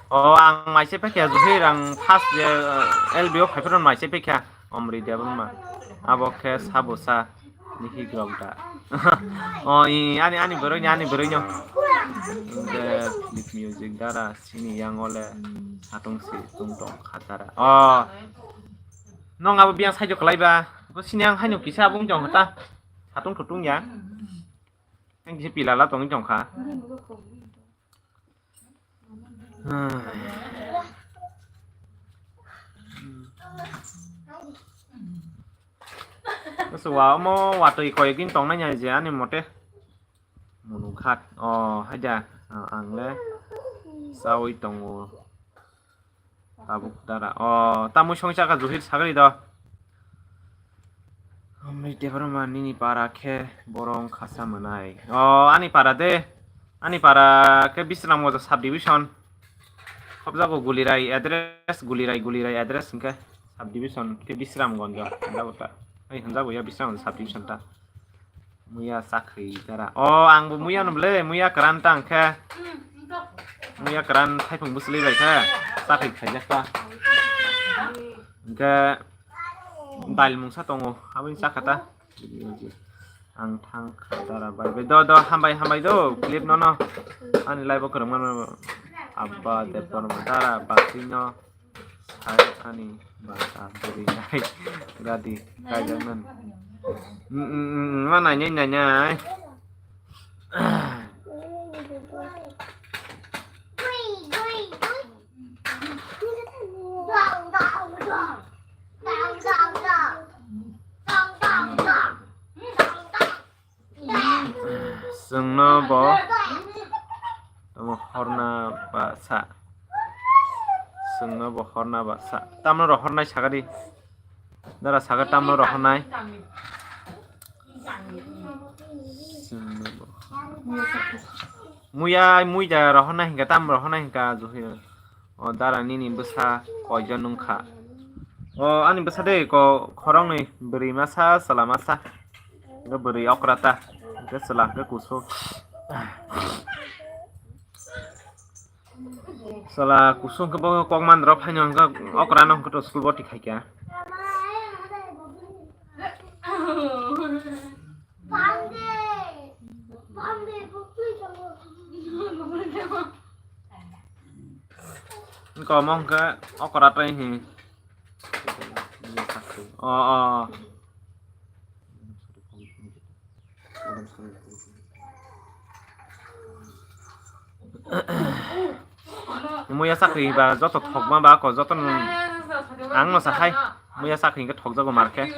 Oh, ang maisa pekha Zuhair, ang first je, eh, L B o phaiphuru maisa pekha Omri Debbarma. Abo khe sabusa nihi grok da. Oh, i, ani, ani boroi ni, ani boroi no. Hingke clip music dara sini yang ole satung si tung tong khatara. Oh, nong abo biyang saijo kalai ba. Bo sini ang haino kisa bung jong ta. Satung thutung ya. Ang kisa pilala tong jong kha. Bwswk wa omo watwi koyegin tongnai ya je ani mote. Munukhat. O, haida, ang le chawi tongo. Tabuk dara. O, tamui songwi chakha Juhir sagri do. Amri Debbarma nini para khe borong khasa mwnai. O, ani para de. Ani para khe Bisramganj subdivision. Khobjago Gulirai address, Gulirai, Gulirai address hingkhe subdivision khe Bisramganj. Hwnjago ta. Ai hwnjago ya Bisramganj subdivision ta. Muya chakri dara. O, ang bo muya no ble, muya kwran ta hingkhe. Muya kwran thaipung bwsli bai khe chakri khaijak ta. Hingkhe dail mungsa tongo, aboni chakha ta. Ang thang kha dara bai bai. Do, do, hambai, hambai do, clip no no. Ani live o kwrwngma no. Abba Debbarma dara bakti no. Hai ani bata bwrwi nai gadi kaijaknani. Mm, mm, mm, mm, ma nainai nainai. Chwngno bo tamo horna ba sa. Chwngno bo horna ba sa. Tamno rohornai sagadi. Dara saga tamno rohornai. Chwngno bo. Muya, muida rohornai hinka, tam rohornai hinka, Juhir. O dara nini bwsa koijon wngkha? O ani bwsa de ko khoroknwi, bwrwi masa, chwla masa. Hwnkhe bwrwi okra ta, hwnkhe chwla hwnkhe kusu. Chwla kusu hwnkhe bo kok mandro phaino hwnkhe okra no hwnkhe to school boti khaikha. Wngkha omo hwnkhe okra tei hi. O, o. Muya chakri ba joto thokma ba ko joto ang no sa hai. Muya chakri hwnkhe thokjago mar khe.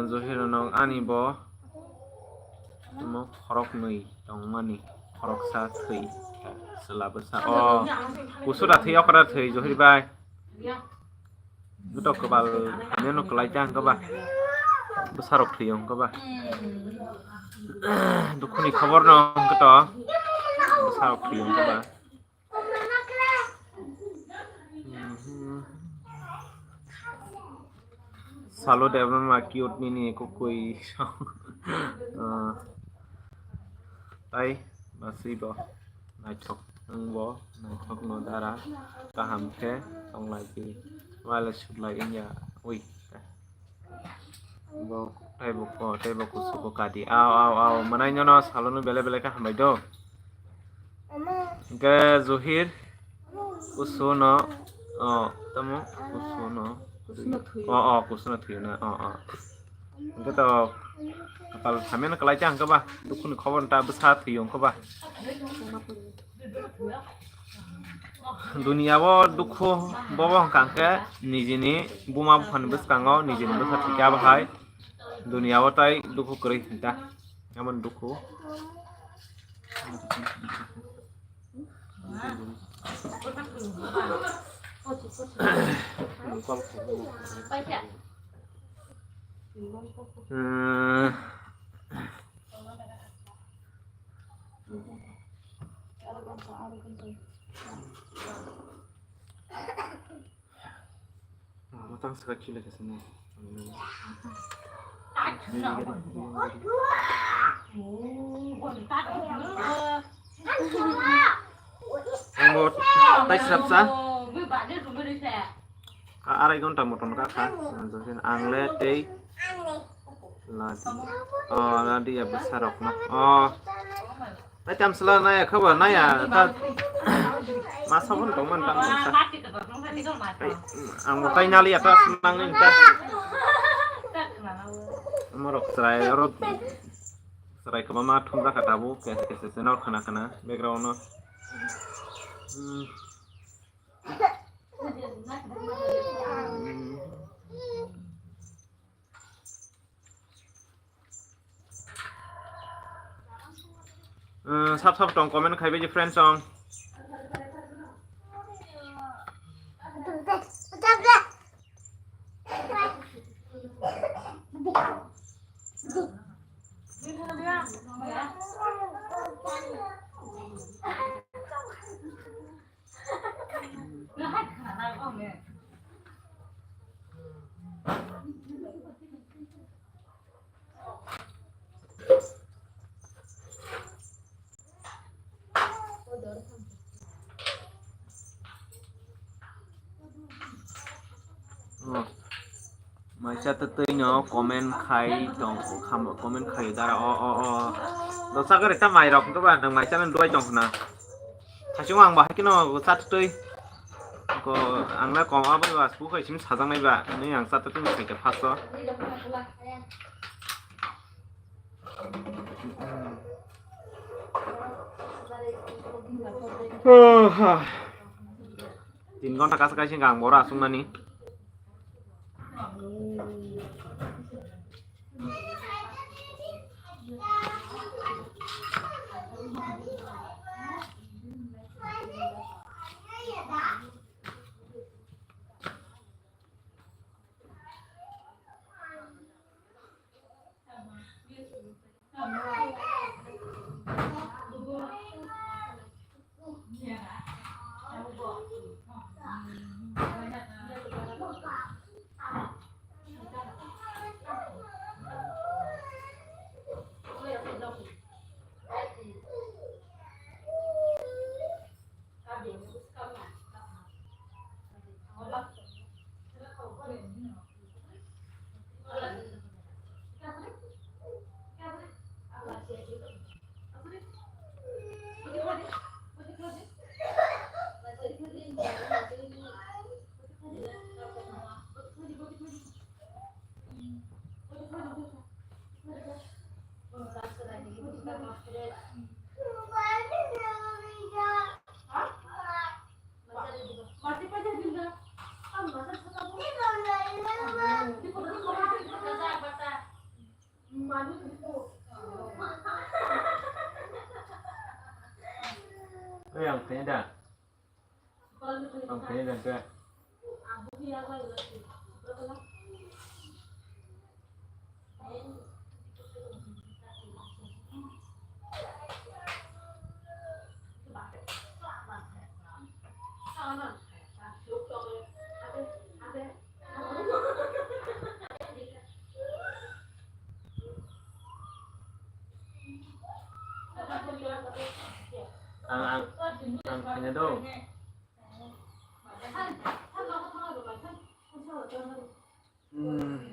Johiro nok ani bo omo khoroknwi tongmani, khoroksa thwi, chwla bwsa. O kusu da thwi, okra thwi, Johir bai. Joto kwbal hamyano kwlai ta hwnkhe ba. Bwsarok thwio hwnkhe ba. Dukhuni khobor no hwnkhe to. Bwsarok thwio hwnkhe ba. Salo Debbarma cute nini kukui. Ah, tai masui bo naithok wngbo, naithok no dara kaham khe tonglai di, wale suklai wngya ui. Bo taibo ko, taibo kusu bo kadi. Aw, aw, aw, manai nyono salono bele bele khe hambai do. Hwnkhe Johir kusu no, o, tamo kusu no. Kusu no thwi. O, o, kusu no thwi na, o, o. Hwnkhe to kapal hamya no kwlai cha hwnkhe ba, dukhuni khobor ta bwsa thwi hwnkhe ba. Duniya o dukhu bobo hwnkha khe nijini buma buphani bwskango nijini bwsa thwikha bahai duniya o tai dukhu kwrwi hinta emon dukhu. Hmm. Matang saka chile kasana. Ang bo tai srapsa. Ka arai ghonta moton ka kha. Ang le tei ladi. Oh, ladi ya bwsarok no. Oh. Tai tamsla naya khaba naya ta. Masa pun tongman tang sa. Ang bo tai nali ya ta nang ni ta. Morok chwrai oro chwrai kwbangma thumjak kha tabuk, kaisa kaisa channel khana khana background no. Hmm. Hmm, sap sap tong comment khai bai di friends song. Oh. Maisa twtwi no comment khai tong, comment khai dara o o o. Dosa gari ta mai rok to ba nang maisa nang duai tong khna. Thasung ang bahai kino cha twtwi. Ko ang na kom abo ba sbu khai sim sajang nai ba. Ni ang cha twtwi khai ta phaso. Tin ghonta kasa kaisa ang boro aswk nani. Ang tanya da. Ang tanya da, da. Ang, ang, ang kanya do. Hmm.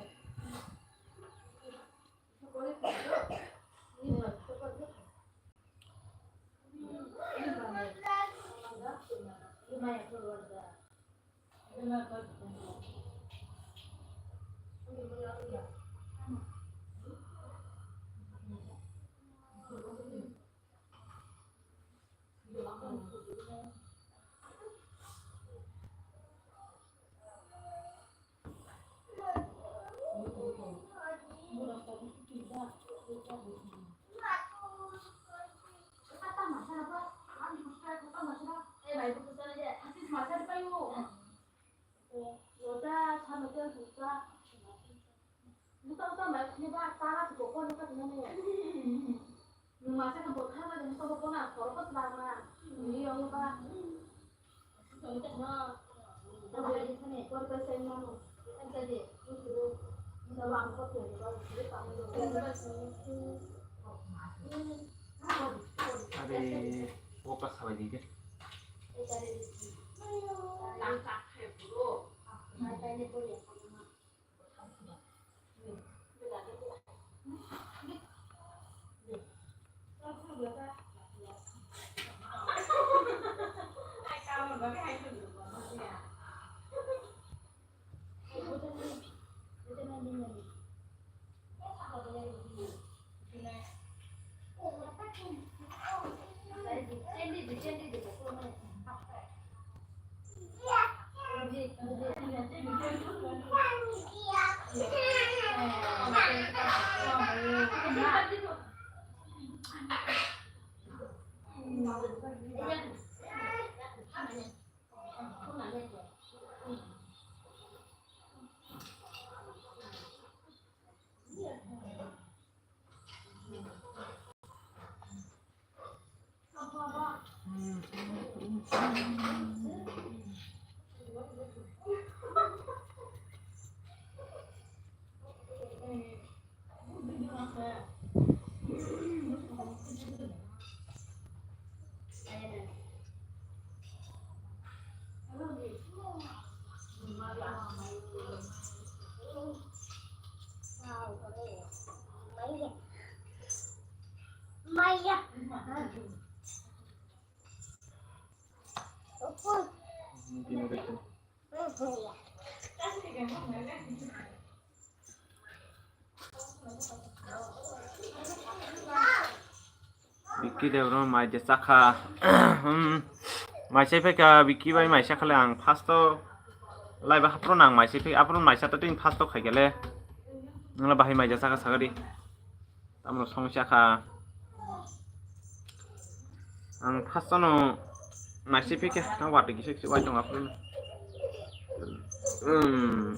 Are, focus khabai di de. Maya. Vicky Debbarma mai je chakha. Hmm. Mai se phaikha Vicky bai mai sa khale ang first o live haphro nang mai se phai aphro mai sa to tin first o khaikhe le. Nang bahai mai je chakha sagadi. Tamno songsa kha. Ang first no naisi phikhe, ang watwi kisa kisa wai tong aphuru. Hmm.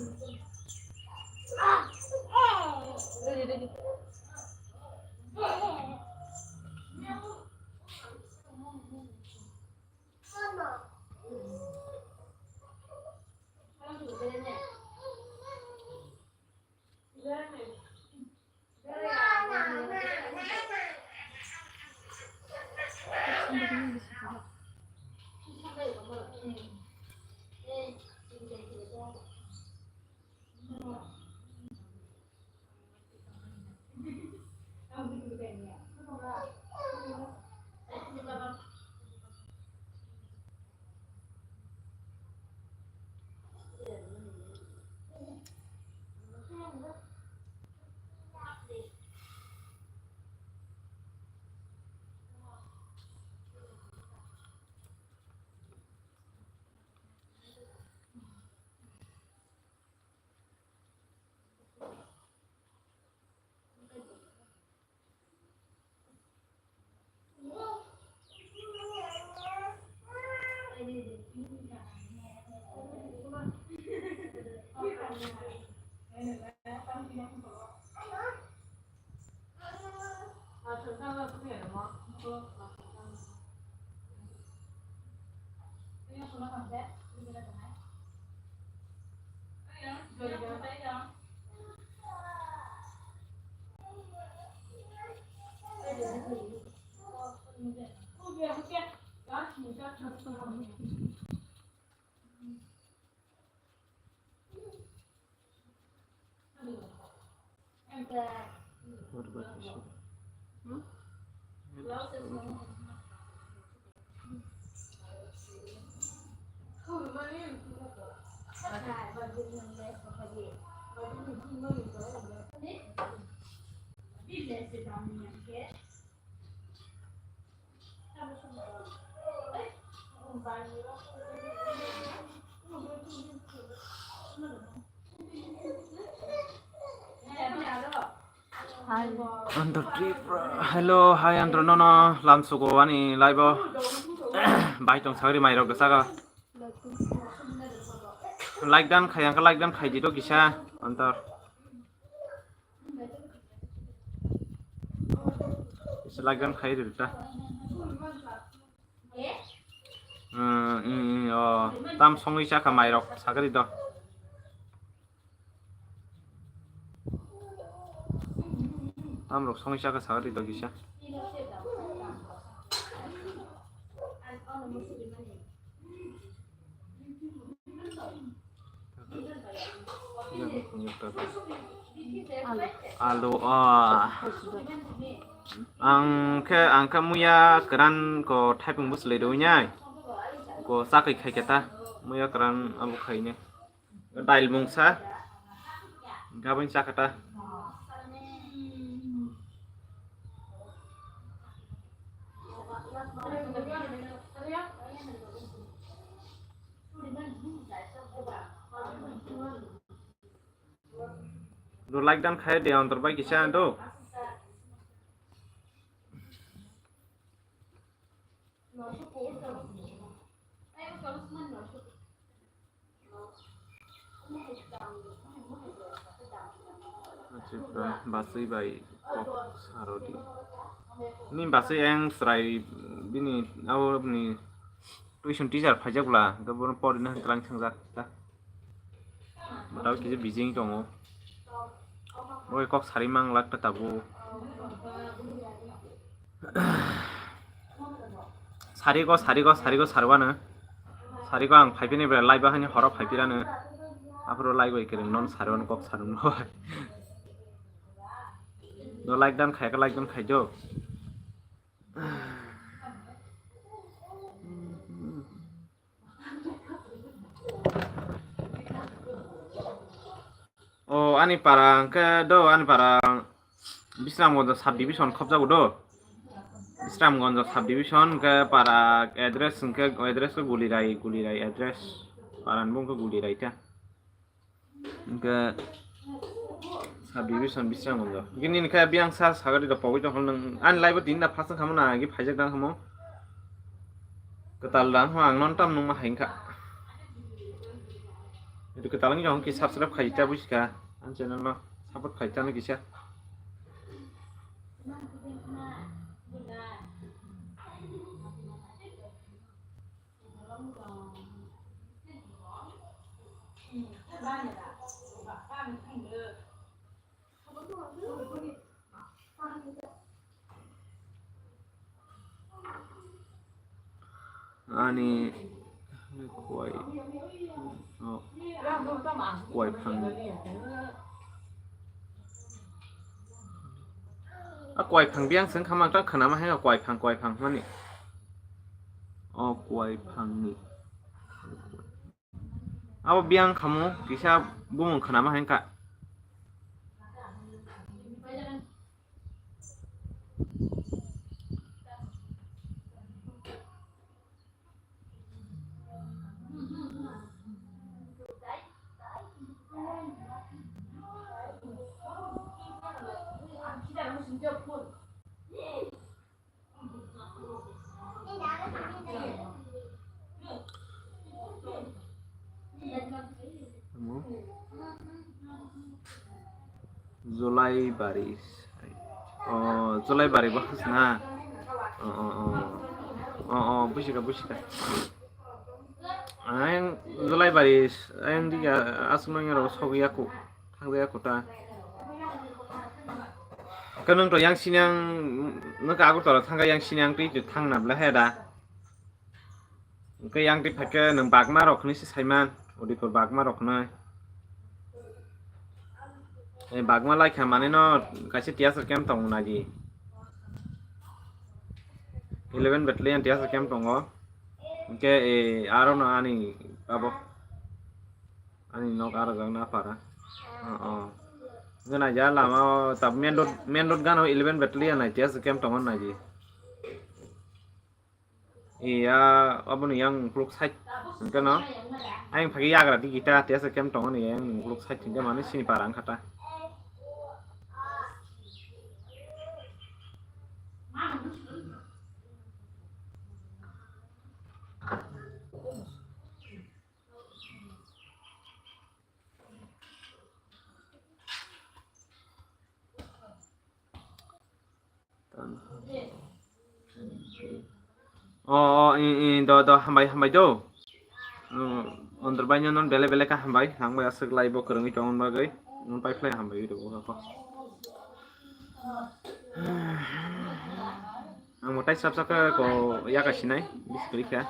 Anto Tripura. Hello, hi, Anto, nono lamsugo ani live o. Bai tong sagri mairok da saga. Like dan khai, angka like dan khai di to kisa, Anto. Kisa like dan khai di ta. Hmm, hmm, hmm, oh. Tam songwi chakha mairok sagri do. Tamrok songwi chakha sagri do kisa. Alu, ah. Ang khe, ang khe muya kwran ko thaipung bwswlwi rwinai. Ko chakwi khai khe ta. Muya kwran abo khainai. Dail mungsa. Gabon chakha ta. Do like dan khai de, Antor bai kisa do. Achipra basui bai kok sarodi. Ni basui ang srai bini abo ni tuition teacher phaijak bwla, hwnkhe bono porina hwnkhe lang thangjak ta. Bwtao kisa bijing tongo. Bo kok sari mang lak ta tabuk. Sarigo, sarigo, sarigo sarwano. Sarigo ang phaipini bwla live bahani horo phaipirano. Aphuru live bai kwrwng non sarwano kok sarwano. No like dan khaika, like dan khaijo. O ani para hwnkhe do, ani para Bisramganj sub division khobjago do. Bisramganj sub division hwnkhe para address hwnkhe address khe Gulirai, Gulirai address. Para ni bung khe Gulirai ta. Hwnkhe sub division Bisramganj. Hwnkhe nini khe biyang sa sagari rok pogwi tongkha nwng ani live o tini da first wngkha mano agi phaijak dang kha mo. Kwtal da wngkha ang non tam nungma hai wngkha. Itu kwtal wngkha hwnkhe subscribe khai ta buji kha ani channel no support khai ta no kisa. Ani kwai, oh, kwai phang. A kwai phang biyang seng khamang ta khana ma heng kwai phang, kwai phang mani. O kwai phang ni. Abo biyang khamu kisa bumung khana ma hengka. Julai bari. Oh, Julai bari bahas na. Oh, oh, oh. Oh, oh, bujiga, bujiga. Ayang Julaibari, ayang diga aswk nang aro sogwi aku, thangwi aku ta. Khe nwng to yang sini ang, nwng khe Agartala thangkha, yang sini ang twi twi thangna bwle he da. Hwnkhe yang twi phaikhe nwng bagma rok hwnwi se saiman, Udaipur bagma rok hwnwi. Ei bagma laikha manwi no kaisa tiyaswk camp tongo naji. Eleven battalion tiyaswk camp tongo. Hwnkhe ei aro no ani abo. Ani nok aro jak na para. Oh, oh. Hwnkhe naija lama o ta main road, main road gana o eleven battalion nai tiyaswk camp tongo naji. Iya, aboni yang ukluk side hwnkhe no. Ayang phagi yagra di kita tiyaswk camp tongo ni yang ukluk side hwnkhe mani sini para wngkha ta. Oh, oh, i, i, do, do, hambai, hambai do. Oh, ondor bai nyon bele bele ka hambai, hambai aswk lai bo kwrwngwi tongmani bagwi. Nwn pai phlai hambai do ko. Ang mwtai sap sap khe ko yaka sinai, bisi kwrwi kha.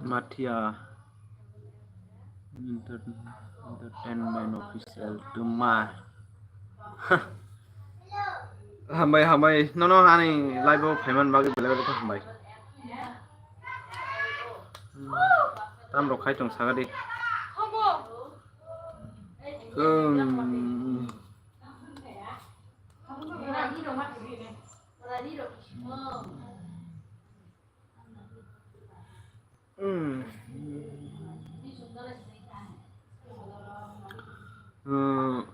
Mathia. Enter-, Entertainment Official Tumar. Hambai, hambai. Nono ani live o phaiman bagwi belai belai khe hambai. Tam rok khai tong saga di. Hmm. Hmm. Hmm.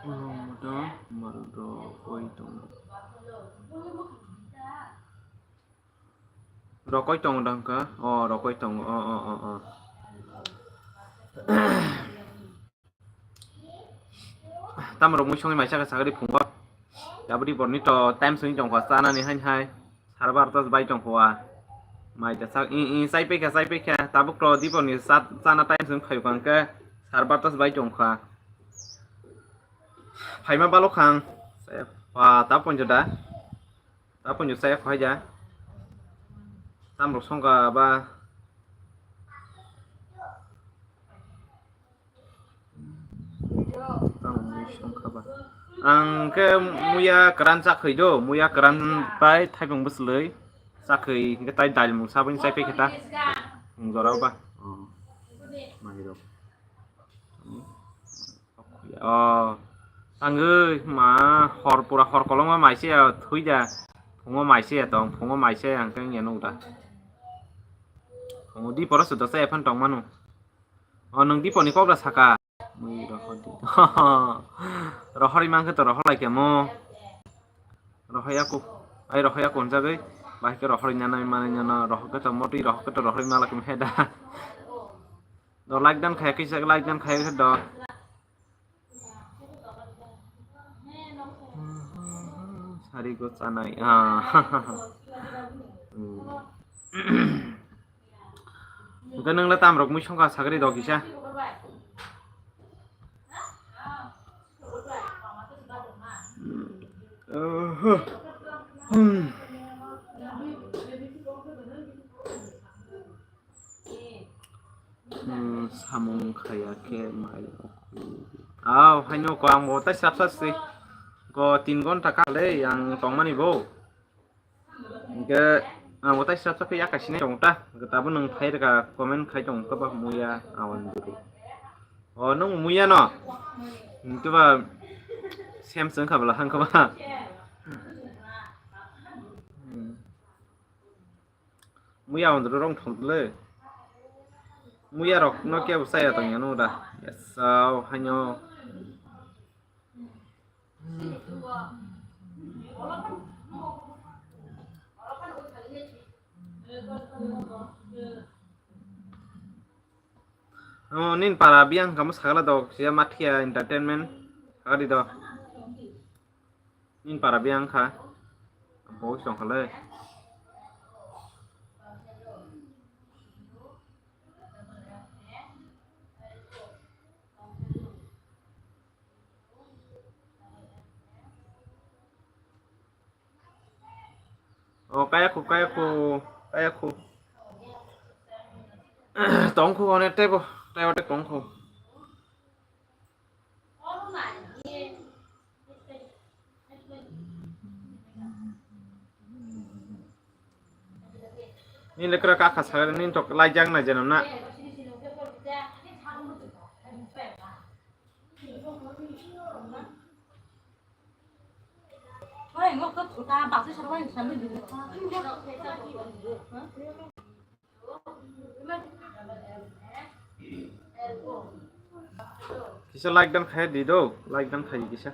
Hmm, do, baru do, oi, do. Rokoi tongo da hwnkha? O, rokoi tongo. O, o, o, o. Tamo rok mui songwi mai saka sakari phungo. Tabuk diporni to time songwi tongkha chanani hain hai. Sar barta bai tongkha. Mai ta sak, i, i, chai paikha, chai paikha. Tabuk to diporni cha-, chana time songwi phaikha hwnkhe sar barta bai tongkha. Phaima balok khang. Wa, ta ponjo da. Ta ponjo saya phai ja. Tam rok songka ba. Tam rok songka ba. Ang khe muya kwran chakhwi do, muya kwran bai thaipung bwswlwi chakhwi hwnkhe tai dal mung saboni chai paikha ta. Mung jorao ba. Oh. Mai rok. O, tangwi ma hor pura hor kolokma mai se ya thwi da. Phungo mai se ya tong, phungo mai se ya hwnkhe wngya nuk da. Phungo diporo se dosa ephano tong manu. O, nwng diponi kok da saka. Mui rohor di. Rohorwi mankhe to rohor lai khe mo. Rohor ya ku. Ai rohor ya ku hwnjagwi. Bahai khe rohorwi nanai manai nano rohor khe to motwi rohor khe to rohorwi mala khe he da. Do like dan khaya kisa like dan khaya kisa do. Sari go chanai. Ah. Hmm. Hwnkhe nwng le tam rok mui songkha sagri do kisa. Hmm. Hmm, samung khaya khe mai. Aw, haino ko ang bo tai srap srap si. Ko tin gonta kha le ang tongmani bo. Hwnkhe ang bo tai srap srap khe yakasinai tong ta. Hwnkhe tabuk nwng phai rwkha comment khai tong khe ba muya awan duru. O nwng muya no. Hwnkhe ba sem seng kha bwla hang khe ba. Hmm. Muya ondro rong thong le. Muya rok no kebo saya tong yanu da. Yasao hanyo. Oh, nin para biang kamu sagala dok siya mathia entertainment. Sagadi dok. Nin para biang kha. Boi song kha le. O kaya khu, kaya khu, kaya khu. Tong khu one tebo, tebo te tong khu. Ni lekra ka kha sagre ni tok lai jang na jenam na. Kisa like dan khai di do, like dan khai kisa.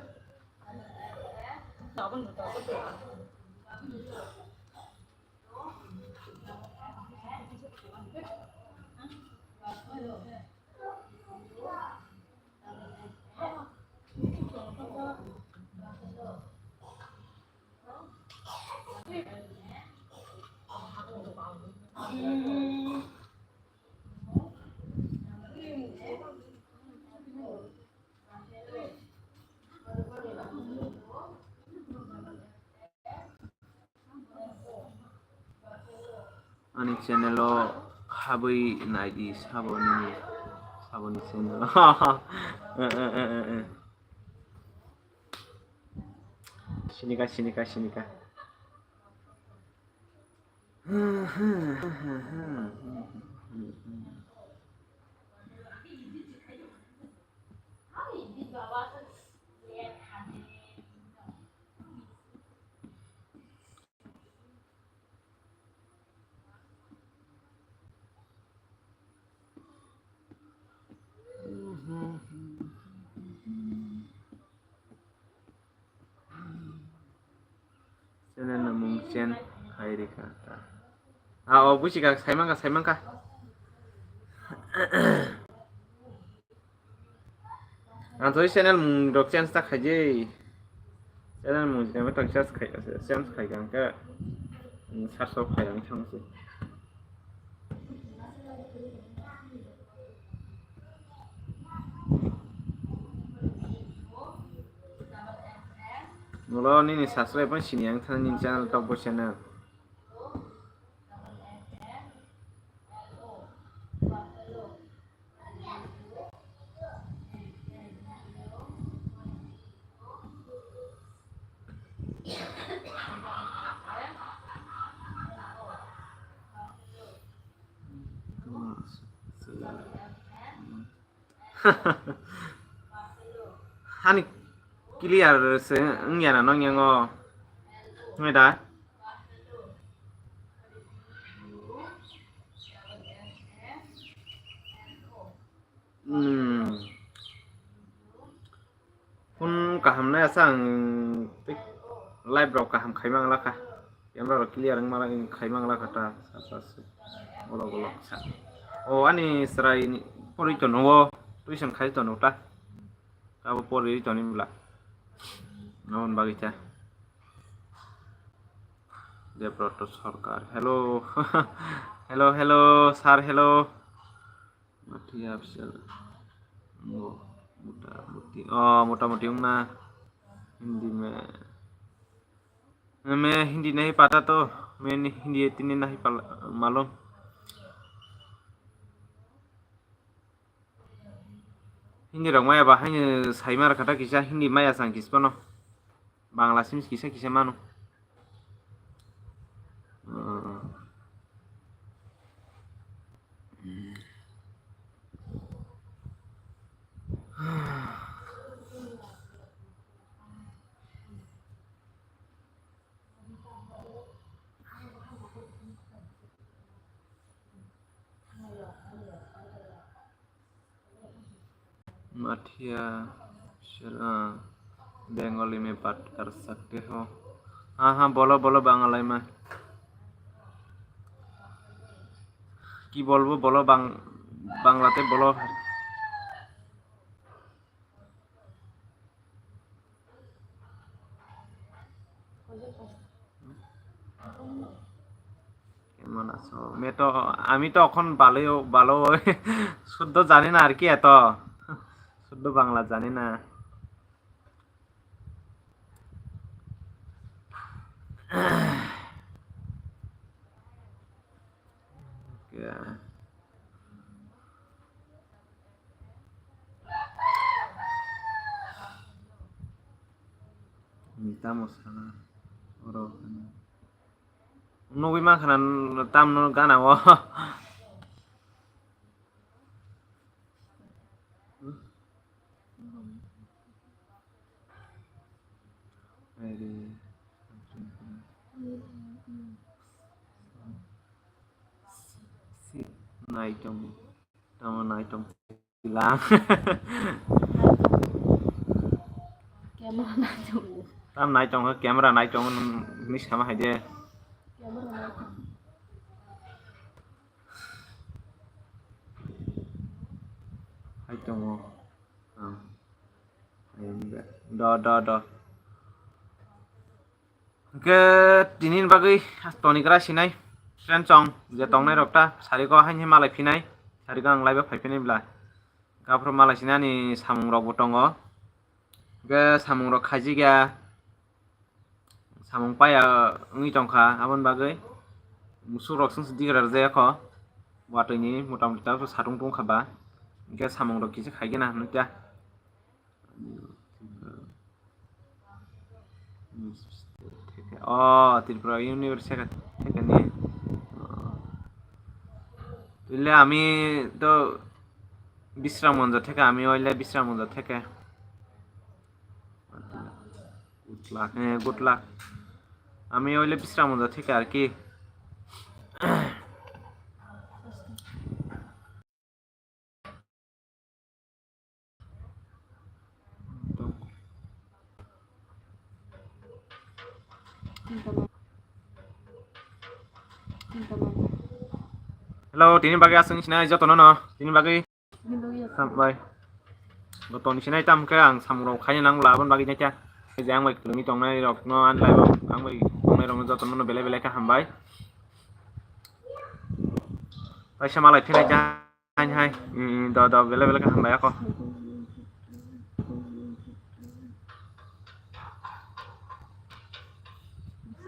Ani channel o Sabwi naidi, saboni, saboni channel. Sinika, sinika, sinika. Channel no mung chen khai rikha ta. Ah, o busi ka, saimang ka, saimang ka. Ang thoi channel mung rok change ta khaijai. Channel mung jikama tang change khai, change khai kang khe, mm, search rok khai ang thang se. Mulo nini subscribe pun sini ang thang nini channel top bo channel. Hani clear se wngya na nong yango. Wngya da? Hmm. Phone kaham nai asa ang tei live rok kaham khaimang lakha. Camera rok clear wngma lai khaimang lakha ta, sa, sa, sa. Bolok, bolok, sa. O, ani chwrai ni porwi tono o, tuition khai tono ta. Abo porwi toni bwla. Naboni bagwi ta. Debroto Sarkar. Hello. Hello, hello, sir, hello. Mathia official. Ngo, mota moti. Oh, mota moti wngna. Hindi me. मैं हिंदी नहीं पढ़ता तो मैं नहीं, हिंदी इतनी नहीं पढ़-, मालूम। Hindi rok maya ba haino saima rwkha ta kisa, Hindi maya chang kisa phano. Bangla simi kisa kisa mano. Mathia, sir, ah, Bengali mein baat kar sakte ho. Ha, ha, bolo, bolo, Bangalai mein. Ki bolbo, bolo, Bang-, Banglate bolo. কেমন আছো? মে তো, আমি তো এখন ভালোই, ভালো, শুদ্ধ জানি না আর কি এত। শুদ্ধ বাংলা জানি না। Ya. Tamo sana oro. Nugui mankha na tamno gana o. Nai tong, tamo nai tong lang. Camera nai tong. Tam nai tong, camera nai tong, ni sama hai de. Camera nai tong. Hai tongo. Ah. Ayam da. Do, do, do. Hwnkhe tini bagwi tonigra sinai. Friend chong je tongnai rok ta sariko haini malai phinai. Sariko ang live phai phinai bla. Gaphuru malai sinani samung rok bo tongo. Hwnkhe samung rok khaijikya. Samung paya wngwi tongkha, aboni bagwi musuk rok chwngse digra rwjak kho. Watwi ni mota moti ta satung tong kha ba. Hingke samung rok kisa khai gana hinui ta. O Tripura University theke ni. Ile ami to Bisram Manjo theke, ami oile Bisram Manjo theke. Good luck, eh, good luck. Ami oile Bisram Manjo theke ar ki. Hello, tini bagwi aswk sinai jotono no, tini bagwi. Hambai. Jotono sinai tam khe ang samung rok khaina nang labon bagwi naikha. Je ang bai kwlwngwi tongnai rok no an lai bo, ang bai tongnai rok no jotono no belai belai khe hambai. Kaisa malai phinai kha. Hai, hai. Mm, do, do, bele, bele, kaham bai, ako.